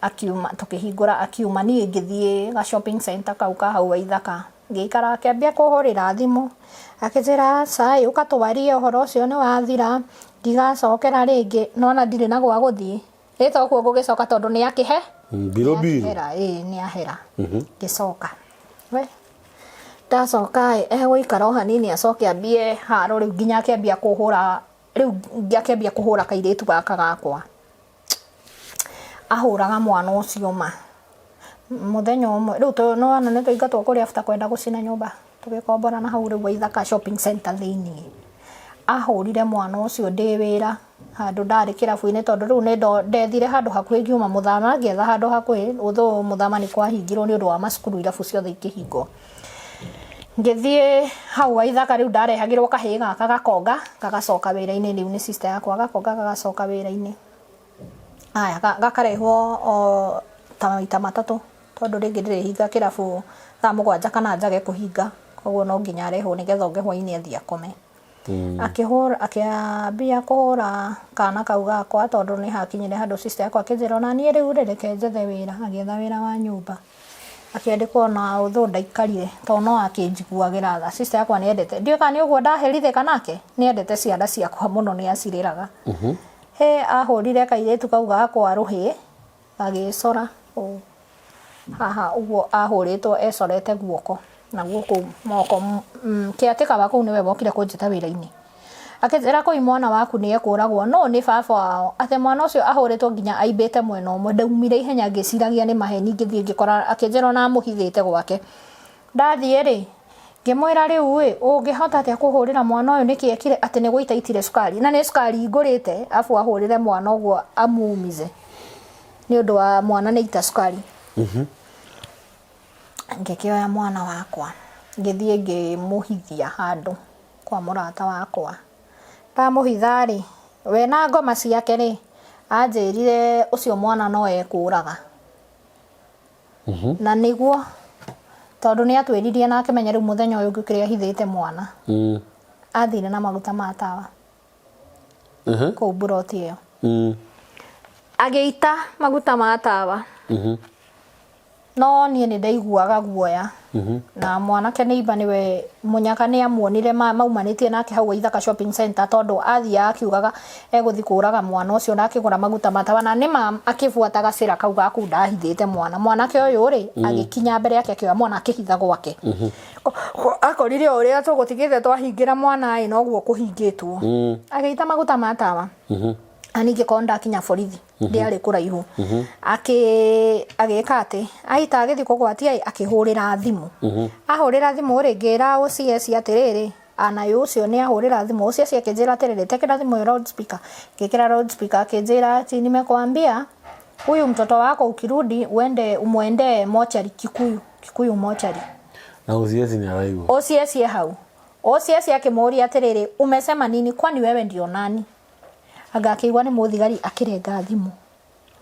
Akiuma tũkĩhingũra akiuma niĩ ngĩthiĩ ga shopping center kau ka hau Waithaka. Ngĩikara akĩambia kũhũrĩra thimũ akĩnjĩra aca ĩ ũka twarie ũhoro ũcio nĩ wathira ndigacokera rĩngĩ no ona ndirĩ na gwa gũthiĩ. Ĩ to kuo ngũgĩcoka tondũ nĩ akĩhe Mbiro mbiro. Nĩakĩhera ĩ nĩ ahera. Ngĩcoka. We ndacoka ĩ egũikara o hanini acoke ambie haro rĩu nginya akĩambia kũhũra rĩu akĩambia kũhũra kairĩtu gaka gakwa. Ahũraga mwana ũcio ma. Mũthenya ũmwe rĩu nĩwona nĩtwaingatwo kũrĩa after kwenda gũcina nyũmba tũgĩkombora na hau rĩu Waithaka shopping center thĩiniĩ. Ahũrire mwana ũcio ndĩ wĩra handũ ndarĩ kĩrabu-inĩ tondũ rĩu nĩ ndethire handũ hakuhĩ ngiuma Mũthama ngĩetha handũ hakuhĩ although Mũthama nĩ kwahingirwo nĩ ũndũ wa macukuru irabu ciothe ikĩhingwo. Ngĩthiĩ hau Waithaka rĩu ndarehagĩrwo kahĩĩ gaka gakonga gagacoka wĩra-inĩ rĩu nĩ sister yakwa gakonga gagacoka wĩra-inĩ. Aya gakarehwo o ta maita matatũ tondũ rĩngĩ ndĩrĩhinga kĩrabu thaa 7 kana njage kũhinga koguo no nginya arehwo nĩgetha oke hwainĩ athiĩ akome. Akĩhũra akĩambia kũhũra kana kau gakwa tondũ nĩ hakinyire handũ sister yakwa akĩnjĩra ona niĩ rĩu rĩ reke njethe wĩra agĩetha wĩra wa nyũmba. Akĩandĩkwo na although ndaikarire tondũ no akĩnjiguagĩra tha. Sister yakwa nĩ endete ndiũĩ kana nĩ ũguo ndaherithĩka nake nĩ endete ciana ciakwa mũno nĩ acireraga. Hĩ ahũrire kairĩtu kau gakwa rũhĩ gagĩcora ũũ haha ũguo ahũrĩtwo ecorete guoko na gũkũ moko kĩatĩka wa kũu nĩwe wokire kũnjĩta wĩra-inĩ. Akĩnjĩra kũi mwana waku nĩ ekũragwo no nĩ baba wao atĩ mwana ũcio ahũrĩtwo nginya aimbĩte mwena ũmwe. Ndaumire ihenya ngĩciragia nĩ maheni ngĩthiĩ ngĩkora akĩnjĩra ona amũhithĩte gwake. Ndathiĩ rĩ ngĩmwĩra rĩu ĩ ũngĩhota atĩa kũhũrĩra mwana ũyũ nĩkĩ ekire atĩ nĩ gũita aitire cukari na nĩ cukari ngũrĩte abu ahũrĩre mwana ũguo amumize nĩ ũndũ wa mwana nĩ aita cukari. Ngĩkĩoya mwana wakwa ngĩthiĩ ngĩmũhithia handũ kwa mũrata wakwa. Ndamũhitha rĩ, we na ngoma ciake rĩ, anjĩrire ũcio mwana no ekũraga. Na nĩguo tondũ nĩ atwĩririe na akĩmenya rĩu mũthenya ũyũ ũngĩ kĩrĩa ahithĩte mwana. Athire na maguta ma tawa kũu mburoti ĩyo. Agĩita maguta ma tawa. No niĩ nĩ ndaiguaga guoya. Na mwanake neighbor nĩwe mũnyaka nĩ amuonire maumanĩtie nake hau Waithaka shopping center tondũ athiaga akiugaga egũthiĩ kũraga mwana ũcio na akĩgũra maguta ma tawa na nĩma akĩbuata gacĩra kau ga kũu ndahithĩte mwana. Mwanake ũyũ rĩ agĩkinya mbere yake akĩoya mwana akĩhitha gwake. Akorire o ũrĩa tũgũtigĩte twahingĩra mwana ĩ noguo kũhingĩtwo. Agĩita maguta ma tawa. Na ningĩ korwo ndakinya borithi ndĩarĩ kũraihu. Agĩka atĩ aita agĩthiĩ kũgwatia ĩ akĩhũrĩra thimũ. Ahũrĩra thimũ rĩ ngĩra OCS atĩrĩrĩ anayo ũcio nĩ ahũrĩra thimũ. OCS akĩnjĩra atĩrĩrĩ tekĩra thimũ ĩyo loudspeaker. Ngĩkĩra loudspeaker akĩnjĩra ati nimekuambia huyu mtoto wako ukirudi uende umwendee mochari Kikuyu Kikuyu mochari. Na OCS nĩ araigua. OCS e hau. OCS akĩmũria atĩrĩrĩ umesema nini kwani wewe ndio nani? Anga akĩigua nĩ mũthigari akĩrenga thimũ.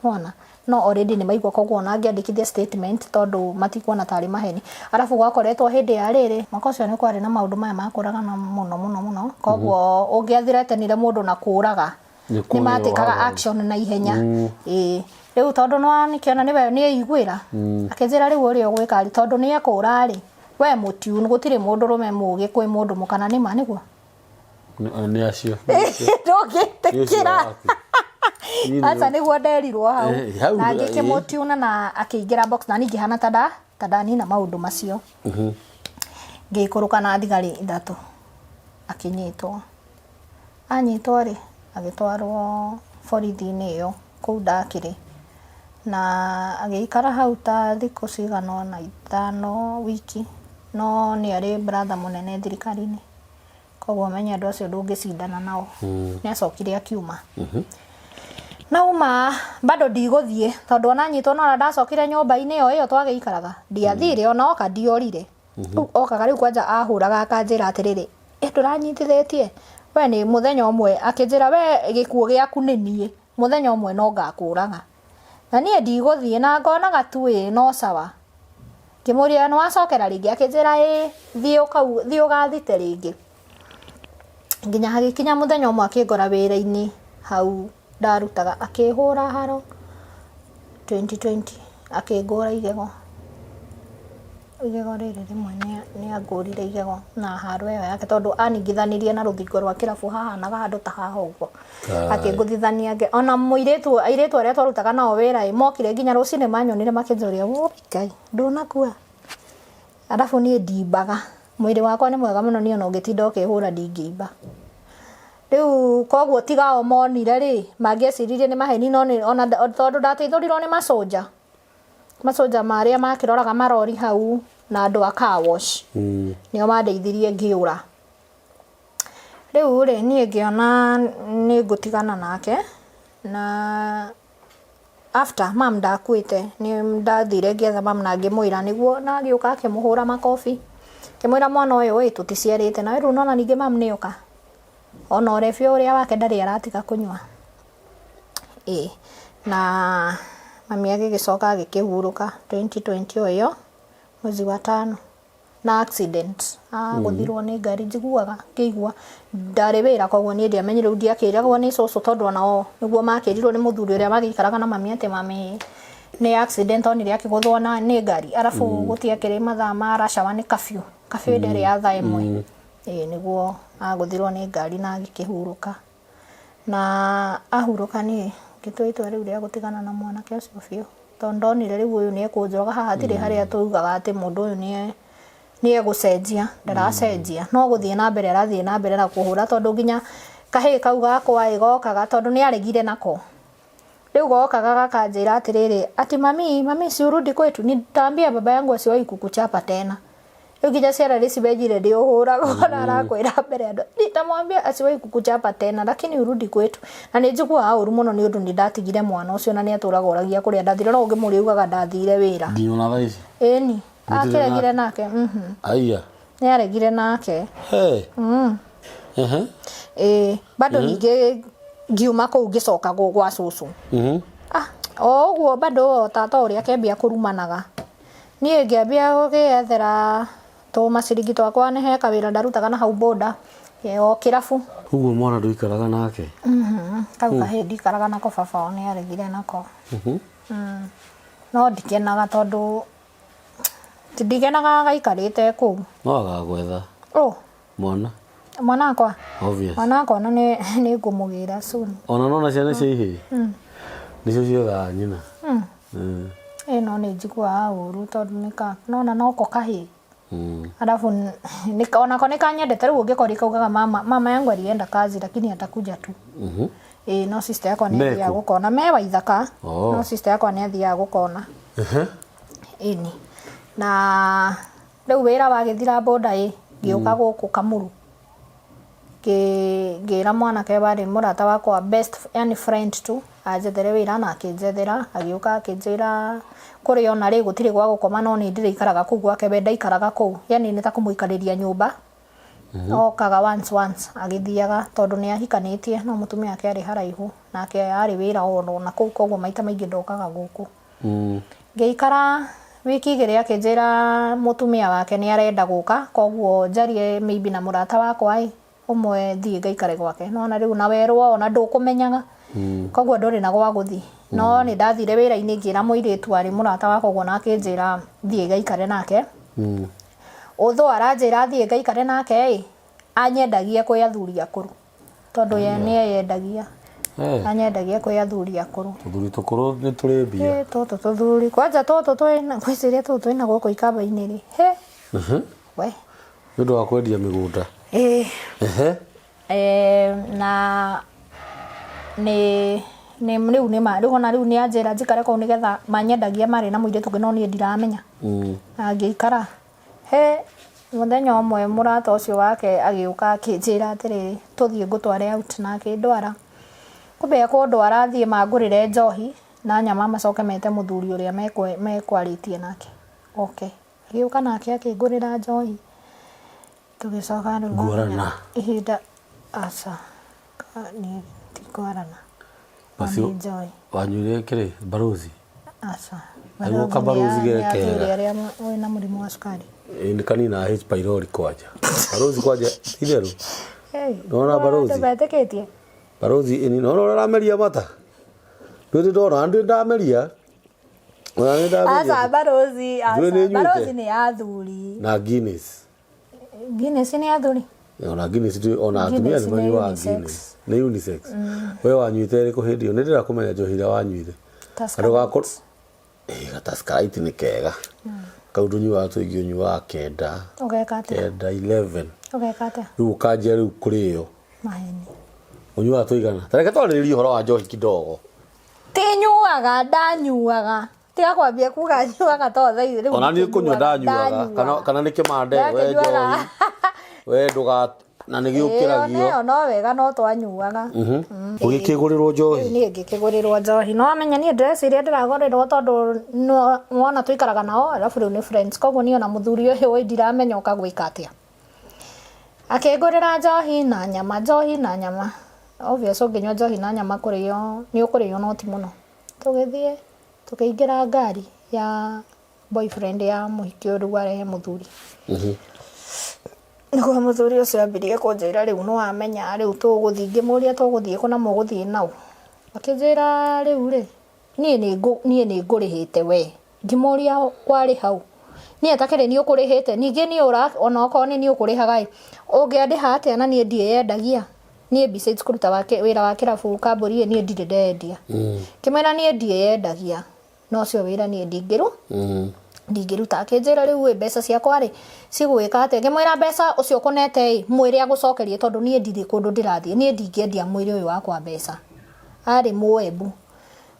Wona? No already nĩ maigua koguo ona angĩandĩkithia statement tondũ matikuona tarĩ maheni. Arabu gwakoretwo hĩndĩ ya rĩrĩ mwaka ũcio nĩ kwarĩ na maũndũ maya ma kũragana mũno mũno mũno koguo ũngĩathiretenire mũndũ na kũraga nĩ matĩkaga action na ihenya. Ĩĩ rĩu tondũ nĩkĩona nĩwe nĩ eiguĩra akĩnjĩra rĩu ũrĩa ũgwĩka rĩ tondũ nĩ ekũra rĩ we mũtiune gũtirĩ mũndũrũme mũgĩ kwĩ mũndũ mũka na nĩma nĩguo. Nĩ acio. Ndũngĩtĩkĩra. Aca nĩguo nderirwo hau. Hau Na ngĩkĩmũtiuna na akĩingĩra box na niĩ ngĩhana ta nda Ta ndanina maũndũ macio. Ngĩikũrũka na thigari ithatũ akĩnyitwo. Anyitwo rĩ, agĩtwarwo borithi-inĩ ĩyo kũu ndakĩrĩ. Na agĩikara hau ta thikũ cigana ũna ithano wiki, no nĩ arĩ brother mũnene thirikari-inĩ. Koguo ũmenye andũ acio ndũngĩcindana nao. Nĩ acokire akiuma. Na auma bado ndigũthiĩ tondũ ona anyitwo nona ndacokire nyũmba-inĩ o ĩyo twagĩikaraga. Ndiathire ona oka ndiorire. Rĩu okaga rĩu kwanja ahũraga akanjĩra atĩrĩrĩ, ĩ ndũranyitithĩtie? We nĩ mũthenya ũmwe akĩnjĩra we gĩkuũ gĩaku nĩ niĩ, mũthenya ũmwe no ngakũraga. Na niĩ ndigũthiĩ na ngonaga tu ĩ no sawa. Ngĩmũria nĩ wacokera rĩngĩ akĩnjĩra ĩĩ thiĩ ũkau thiĩ ũgathite rĩngĩ. Nginya hagĩkinya mũthenya ũmwe akĩngora wĩra-inĩ hau ndarutaga akĩhũra haro 2020 akĩngũra igego. Igego rĩrĩ rĩmwe nĩ angũrire igego na haro ĩyo yake tondũ aningithanirie na rũthingo rwa kĩrabu hahanaga handũ ta haha ũguo. Akĩngũthithania ona mũirĩtu airĩtu arĩa twarutaga nao wĩra ĩ mokire nginya rũcinĩ manyonire makĩnjũria wũi Ngai ndũnakua? Arabu niĩ ndimbaga mwĩrĩ wakwa nĩ mwega mũno niĩ ona ũngĩtinda ũkĩhũra ndingĩimba. Rĩu koguo tiga o monire rĩ mangĩeciririe nĩ maheni no ona tondũ ndateithũrirwo nĩ maconja. Maconja marĩa makĩroraga marori hau na andũ a car wash nĩo mandeithirie ngĩũra. Rĩu rĩ niĩ ngĩona nĩ ngũtigana nake na after mam ndakuĩte nĩ ndathire ngĩetha mam na ngĩmwĩra nĩguo na agĩũka akĩmũhũra makobi ngĩmwĩra mwana ũyũ ĩ tũticiarĩte nawe rĩu nona ningĩ mam nĩ oka ona ũrebi ũrĩa wake ndarĩ aratiga kũnyua. Ĩĩ na mami agĩgĩcoka agĩkĩhurũka 2020 o ĩyo mwezi wa tano na accident agũthirwo nĩ ngari njiguaga ngĩigua ndarĩ wĩra koguo niĩ ndiamenyire rĩu ndiakĩragwo nĩ cũcũ tondũ onao nĩguo makĩrirwo nĩ mũthuri ũrĩa magĩikaraga na mami atĩ mami nĩ accident onire akĩgũthwo na nĩ ngari arabu gũtiakĩrĩ mathaa ma rush hour nĩ curfew curfew ĩrĩa ya thaa ĩmwe ĩĩ nĩguo agũthirwo nĩ ngari na agĩkĩhurũka. Na ahurũka niĩ ngĩtua itua rĩu rĩa gũtigana na mwanake ũcio biũ. Tondũ ndonire rĩu ũyũ nĩ ekũnjũraga haha hatirĩ harĩa tugaga atĩ mũndũ ũyũ nĩ egũcenjia, ndaracenjia. No gũthiĩ na mbere arathiĩ na mbere na kũhũra tondũ nginya kahĩĩ kau gakwa ĩ gokaga tondũ nĩ aregire nako. Rĩu gokaga gakanjĩra atĩrĩrĩ, ati mami, mami si urudi kwetu, nitaambia baba yangu asiwahi kukuchapa tena. Rĩu nginya ciana nĩ cimenyire nĩ ũhũragwo na arakwĩra mbere ya andũ. Nitamwambia asiwahi kukuchapa tena lakini urudi kwetu. Na nĩ njiguaga ũru mũno nĩ ũndũ nĩ ndatigire mwana ũcio na nĩ atũraga oragia kũrĩa ndathire no ũngĩmũria augaga ndathire wĩra. Nginya ona thaa ici. Ĩni. Mũtirĩ Akĩregire nake. Aya. Nĩ aregire nake. Hey. Ehe. Ĩĩ bado ningĩ ngiuma kũu ngĩcoka gwa cũcũ. Ah, o ũguo bado o tata ũrĩa akĩambia kũrumanaga. Niĩ ngĩambia gũgĩethera tũmaciringi twakwa nĩ he kawĩra ndarutaga na hau boda o kĩrabu. Ũguo mwana ndũikaraga nake? Kau kahĩĩ ndikaraga nako baba wao nĩ aregire nako. No ndikenaga tondũ ndikenaga gaikarĩte kũu. No agagwetha. Ũ? Mwana. Mwana wakwa? Obvious. Mwana wakwa ona nĩ nĩ ngũmũgĩra soon. Ona nona ciana cia ihĩĩ. Nĩcio ciethaga nyina. Ĩ no nĩ njiguaga ũru tondũ nĩ ka nona noko kahĩĩ. Alafu onako nĩ kanyendete rĩu ũngĩkoria kaugaga mama mama yangu alienda kazi lakini atakuja tu. Ĩ no sister yakwa nĩ Meku? athiaga gũkona me Waithaka. Oh. No sister yakwa nĩ athiaga gũkona. Ĩni. Na Rĩu wĩra wagĩthira boda ĩ, ngĩũka gũkũ Kamuru. Ngĩra mwanake warĩ mũrata wakwa best yani friend tu anjethere wĩra na akĩnjethera, agĩũka akĩnjĩra kũrĩa ona rĩ gũtirĩ gwa gũkoma no nĩ ndĩrĩikaraga kũu gwake we ndaikaraga kũu. Yani nĩ ta kũmũikarĩria nyũmba. Okaga once once agĩthiaga tondũ nĩ ahikanĩtie no mũtumia wake arĩ haraihu nake arĩ wĩra o na kũu koguo maita maingĩ ndokaga gũkũ. Ngĩikara wiki igĩrĩ akĩnjĩra mũtumia wake nĩ arenda gũka koguo njarie maybe na mũrata wakwa ĩ ũmwe thiĩ ngaikare gwake. Nĩwona rĩu na werwo ona ndũkũmenyaga koguo ndũrĩ na gwa gũthiĩ. No nĩ ndathire wĩra-inĩ ngĩra mũirĩtu warĩ mũrata wakwa ũguo na akĩnjĩra thiĩ ngaikare nake. Although aranjĩra thiĩ ngaikare nake ĩ, anyendagia kwĩ athuri akũrũ. Tondũ ye nĩ eyendagia. Eh. Anyendagia kwĩ athuri akũrũ. Tũthuri tũkũrũ nĩ tũrĩ mbia. Ĩ, tũtũ tũthuri kwanja tũtũ twĩna ngwĩciria tũtũ twĩna gũkũ ikamba-inĩ rĩ he we Nĩ ũndũ wa kwendia mĩgũnda. Ĩ. Ehe. Eh, na nĩ nĩ rĩu nĩ ma rĩu ona rĩu nĩ anjĩra njikare kũu nĩgetha manyendagia marĩ na mũirĩtu ũngĩ no niĩ ndiramenya. Na ngĩikara he mũthenya ũmwe mũrata ũcio wake agĩũka akĩnjĩra atĩrĩrĩ tũthiĩ ngũtware out na akĩndwara. Kumbe ekũndwara athiĩ mangũrĩre njohi na nyama macoke mete mũthuri ũrĩa mekwarĩtie nake oke. Agĩũka nake akĩngũrĩra njohi. Tũgĩcoka rĩu Ngwarana. ihinda aca niĩ ti ngwarana. Basi Nĩ njohi. Wanyuire kĩrĩ barozi? Aca. Nĩguo kabarozi Nĩ ge athuri kega. arĩa wĩna mũrimũ wa cukari. Ĩ nĩ kanina H pylori kwanja. Barozi kwanja itherũ. Hey, Nĩwona barozi? Andũ metĩkĩtie. Barozi ĩni nona ũrĩa ũrameria mata. Ndũrĩ ndona ndĩ ndameria. Ona nĩ ndameria. Aca barozi, Ndũĩ aca nĩ nyuĩte? barozi nĩ ya athuri. Na Guinness. Guinness nĩ ya athuri. Ona Guinness ndĩ ona atumia Guinness nĩ nĩ manyuaga unisex. Guinness. Nĩ unisex. We wanyuĩte ĩrĩkũ hĩndĩ ĩyo? Nĩ ndĩrakũmenya njohi ĩrĩa wanyuire. Tusker Andũ gakũ Light. Ĩ ga Tusker Light nĩ kega. Kau ndũnyuaga tũingĩ ũnyuaga kenda. Ũgeka atĩa? Kenda 11. Ũgeka atĩa? Rĩu ũkanjia rĩu kũrĩo. Maheni. Ũnyuaga tũigana. Ta reke twarĩrĩrie ũhoro wa njohi kidogo. Ti nyuaga, ndanyuaga. Tiga kwambia kuga nyuaga to thaa ici rĩu Ona niĩ kũnyua ndanyuaga kana kana nĩ kĩmande we njohi. We ndũga na nĩ gĩũkĩragio. Ĩyo no wega no twanyuaga. Ũgĩkĩgũrĩrwo njohi. Niĩ ngĩkĩgũrĩrwo njohi. No wamenya niĩ ndĩreciria ndĩragũrĩrwo tondũ wona tũikaraga nao arabu rĩu nĩ friends. Koguo niĩ ona mũthuri ũyũ ĩ ndiramenya oka gwĩka atĩa. Akĩngũrĩra njohi na nyama, njohi na nyama. Obvious ũngĩnyua njohi na nyama kũrĩo nĩ ũkũrĩo no ti mũno. Tũgĩthiĩ tũkĩingĩra ngari ya boyfriend ya mũhiki ũyũ rĩu arehe mũthuri. Nĩguo mũthuri ũcio ambirie kũnjĩra rĩu nĩ wamenya rĩu tũgũthiĩ, ngĩmũria tũgũthiĩ kũ na mũgũthiĩ naũ? Akĩnjĩra rĩu rĩ, niĩ nĩ ngũrĩhĩte we. Ngĩmũria warĩ hau? Niĩ atakĩrĩ nĩ ũkũrĩhĩte, ningĩ niĩ ona okorwo nĩ niĩ ũkũrĩhaga ĩ, ũngĩandĩha atĩa na niĩ ndiĩyendagia? Niĩ besides kũruta wĩra wa kĩrabu kambũri ĩ niĩ ndirĩ ndeyendia. Ngĩmwĩra niĩ ndiĩyendagia, no ũcio wĩra niĩ ndingĩruta. Akĩnjĩra rĩu ĩ mbeca ciakwa rĩ cigwĩka atĩa? Ngĩmwĩra mbeca ũcio ũkũnete ĩ mwĩre agũcokerie tondũ niĩ ndirĩ kũndũ ndĩrathiĩ, niĩ ndingĩendia mwĩrĩ ũyũ wakwa mbeca. Arĩ mũembu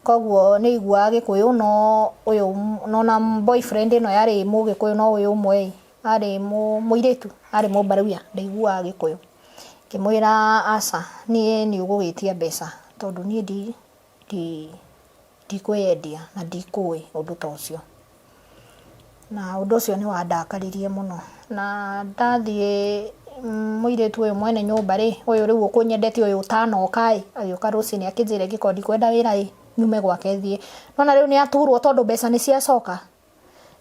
koguo nĩ aiguaga gĩkũyũ no ũyũ nona boyfriend ĩno yarĩ mũgĩkũyũ no ũyũ ũmwe ĩ arĩ mũirĩtu arĩ mũmbaruya ndaiguaga gĩkũyũ. Ngĩmwĩra aca niĩ nĩ ũgũgĩtia mbeca tondũ niĩ ndikwĩyendia na ndikũĩ ũndũ ta ũcio. Na ũndũ ũcio nĩ wandakaririe mũno. Na ndathiĩ mũirĩtu ũyũ mwene nyũmba rĩ, ũyũ rĩu ũkũnyendetie ũyũ ũtanoka ĩ, agĩũka rũcinĩ akĩnjĩra ingĩkorwo ndikwenda wĩra ĩ, nyume gwake thiĩ. Nona rĩu nĩ aturwo tondũ mbeca nĩ ciacoka.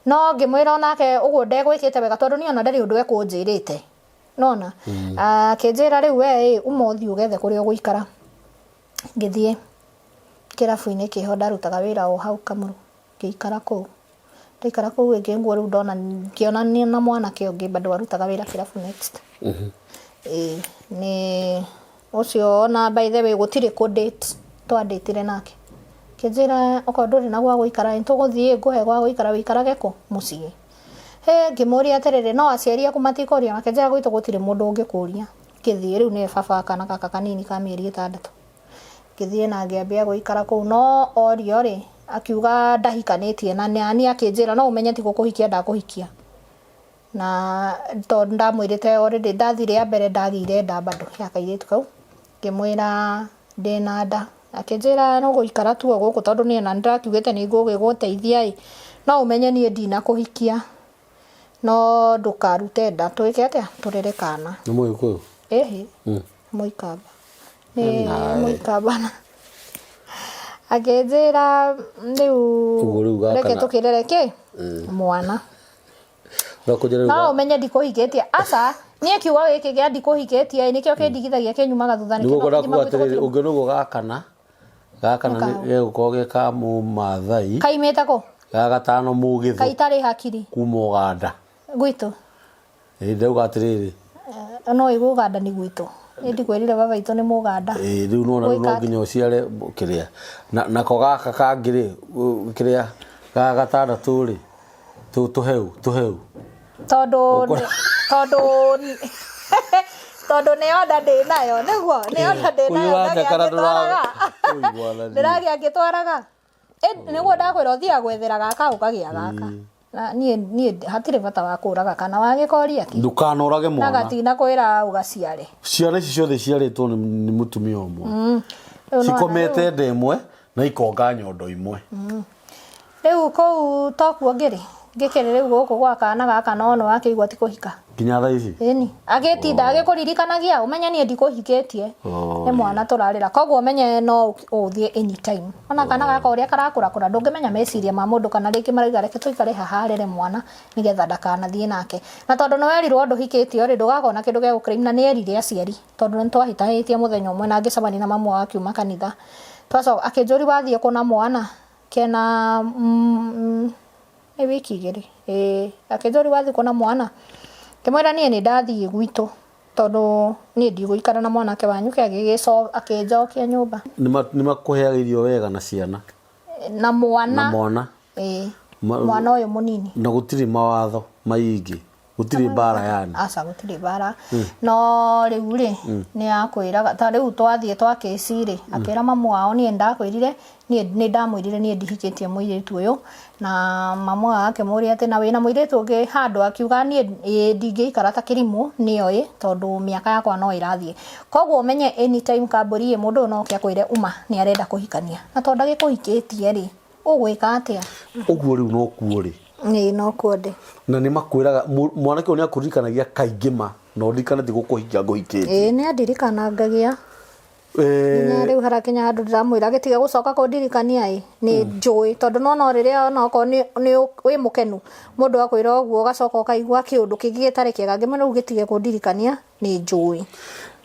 No ngĩmwĩra onake ũguo ndegwĩkĩte wega tondũ niĩ ona ndarĩ ũndũ ekũnjĩrĩte. Nona? Akĩnjĩra rĩu we ĩ, uma ũthiĩ ũgethe kũrĩa ũgũikara. Ngĩthiĩ kĩrabu-inĩ kĩho ndarutaga wĩra o hau Kamũrũ, ngĩikara kũu. Ndaikara kũu ĩngĩ nguo rĩu ndona ngĩona na mwanake ũngĩ bado arutaga wĩra kĩrabu next. Ĩĩ nĩ ũcio ona by the way gũtirĩ kũ date twandĩtire nake. Akĩnjĩra okorwo ndũrĩ na gwa gũikara nĩ tũgũthiĩ ngũhe gwa gũikara ũikarage kũ? Mũciĩ. Hĩ ngĩmũria atĩrĩrĩ no aciari aku matikũria? Akĩnjĩra gwitũ gũtirĩ mũndũ ũngĩkũria. Ngĩthiĩ rĩu nĩwe baba wa kana gaka kanini ka mĩeri 6. Ngĩthiĩ na ngĩambia gũikara kũu no orio rĩ akiuga ndahikanĩtie na nani akĩnjĩra no ũmenye ti gũkũhikia ndakũhikia. Na tondũ ndamwĩrĩte already ndathiĩ rĩa mbere ndagĩire nda bado ya kairĩtu kau. Ngĩmwĩra ndĩna nda. Akĩnjĩra no gũikara tu o gũkũ tondũ niĩ ona nĩndĩrakiugĩte nĩ ngũgĩgũteithia ĩ, no ũmenye niĩ ndinakũhikia no ndũkarute nda twĩke atĩa tũrere kana. Nĩ mũgĩkũyũ? Ĩhĩ. Mũikamba. Nĩ mũikamba na akĩnjĩra rĩu reke tũkĩrere kĩ mwana. No ũmenye ndikũhikĩtie. Aca niĩ kiugo gĩkĩ kĩa ndikũhikĩtie nĩkĩo kĩndigithagia kĩnyumaga thutha nĩkĩo. Nĩguo ngwenda kuga atĩrĩrĩ ũngĩona ũguo gakana gakana gegũkorwo ge ka mũmathai. Kaimĩte kũ? Ga gatano mũgĩthũ. Kaitarĩ hakiri. Kuma Ũganda. Gwitũ. Ĩĩ ndauga atĩrĩrĩ. No ĩgũ Ũganda nĩ gwitũ. Niĩ ndikwĩrire baba witũ nĩ Mũganda. Ĩĩ, rĩu nona rĩu Gwĩka no atĩa? nginya ũciare kĩrĩa na nako gaka kangĩ rĩ kĩrĩa ga gatandatũ rĩ tũheu tũheu Tondũ tondũ tondũ nĩ onda ndĩ nayo nĩguo nĩ onda ndĩ nayo Ũyũ ndagĩa ũranjakara ngĩtwaraga. Ũi, mwathani. Ndĩragĩa ngĩtwaraga. Nĩguo ndakwĩra ũthiaga gwethera gaka ũkagĩa gaka. Na niĩ niĩ hatirĩ bata wa kũraga kana wagĩkoria kĩ. Ndũkanorage Na mwana. gatina kwĩra ũgaciare. Ciana ici ciothe ciarĩtwo nĩ nĩ mũtumia ũmwe. Rĩu nĩwona Cikomete nda ĩmwe na ikonga nyondo imwe. Rĩu kũu tokuo ngĩrĩ ngĩkĩrĩ rĩu gũkũ gwa kana gaka no nĩ wakĩigua ti kũhika. Nginya thaa ici? Ĩni agĩtinda agĩkũririkanagia ũmenye niĩ ndikũhikĩtie. Oh, Nĩ mwana tũrarĩra koguo ũmenye no ũthiĩ anytime. Ona kana gaka ũrĩa karakũrakũra ndũngĩmenya meciria ma mũndũ kana rĩngĩ marauga reke tũikare haha arere mwana nĩgetha ndakanathiĩ nake. Na tondũ nĩ werirwo ndũhikĩtio rĩ ndũgakorwo na kĩndũ gĩa gũ claim na nĩ erire aciari tondũ nĩ twahĩtahĩtie mũthenya ũmwe na ngĩcemania na mamu wao akiuma kanitha. Twacoka akĩnjũria wathiĩ kũ na mwana kena nĩ wiki igĩrĩ ĩĩ akĩnjũria wathiĩ kũ na mwana ngĩmwĩra niĩ nĩ ndathiĩ gwitũ tondũ niĩ ndigũikara na mwanake wanyu ke akĩnjokia nyũmba. Nĩ makũheaga irio wega na ciana? Na mwana. Na mwana. Ĩĩ mwana ũyũ mũnini. Na gũtirĩ mawatho maingĩ? Gũtirĩ mbara yani? Aca gũtirĩ mbara. No rĩu rĩ nĩ akwĩraga ta rĩu twathiĩ twa kĩci rĩ akĩra mamu wao niĩ ndakwĩrire niĩ nĩ ndamwĩrire niĩ ndihikĩtie mũirĩtu ũyũ na mamu wao akĩmũria atĩ na wĩna mũirĩtu ũngĩ handũ akiuga niĩ ĩĩ ndingĩikara ta kĩrimũ nĩoĩ tondũ mĩaka yakwa no ĩrathiĩ. Koguo ũmenye anytime kambũri ĩ mũndũ ũyũ no oke akwĩre uma nĩ arenda kũhikania na tondũ ndagĩkũhikĩtie rĩ ũgwĩka atĩa? Ũguo rĩu no kuo rĩ? Ĩĩ no kuo ndĩ. Na nĩ makwĩraga mwanake ũyũ nĩ akũririkanagia kaingĩ ma na ũririkane ti gũkũhikia ngũhikĩtie. Ĩĩ nĩ andirikanangagia. Nginya rĩu harakinya handũ ndĩramwĩra agĩtige gũcoka kũndirikania ĩ nĩ njũĩ tondũ nĩwona o rĩrĩa ona okorwo nĩ wĩ mũkenu mũndũ akwĩra ũguo ũgacoka ũkaigua kĩũndũ kĩngĩ gĩtarĩ kĩega ngĩmwĩra rĩu gĩtige kũndirikania nĩ njũĩ.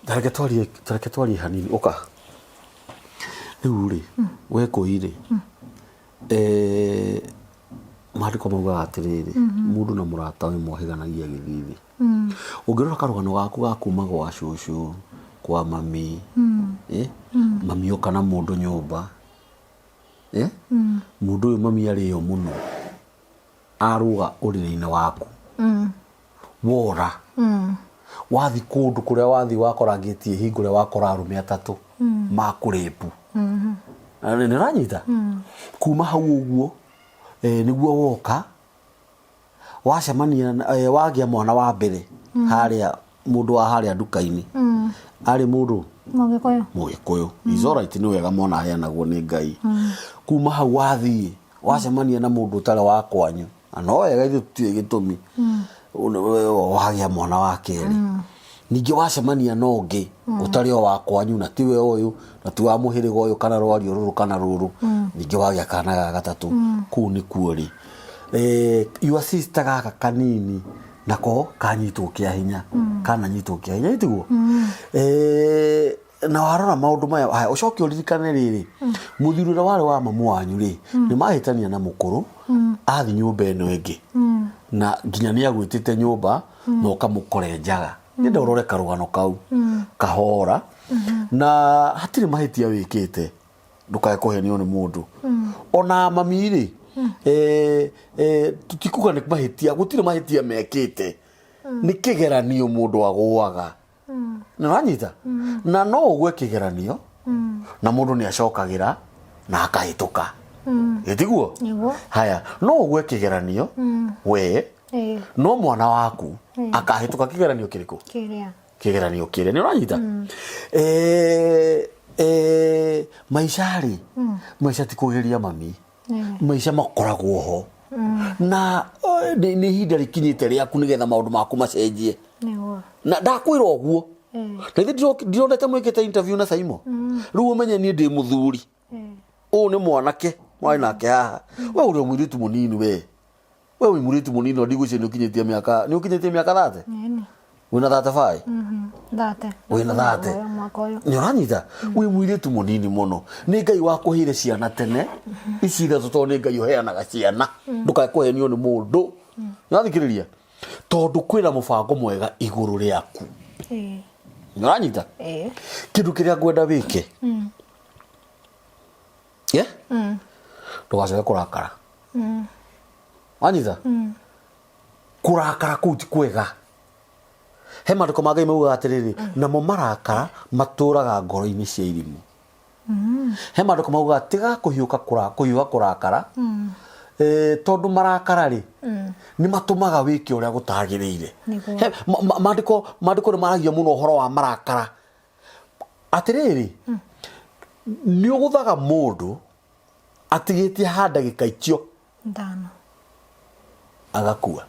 Tareke twarie tareke twarie hanini ũka. Rĩu rĩ we kũi rĩ maandĩko maugaga atĩrĩrĩ mũndũ na mũratawe mohĩganagia gĩthithi. Ũngĩrora karũgano gaku ga kuma gwa cũcũ, kwa mami, mami oka na mũndũ nyũmba, mũndũ ũyũ mami arĩo mũno, arũga ũrĩrĩ-inĩ waku, wora, wathi kũndũ kũrĩa wathi wakora ngĩti ĩhingũre wakora arũme atatũ makũrĩpu. Nĩ ũranyita? Kuma hau ũguo nĩguo woka wacemania wagĩa mwana wa mbere harĩa mũndũ wa harĩa nduka-inĩ arĩ mũndũ Mũgĩkũyũ. Mũgĩkũyũ. Is alright, nĩ wega mwana aheanagwo nĩ Ngai. Kuma hau wathiĩ wacemania na mũndũ ũtarĩ wa kwanyu na no wega ithuĩ tũtiũĩ gĩtũmi wagĩa mwana wa kerĩ. Ningĩ wacemania na ũngĩ ũtarĩ o wa kwanyu na tiwe ũyũ na ti wa mũhĩrĩga ũyũ kana rwario rũrũ kana rũrũ, ningĩ wagĩa kana ga gatatũ. Kũu nĩkuo rĩ your sister gaka kanini nako kanyitwo kĩa hinya, kananyitwo kĩa hinya ĩtiguo? Na warora maũndũ maya haya ũcoke ũririkane rĩrĩ mũthuri ũrĩa warĩ wa mamu wanyu rĩ nĩ mahĩtania na mũkũrũ athi nyũmba ĩno ĩngĩ na nginya nĩ agwĩtĩte nyũmba na ũkamũkore njaga. Nyenda ũrore karũgano kau kahora na hatirĩ mahĩtia wĩkĩte, ndũkae kũhenio nĩ mũndũ. Ona mami rĩ tũtikuga nĩ mahĩtia, gũtirĩ mahĩtia mekĩte, nĩ kĩgeranio mũndũ agũaga. Nĩ ũranyita? Na no ũgwe kĩgeranio na mũndũ nĩ acokagĩra na akahĩtũka. Ĩtiguo? Nĩguo. Haya, no ũgwe kĩgeranio we no mwana waku akahĩtũka kĩgeranio kĩrĩkũ? Kĩrĩa. Kĩgeranio kĩrĩa. Nĩ ũranyita? Maica rĩ, maica ti kũgeria mami. Maica makoragwo ho. Na nĩ ihinda rĩkinyĩte rĩaku nĩgetha maũndũ maku macenjie. Nĩguo. Na ndakwĩra ũguo. Na ithe ndironete mwĩkĩte interview na Saimo. Rĩu ũmenye niĩ ndĩ mũthuri. Ũyũ nĩ mwanake mwarĩ nake haha. We ũrĩ o mũirĩtu mũnini we. We wĩ mũirĩtu mũnini no ndigwĩciria nĩ ũkinyĩtie mĩaka, nĩ ũkinyĩtie mĩaka 30? Wĩna 35? 30. Wĩna 30. Mwaka ũyũ. Nĩ ũranyita? Wĩ mũirĩtu mũnini mũno. Nĩ Ngai wakũheire ciana tene. Ici ithatũ tondũ nĩ Ngai ũheanaga ciana. Ndũkae kũhenio nĩ mũndũ. Nĩ wathikĩrĩria? Tondũ kwĩna mũbango mwega igũrũ rĩaku. Nĩũranyita? Ĩĩ. Kĩndũ kĩrĩa ngwenda wĩke, yeah? Ndũgacoke kũrakara. Wanyita? Kũrakara kũu ti kwega. He maandĩko ma Ngai maugaga atĩrĩrĩ, namo marakara matũraga ngoro-inĩ cia irimũ. He maandĩko maugaga tiga kũhiũka kũra- kũhiũha kũrakara, tondũ marakara rĩ, nĩ matũmaga wĩke ũrĩa gũtagĩrĩire. Nĩguo. He- ma- ma- maandĩko maandĩko nĩ maragia mũno ũhoro wa marakara. Atĩrĩrĩ, nĩ ũgũthaga mũndũ atigĩtie ha ndagĩka icio Ndano. Agakua.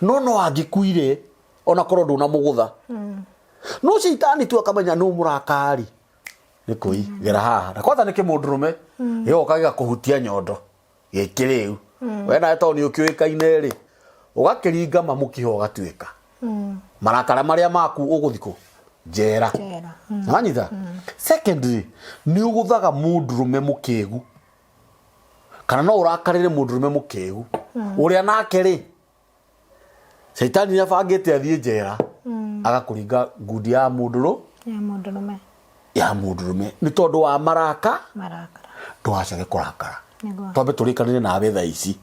No no angĩkuire ona korwo ndũnamũgũtha. No caitani tu akamenya nũ mũrakari nĩ kũi gera haha na kwanza nĩ kĩmũndũrũme gĩgoka gĩgakũhutia nyondo gĩkĩ rĩu we nawe tondũ nĩ ũkĩũĩkaine rĩ, ũgakĩringa mamũkiha ũgatuĩka marakara marĩa maku ũgũthiĩ kũ njera. Njera. Wanyita? Secondly, nĩ ũgũthaga mũndũrũme mũkĩgu kana no ũrakarĩre mũndũrũme mũkĩgu ũrĩa nake rĩ, caitani nĩ abangĩte athiĩ njera, agakũringa ngundi ya mũndũrũ Ya mũndũrũme. Ya mũndũrũme nĩ tondũ wa maraka. Marakara. Ndũgacoke kũrakara. Nĩguo. Twambe tũrĩkanĩre nawe thaa ici,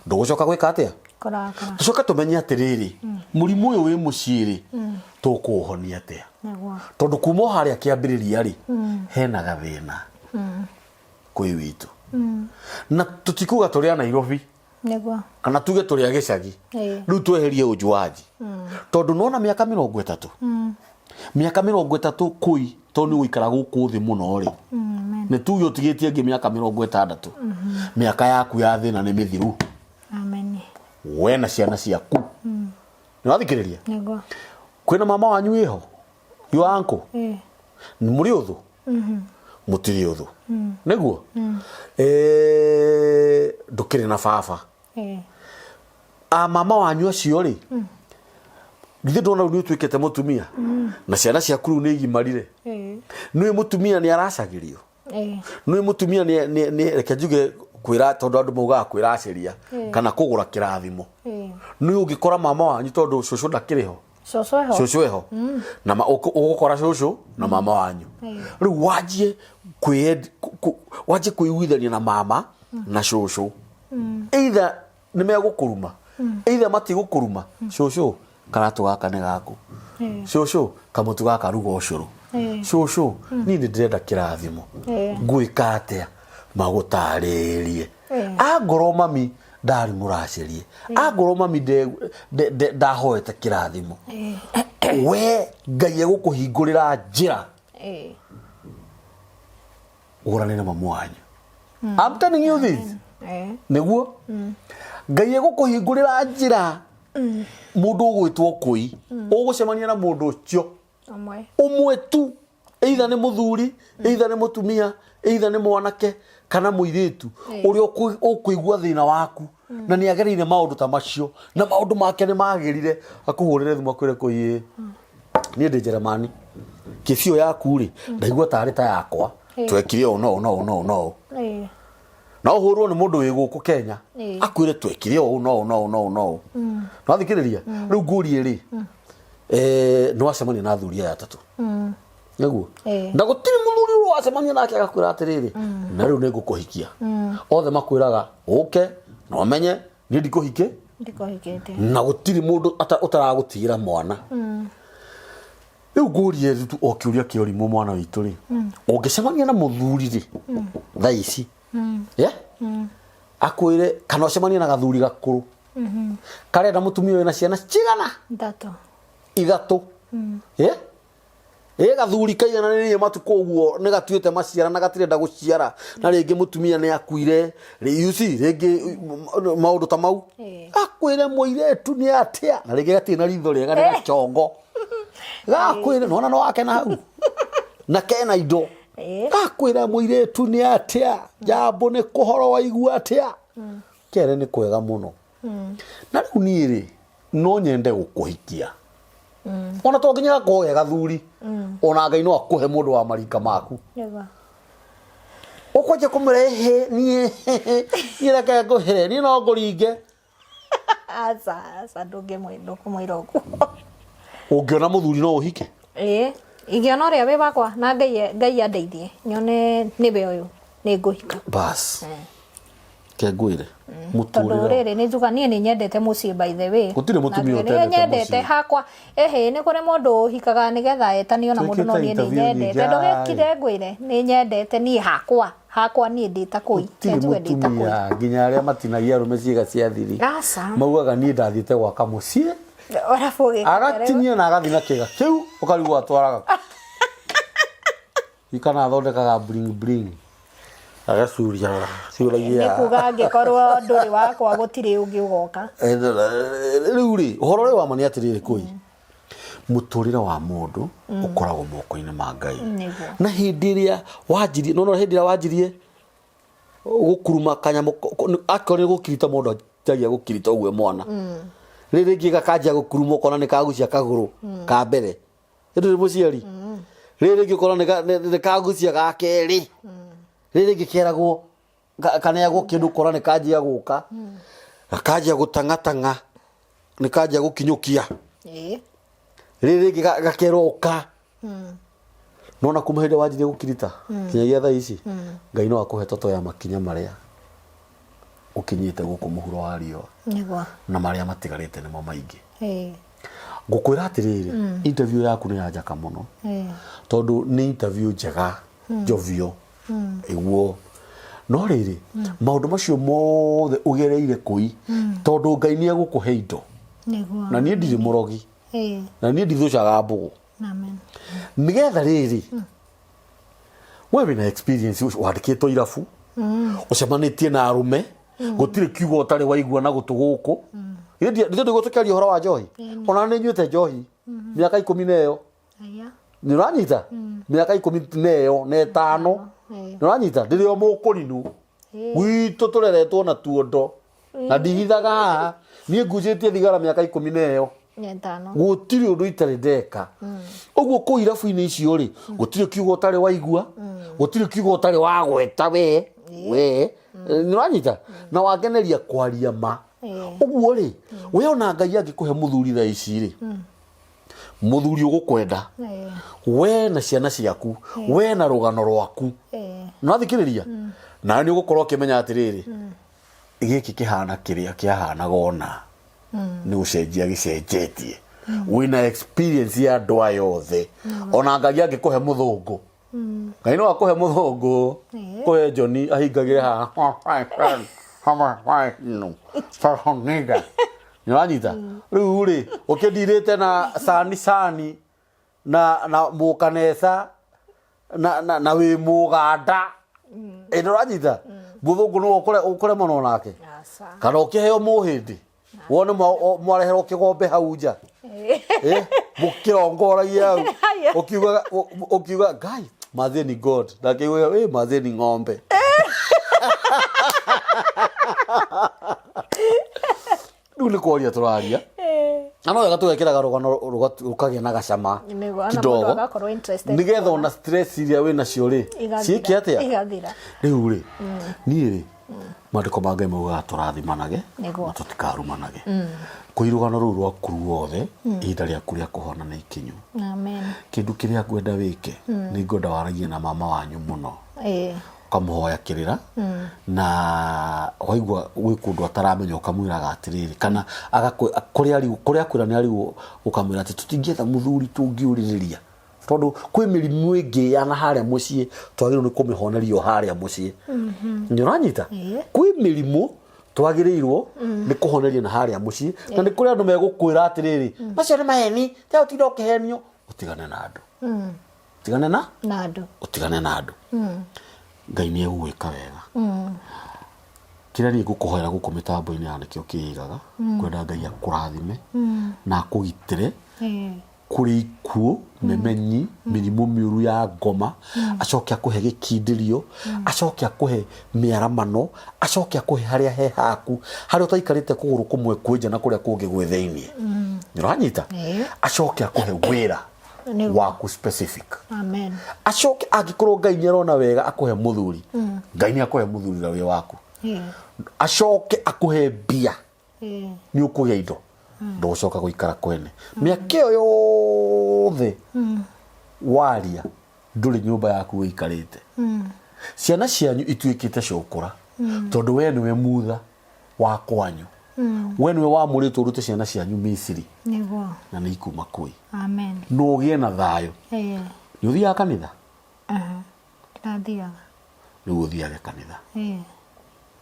ndũgũcoka gwĩka atĩa? Kũrakara. Tũcoke tũmenye atĩrĩrĩ, mũrimũ ũyũ wĩ mũciĩ rĩ, tũkũũhonia atĩa? Nĩguo. Tondũ kuma o harĩa kĩambĩrĩria rĩ, hena gathĩna kwĩ witũ na tũtikuga tũrĩ a Nairobi Nĩguo. kana tuge tũrĩ a gĩcagi. Rĩu tweherie ũnjuaji tondũ nona mĩaka 30, mĩaka 30 kũi, tondũ nĩ ũgũikara gũkũ thĩ mũno rĩ, Amen. Nĩ tuge ũtigĩtie ĩngĩ mĩaka 60, mĩaka yaku ya thĩna nĩ mĩthiru. Amen. We na ciana ciaku nĩ wathikĩrĩria. Nĩguo. Kwĩna mama wanyu wĩho, your uncle. Ĩĩ. Mũrĩ ũthũ? Mũtirĩ ũthũ? Nĩguo. Eh, ndũkĩrĩ na baba? Ĩĩ. A mama wanyu acio rĩ, githĩ ndona rĩu nĩ ũtuĩkĩte mũtumia na ciana ciaku rĩu nĩ igimarire? Ĩĩ. Nĩũĩ mũtumia nĩ aracagĩrio? Ĩĩ. Nĩũĩ mũtumia nĩ reke njuge kwĩra, tondũ andũ maugaga kwĩracĩria kana kũgũra kĩrathimo. Nĩũĩ ũngĩkora mama wanyu, tondũ cũcũ ndakĩrĩ ho? Cũcũ eho. Cũcũ eho na ũgũkora cũcũ na mama wanyu. Rĩu wanjie wanjie kwĩiguithania na mama na cũcũ, either nĩ megũkũruma, either matigũkũruma. Cũcũ, karatũ gaka nĩ gaku. Cũcũ, kamũtu gaka ruga ũcũrũ. Cũcũ, niĩ nĩ ndĩrenda kĩrathimo, ngwĩka atĩa? Magũtarĩrie. Angorwo mami ndarĩ mũracĩrie, angorwo mami ndahoete kĩrathimo, we Ngai egũkũhingũrĩra njĩra ũgũrane na mamu wanyu. I'm telling you this. Nĩguo Ngai egũkũhingũrĩra njĩra, mũndũ ũgwĩtwo kũi, ũgũcemania na mũndũ ũcio Ũmwe. Ũmwe tu, either nĩ mũthuri, either nĩ mũtumia, either nĩ mwanake kana mũirĩtu, ũrĩa ũkũigua thĩna waku na nĩ agereire maũndũ ta macio na maũndũ make nĩ magĩrire, akũhũrĩre thimũ akwĩre, "Kũi, niĩ ndĩ Jeremani, kĩbiũ yaku rĩ, ndaigua tarĩ ta yakwa, twekire ũũ no ũũ no ũũ no ũũ no ũũ." No ũhũrwo nĩ mũndũ wĩ gũkũ Kenya, akwĩre twekire ũũ no ũũ no ũũ no ũũ no ũũ. Nwathikĩrĩria? Rĩu ngũrie rĩ, nĩ wacemania na athuri aya atatũ, nĩguo? Na gũtirĩ mũthuri ũrĩa wacemania nake agakwĩra atĩrĩrĩ, "Na rĩu nĩ ngũkũhikia." Othe makwĩraga ũke na ũmenye niĩ ndikũhike. Ndikũhikĩtie. Na gũtirĩ mũndũ ũtaragũtigĩra mwana. Rĩu ngũrie tu o kĩũria kĩa ũrimũ, mwana witũ rĩ, ũngĩcemania na mũthuri rĩ thaa ici, yeah? Akwĩre kana ũcemanie na gathuri gakũrũ karenda mũtumia wĩna ciana cigana? Ithatũ. Ithatũ, yeah? Ĩ gathuri kaigananĩrie matukũ ũguo nĩ gatuĩte maciara na gatirenda gũciara, na rĩngĩ mũtumia nĩ akuire you see, rĩngĩ maũndũ ta mau. Akwĩre, "Mũirĩtu, nĩ atĩa?" Na rĩngĩ gatirĩ na ritho rĩega, nĩ gacongo. Gakwĩre nona no wakena hau na kena indo. Gakwĩra, "Mũirĩtu, nĩ atĩa? Jambo, nĩ kũhoro waigua atĩa?" Kere, "Nĩ kwega mũno, na rĩu niĩ rĩ, no nyende gũkũhikia." Ona to nginya gakorwo ge gathuri, ona Ngai no akũhe mũndũ wa marika maku. Ũkwanjia kũmwĩra, "Ĩhĩ, niĩ reke ngũhĩre, niĩ no ngũringe"? Aca, aca, ndũngĩmwĩ ndũkũmwĩra ũguo. Ũngĩona mũthuri no ũhike? Ĩĩ, ingĩona ũrĩa wĩ wakwa na Ngai Ngai andeithie nyone nĩwe ũyũ nĩ ngũhika. Bas, ke ngwĩre Tondũ mũtũrĩre rĩrĩ nĩ njuga niĩ nĩ nyendete mũciĩ by the way. Gũtirĩ mũtumia Na nĩ ũtendete nyendete mũciĩ. hakwa ĩhĩ nĩ kũrĩ mũndũ ũhikaga nĩgetha etanio na mũndũ no Twĩkĩte niĩ nĩ interview nyendete nyingĩ, ndũgĩkire ngwĩre nĩ nyendete niĩ hakwa hakwa niĩ ndĩ ta kũi. Gũtirĩ Reke njuge ndĩ ta kũi. mũtumia nginya arĩa matinagia arũme ciĩga cia thiri Aca. maugaga niĩ ndathiĩte gwaka mũciĩ. Arabu ũgĩkĩte rĩu. Agatinia na agathiĩ na kĩga kĩu ũkarigwo atwaraga kũ. Ikana athondekaga bling bling agacuria Nĩ curagia. kuga angĩkorwo ndũrĩ wakwa gũtirĩ ũngĩ ũgoka. Rĩu rĩ, ũhoro ũrĩa wa ma nĩ atĩrĩrĩ, kũi mũtũrĩre wa mũndũ ũkoragwo moko-inĩ ma Ngai. Nĩguo. Na hĩndĩ ĩrĩa wanjirie, no no hĩndĩ ĩrĩa wanjirie gũkuruma kanyamũ, akorwo nĩ gũkirita mũndũ anjagia gũkirita ũguo e mwana, rĩrĩ rĩngĩ gakanjia gũkuruma ũkona nĩ kagucia kagũrũ ka mbere ĩndĩ nĩ mũciari, rĩrĩ rĩngĩ ũkona nĩ kagucia ga kerĩ, rĩrĩ rĩngĩ keragwo kaneagwo kĩndũ ũkona nĩ kanjia gũka gakanjia gũtang'atang'a, nĩ kanjia gũkinyũkia, rĩrĩ rĩngĩ gakerwo ũka. Nona kuma hĩndĩ wanjirie gũkirita kinyagia thaa ici, Ngai no akũhe toto ya makinya marĩa ũkinyĩte gũkũ mũhuro wa riũa. Nĩguo. Na marĩa matigarĩte nĩmo maingĩ. Ngũkwĩra atĩrĩrĩ, interview yaku nĩ ya njaka mũno, tondũ nĩ interview njega njovio ĩguo. No rĩrĩ, maũndũ macio mothe ũgereire kũi, tondũ Ngai nĩ egũkũhe indo. Nĩguo. Na niĩ ndirĩ mũrogi, na niĩ ndithũcaga mbũgũ. Amen. Nĩgetha rĩrĩ, we wĩna experience, wandĩkĩtwo irabu, ũcemanĩtie na arũme, gũtirĩ kiugo ũtarĩ waigua na gũtũ gũkũ. Githĩ ndiguo tũkĩaria ũhoro wa njohi? Ona nĩ nyuĩte njohi mĩaka 10 na ĩyo. Aya. Nĩ ũranyita? Mĩaka 15. Nĩ ũranyita? Ndĩrĩ o mũkũrinũ gwitũ tũreretwo na tuondo na ndihithaga haha, niĩ ngucĩtie thigara mĩaka 15. Na 5. Gũtirĩ ũndũ itarĩ ndeka. Ũguo kũu irabu-inĩ icio rĩ, gũtirĩ kiugo ũtarĩ waigua, gũtirĩ kiugo ũtarĩ wagweta we. Nĩ ũranyita? Na wangeneria kwaria ma. Ũguo rĩ, we ona Ngai angĩkũhe mũthuri thaa ici rĩ, mũthuri ũgũkwenda we na ciana ciaku, we na rũgano rwaku, nĩwathikĩrĩria, nawe nĩ ũgũkorwo ũkĩmenya atĩrĩrĩ, gĩkĩ kĩhana kĩrĩa kĩahanaga ona nĩ gũcenjia gĩcenjetie. Wĩna experience ya andũ aya othe. Ona Ngai angĩkũhe mũthũngũ, Ngai no akũhe mũthũngũ, kũhe John ahingagĩre haha, nĩ ũranyita? Rĩu rĩ, ũkĩndirĩte na sani sani na mũkanesa na wĩ mũganda, ĩ nĩ ũranyita? Mũthũngũ no ũkũremanwo nake. Aca. Kana ũkĩheo mũhĩndĩ wone mwareherwo kĩgombe hau nja, mũkĩrongoragia hau. Haya. Ũkiuga Ngai matheni god ndakiuga ĩ matheni ng'ombe. Rĩu nĩ kwaria tũraria na no wega tũgekĩraga rũgano rũkagĩa na gacama Nĩguo, na mũndũ kidogo agakorwo interested. Nĩgetha ona stress iria wĩ nacio rĩ, Igathira. ciĩke atĩa? Igathira. Rĩu rĩ, niĩ rĩ, maandĩko ma Ngai maugaga tũrathimanage Nĩguo. na tũtikarumanage. Kũi rũgano rũu rwaku ruothe, ihinda rĩaku rĩa kũhona nĩ ikinyu. Amen. Kĩndũ kĩrĩa ngwenda wĩke, nĩ ngwenda waragie na mama wanyu mũno, ũkamũhoya kĩrĩra, na waigua gwĩ kũndũ ataramenya ũkamwĩraga atĩrĩrĩ, kana kũrĩa kũrĩa akwĩra nĩ arigwo, ũkamwĩra atĩ tũtingĩetha mũthuri tũngĩũrĩrĩria, tondũ kwĩ mĩrimũ ĩngĩ ya na harĩa mũciĩ twagĩrĩirwo nĩ kũmĩhoneria o harĩa mũciĩ. Nĩ ũranyita? Kwĩ mĩrimũ twagĩrĩirwo nĩ kũhoneria na harĩa mũciĩ, na nĩ kũrĩ andũ megũkwĩra atĩrĩrĩ, macio nĩ maheni, tiga ũtinda ũkĩhenio. Ũtigane na andũ, ũtigane na Na andũ. Ũtigane na andũ. Ngai nĩ egũgwĩka wega. Kĩrĩa niĩ ngũkũhoera gũkũ mĩtambo-inĩ ya nĩkĩo kĩĩgaga kwenda Ngai akũrathime na akũgitĩre kũrĩ ikuũ, memenyi, mĩrimũ mĩũru ya ngoma, acoke akũhe gĩkindĩrio, acoke akũhe mĩaramano, acoke akũhe harĩa he haku, harĩa ũtaikarĩte kũgũrũ kũmwe kwĩ nja na kũrĩa kũngĩ gwĩ thĩiniĩ. Nĩ ũranyita? Acoke akũhe wĩra waku specific. Amen. Acoke angĩkorwo Ngai nĩ arona wega akũhe mũthuri, Ngai nĩ akũhe mũthuri na wĩ waku. Acoke akũhe mbia, nĩ ũkũgĩa indo, ndũgũcoka gũikara kwene mĩaka ĩyo. wothe waria ndũrĩ nyũmba yaku wĩikarĩte. Ciana cianyu ituĩkĩte cũkũra tondũ we nĩwe mutha wa kwanyu. We nĩwe wamũrĩtwo ũrute ciana cianyu Misiri Nĩguo. na nĩ ikuma kũi. Amen. Na ũgĩe na thayũ. Ĩĩ. Nĩ ũthiaga kanitha? Aha. Ndĩrathiaga. Rĩu ũthiage kanitha. Ĩĩ.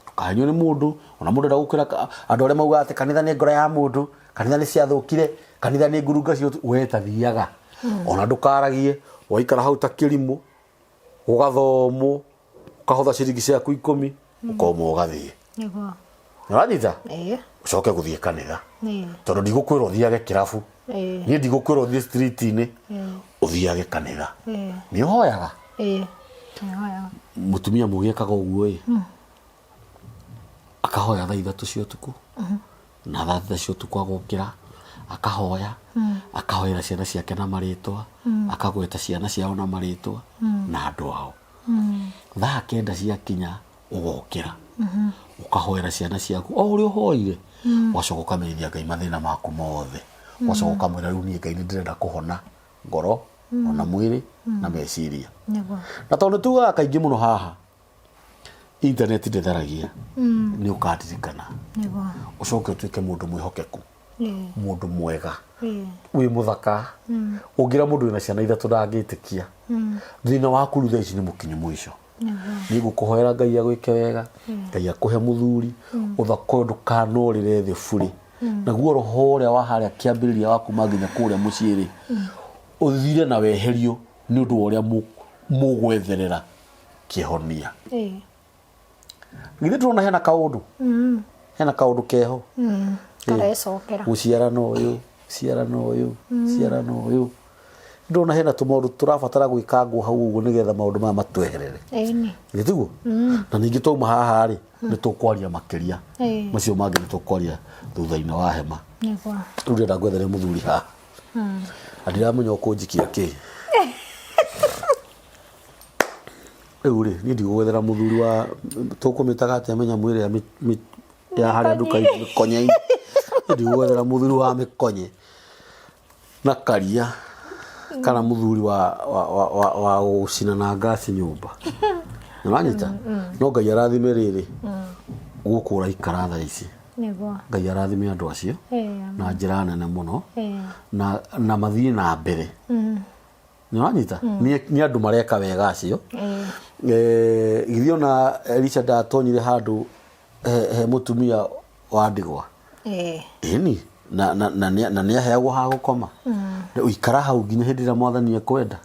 Ndũkahenywo nĩ mũndũ, ona mũndũ enda gũkwĩra andũ arĩa maugaga atĩ kanitha nĩ ngoro ya mũndũ, kanitha nĩ ciathũkire, kanitha nĩ ngurunga cio, we ta thiaga. Ona ndũkaragie, waikara hau ta kĩrimũ, ũgathomwo, ũkahotha ciringi ciaku ikũmi, ũkoma ũgathiĩ. Nĩguo. Nĩũranyita? Ĩĩ. Ũcoke gũthiĩ kanitha. Ĩĩ. Tondũ ndigũkwĩra ũthiage kĩrabu. Ĩĩ. Niĩ ndigũkwĩra ũthiĩ street-inĩ. Ũthiage kanitha. Ĩĩ. Nĩ ũhoyaga? Ĩĩ. Nĩhoyaga. Mũtumia mũgĩ ekaga ũguo ĩ. Akahoya thaa ithatũ cia ũtukũ. Na thaa thita cia ũtukũ agokĩra, akahoya, akahoera ciana ciake na marĩtwa, akagweta ciana ciao na marĩtwa, na andũ ao. Thaa kenda ciakinya ũgokĩra, ũkahoera ciana ciaku o ũrĩa ũhoire, ũgacoka ũkamenyithia Ngai mathĩna maku mothe. Ũgacoka ũkamwĩra rĩu niĩ Ngai nĩ ndĩrenda kũhona ngoro, ona mwĩrĩ, na meciria. Nĩguo. Na tondũ nĩ tugaga kaingĩ mũno haha, internet ndĩtharagia, nĩ ũkandirikana. Nĩguo. Ũcoke ũtuĩke mũndũ mwĩhokeku, Ĩĩ. mũndũ mwega, Ĩĩ. wĩ mũthaka. Ũngĩra mũndũ wĩna ciana ithatũ ndangĩtĩkia. Thĩna waku rĩu thaa ici nĩ mũkinyu mũico. Nĩguo. Niĩ ngũkũhoera Ngai agwĩke wega, Ngai akũhe mũthuri, ũthaka ũyũ ndũkanorĩre thĩ burĩ. Naguo roho ũrĩa wa harĩa kĩambĩrĩria wa kuma nginya kũrĩa mũciĩ rĩ, ũthire na weherio nĩ ũndũ wa ũrĩa mũgwetherera kĩhonia. Ĩĩ. Githĩ ndũrona hena kaũndũ? Hena kaũndũ keho. Karecokera. Gũciarana ũyũ, ciarana ũyũ, ciarana ũyũ. Ndũrona hena tũmaũndũ tũrabatara gwĩkangwo hau ũguo nĩgetha maũndũ maya matweherere. Ĩni. Githĩ tiguo? Na ningĩ twauma haha rĩ, nĩ tũkwaria makĩria. Ĩĩ. Macio mangĩ nĩ tũkwaria thutha-inĩ wa hema. Nĩguo. Rĩu ndĩrenda ngwethere mũthuri haha. Na ndiramenya ũkũnjikia kĩ. Rĩu rĩ, niĩ ndigũgwethera mũthuri wa tũkũmĩtaga atĩa menya mwĩrĩ ya ya harĩa nduka-inĩ mĩkonye-inĩ. Niĩ ndigũgwethera mũthuri wa mĩkonye na karia kana mũthuri wa wa wa wa, wa gũcina na ngasi nyũmba. Nĩũranyita? No Ngai arathime rĩrĩ gũkũ ũraikara thaa ici. Nĩguo. Ngai arathime andũ acio Ĩĩ. na njĩra nene mũno Ĩĩ. na na mathiĩ na mbere. Nĩũranyita? Nĩ nĩ andũ mareka wega acio. Eh, githĩ ona Elisha ndatonyire handũ he, he mũtumia wa ndigwa. Ĩĩ. Ĩni na na na nĩ na nĩaheagwo ha gũkoma. Rĩu ikara hau nginya hĩndĩ ĩrĩa mwathani ekwenda.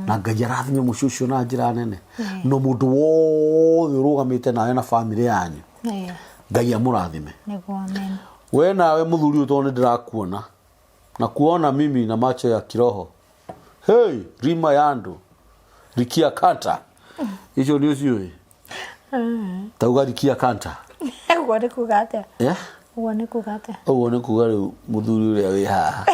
Na Ngai arathime mũciĩ ũcio na njĩra nene. No mũndũ wothe ũrũgamĩte nawe na bamĩrĩ yanyu. Ĩĩ. Ngai amũrathime. Nĩguo amen. We nawe mũthuri ũyũ tondũ nĩ ndĩrakuona. Na kuona mimi na macho ya kiroho. Hey, rima yandu. Rikia kanta. Icio nĩ ũciũĩ? Tauga rikia kanta. Ũguo nĩ kuga atĩa? Yeah? Ũguo nĩ kuga atĩa? Ũguo nĩ kuga rĩu mũthuri ũrĩa wĩ haha.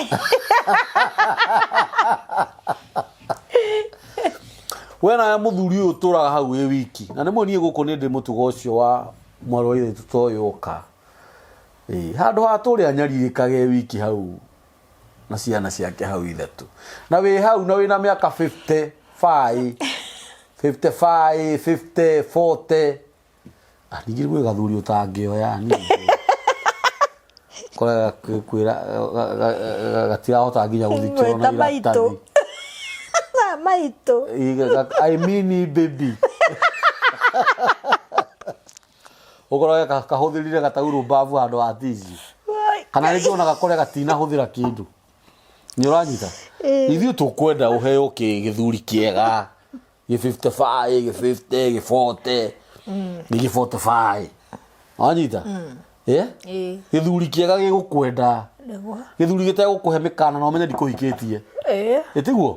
We nawe mũthuri ũyũ ũtũraga hau wĩ wiki. Na nĩ niĩ gũkũ nĩ ndĩ mũtugo ũcio wa mwarĩ wa ithe witũ ta ũyũ ũka. Ĩĩ, handũ ha tũrĩa anyarirĩkage wiki hau na ciana ciake hau ithatũ. Na wĩ hau na wĩna mĩaka 55, 55, 50, 40. Ah, ningĩ gwĩ gathuri ũtangĩoya niĩ. Kora kwĩra gatirahota nginya gũthikĩrwo na Gwĩta maitũ. iratathi. Na maitũ. I mean baby. Ũkorage kahũthĩrire gataurũ mbabu handũ ha tissue. Kana rĩngĩ ona gakore gatinahũthĩra kĩndũ. Nĩ ũranyita? Ithuĩ tũkwenda ũheo kĩ gĩthuri kĩega. Gĩ 55, gĩ 50, gĩ 40. Nĩ gĩ 45. Wanyita? Eh? Ĩĩ. Gĩthuri kĩega gĩgũkwenda. Nĩguo. Gĩthuri gĩtegũkũhe mĩkana na ũmenye ndikũhikĩtie. Ĩĩ. Ĩtiguo?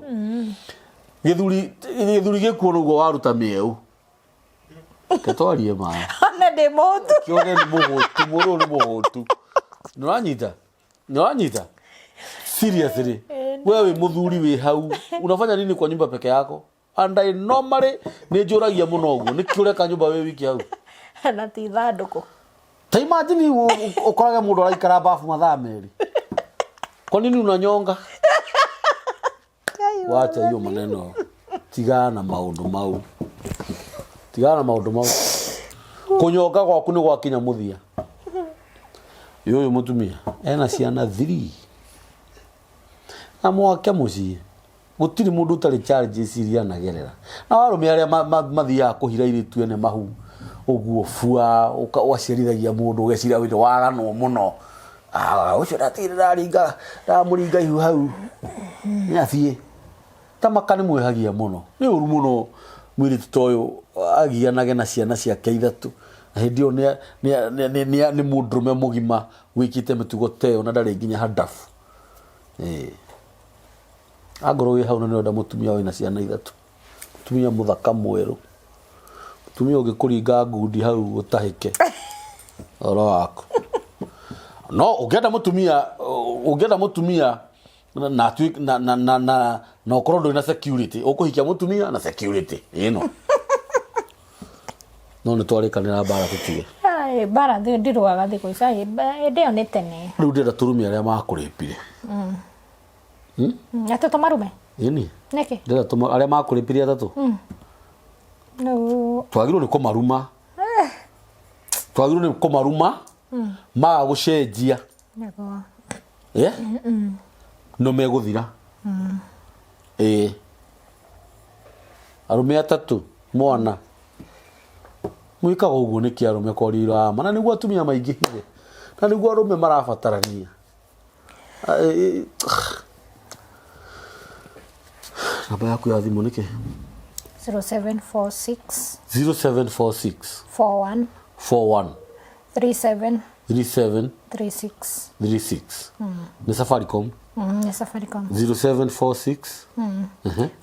Gĩthuri gĩthuri gĩkuona ũguo waruta mĩeũ. Ketwarie ma. Ona ndĩ mũhũtu. Kĩoge nĩ mũhũtu, mũndũ ũyũ nĩ mũhũtu. Nĩ ũranyita? Nĩ ũranyita? Seriously. We wĩ mũthuri wĩ hau. Unafanya nini kwa nyumba peke yako? And I normally nĩ njũragia mũno ũguo. Nĩkĩ ũreka nyũmba wĩ wiki hau? Na ti ithandũkũ. Ta imagine ũkorage mũndũ araikara bafu mathaa merĩ. Kwa nini unanyonga? Wacha hiyo maneno. Tigana na maũndũ mau. Tigana na maũndũ mau. Kũnyonga gwaku nĩ gwakinya mũthia. Ũyũ mũtumia ena ciana 3. Na mwake mũciĩ. Gũtirĩ mũndũ ũtarĩ challenges iria anagerera. Na arũme arĩa mathiaga kũhira airĩtu ene mahu ũguo bua ũgaciarithagia mũndũ ũgeciria wĩ waganwo mũno. Ah, ũcio ndatigire ndaringa ndamũringa ihu hau nĩ athiĩ. Ta maka nĩ mwĩhagia mũno. Nĩ ũru mũno mũirĩtu ta ũyũ agianage na ciana ciake ithatũ. Na hĩndĩ ĩyo nĩ mũndũrũme mũgima wĩkĩte mĩtugo ta ĩyo na ndarĩ nginya handabu. Ĩĩ. Angorwo wĩ hau na nĩũrenda mũtumia wĩna ciana ithatũ, mũtumia mũthaka mwerũ, mũtumia ũngĩkũringa ngundi hau ũtahĩke ũhoro waku. No ũngĩenda mũtumia, ũngĩenda mũtumia na atuĩke na na na na na ũkorwo ndũrĩ na security, ũkũhikia mũtumia na security ĩno. No nĩ twarĩkanĩra mbara tũtige. Ai, mbara ndirũaga thikũ ici. Ai, hĩndĩ ĩyo nĩ tene. Rĩu ndĩrenda tũrume arĩa makũrĩpire. Atĩ tũmarume? Ĩni. Nĩkĩ? Ndĩrenda tũma arĩa makũrĩpire atatũ. Rĩu Twagĩrĩirwo nĩ kũmaruma. Twagĩrĩirwo nĩ kũmaruma maga gũcenjia. Nĩguo. Yeah? No megũthira. Ĩĩ. Arũme atatũ mwana. Mwĩkaga ũguo nĩkĩ arũme kwaria irama na nĩguo atumia maingĩhire na nĩguo arũme marabatarania. Namba yaku ya thimũ nĩkĩ? 0746 0746 41 41 37 37 36. 36. Nĩ Safaricom. Nĩ Safaricom. 0746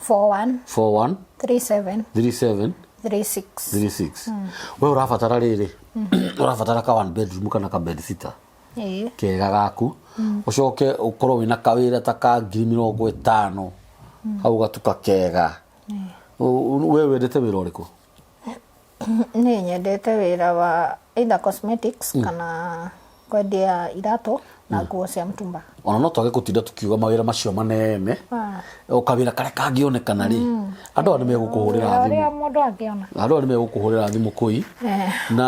41 41 37 37 36. 36. We ũrabatara rĩrĩ, ũrabatara ka one bedroom kana ka bed sitter Ĩĩ. kega gaku, ũcoke ũkorwo wĩna kawĩra ta ka 50,000 hau gatuka kega. We wendete wĩra ũrĩkũ? Niĩ nyendete wĩra wa either cosmetics kana kwendia iratũ na nguo cia mtumba. Ona no twage gũtinda tũkiuga mawĩra macio manene, o kawĩra karĩa kangĩonekana rĩ, andũ aya nĩ megũkũhũrĩra Wĩra thimũ. ũrĩa mũndũ angĩona. Andũ aya nĩ megũkũhũrĩra thimũ kũi na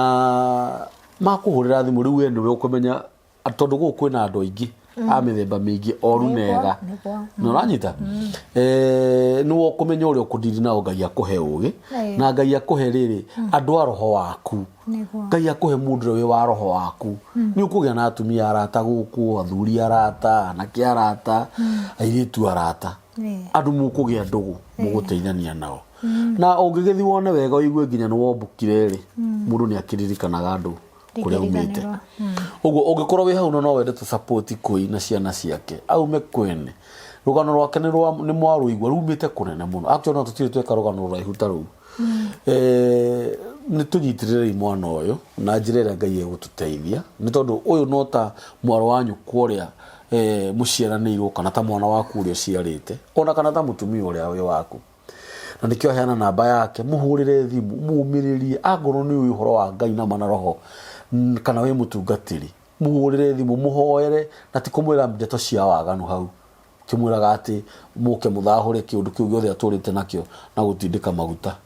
makũhũrĩra thimũ rĩu we nĩwe ũkũmenya tondũ gũkũ kwĩna andũ aingĩ a mĩthemba mĩingĩ oru na ega. Nĩ ũranyita? Nĩwe ũkũmenya ũrĩa ũkũdiri nao. Ngai akũhe ũgĩ na Ngai akũhe rĩrĩ andũ a roho waku. Ngai akũhe mũndũ ũrĩa wĩ wa roho waku. Nĩ ũkũgĩa na atumia arata gũkũ, athuri arata, anake arata, airĩtu arata, andũ mũkũgĩa ndũgũ mũgũteithania nao. Na ũngĩgĩthiĩ wone wega ũigue nginya nĩ wombũkire rĩ, mũndũ nĩ akĩririkanaga andũ kũrĩa umĩte. Ũguo ũngĩkorwo wĩ hau na no wende tũ support Kũi na ciana ciake aume kwene, rũgano rwake nĩ rwa nĩ mwarũigua rumĩte kũnene mũno. Actually no tũtirĩ tweka rũgano rũraihu ta rũu. Nĩ tũnyitĩrĩrei mwana ũyũ na njĩra ĩrĩa Ngai egũtũteithia, nĩ tondũ ũyũ no ta mwarĩ wa nyũkwa ũrĩa mũciaranĩirwo, kana ta mwana waku ũrĩa ũciarĩte, ona kana ta mũtumia ũrĩa wĩ waku. Na nĩkĩo aheana namba yake, mũhũrĩre thimũ, mũmĩrĩrie, angorwo nĩ ũĩ ũhoro wa Ngai na mana roho, kana wĩ mũtungatĩri, mũhũrĩre thimũ, mũhoere, na ti kũmwĩra ndeto cia waganu hau, ũkĩmwĩraga atĩ mũke mũthahũre kĩũndũ kĩu gĩothe atũrĩte nakĩo na gũtindĩka maguta.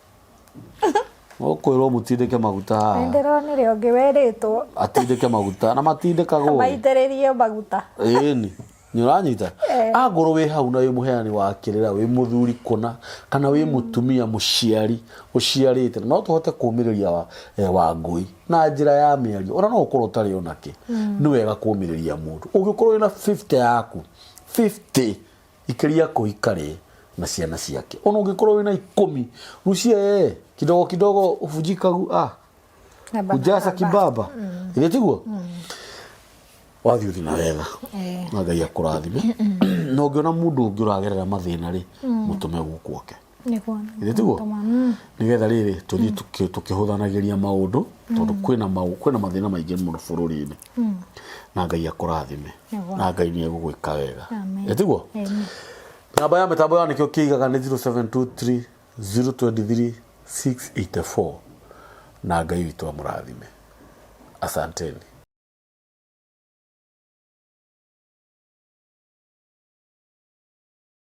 Ũkwĩrwo mũtindĩke maguta haha. Nĩndĩronire ũngĩ werĩtwo. Atindĩke maguta na matindĩkagwo. Maitĩrĩrio maguta. Ĩni. Nĩ ũranyita? Angorwo wĩ hau na wĩ mũheani wa kĩrĩra, wĩ mũthuri kũna, kana wĩ mũtumia mũciari ũciarĩte, no tũhote kũmĩrĩria Wangũi na njĩra ya mĩario, ona no ũkorwo ũtarĩ onakĩ. Nĩ wega kũmĩrĩria mũndũ. Ũngĩkorwo wĩna 50 yaku, 50 ikĩria kũi karĩe na ciana ciake. Ona ũngĩkorwo wĩna ikũmi, rucia kidogo kidogo uvunjika gu, ah, Haba na ujasa haba. kibaba. Githĩ tiguo? Wathiĩ ũthiĩ na wega na Ngai akũrathime. Na ũngĩona mũndũ ũngĩ ũragerera mathĩna rĩ, mũtũme gũkũ oke. Nĩguo. Githĩ tiguo? Nĩgetha rĩrĩ tũthiĩ tũkĩhũthanagĩria maũndũ, tondũ kwĩna mathĩna maingĩ mũno bũrũri-inĩ. Na Ngai akũrathime. Nĩguo. Na Ngai nĩ egũgwĩka wega. Amen. Githĩ tiguo? Amen. Namba ya mĩtambo ya nĩkĩo kĩigaga nĩ 0723 023 684 na Ngai witũ amũrathime. Asanteni.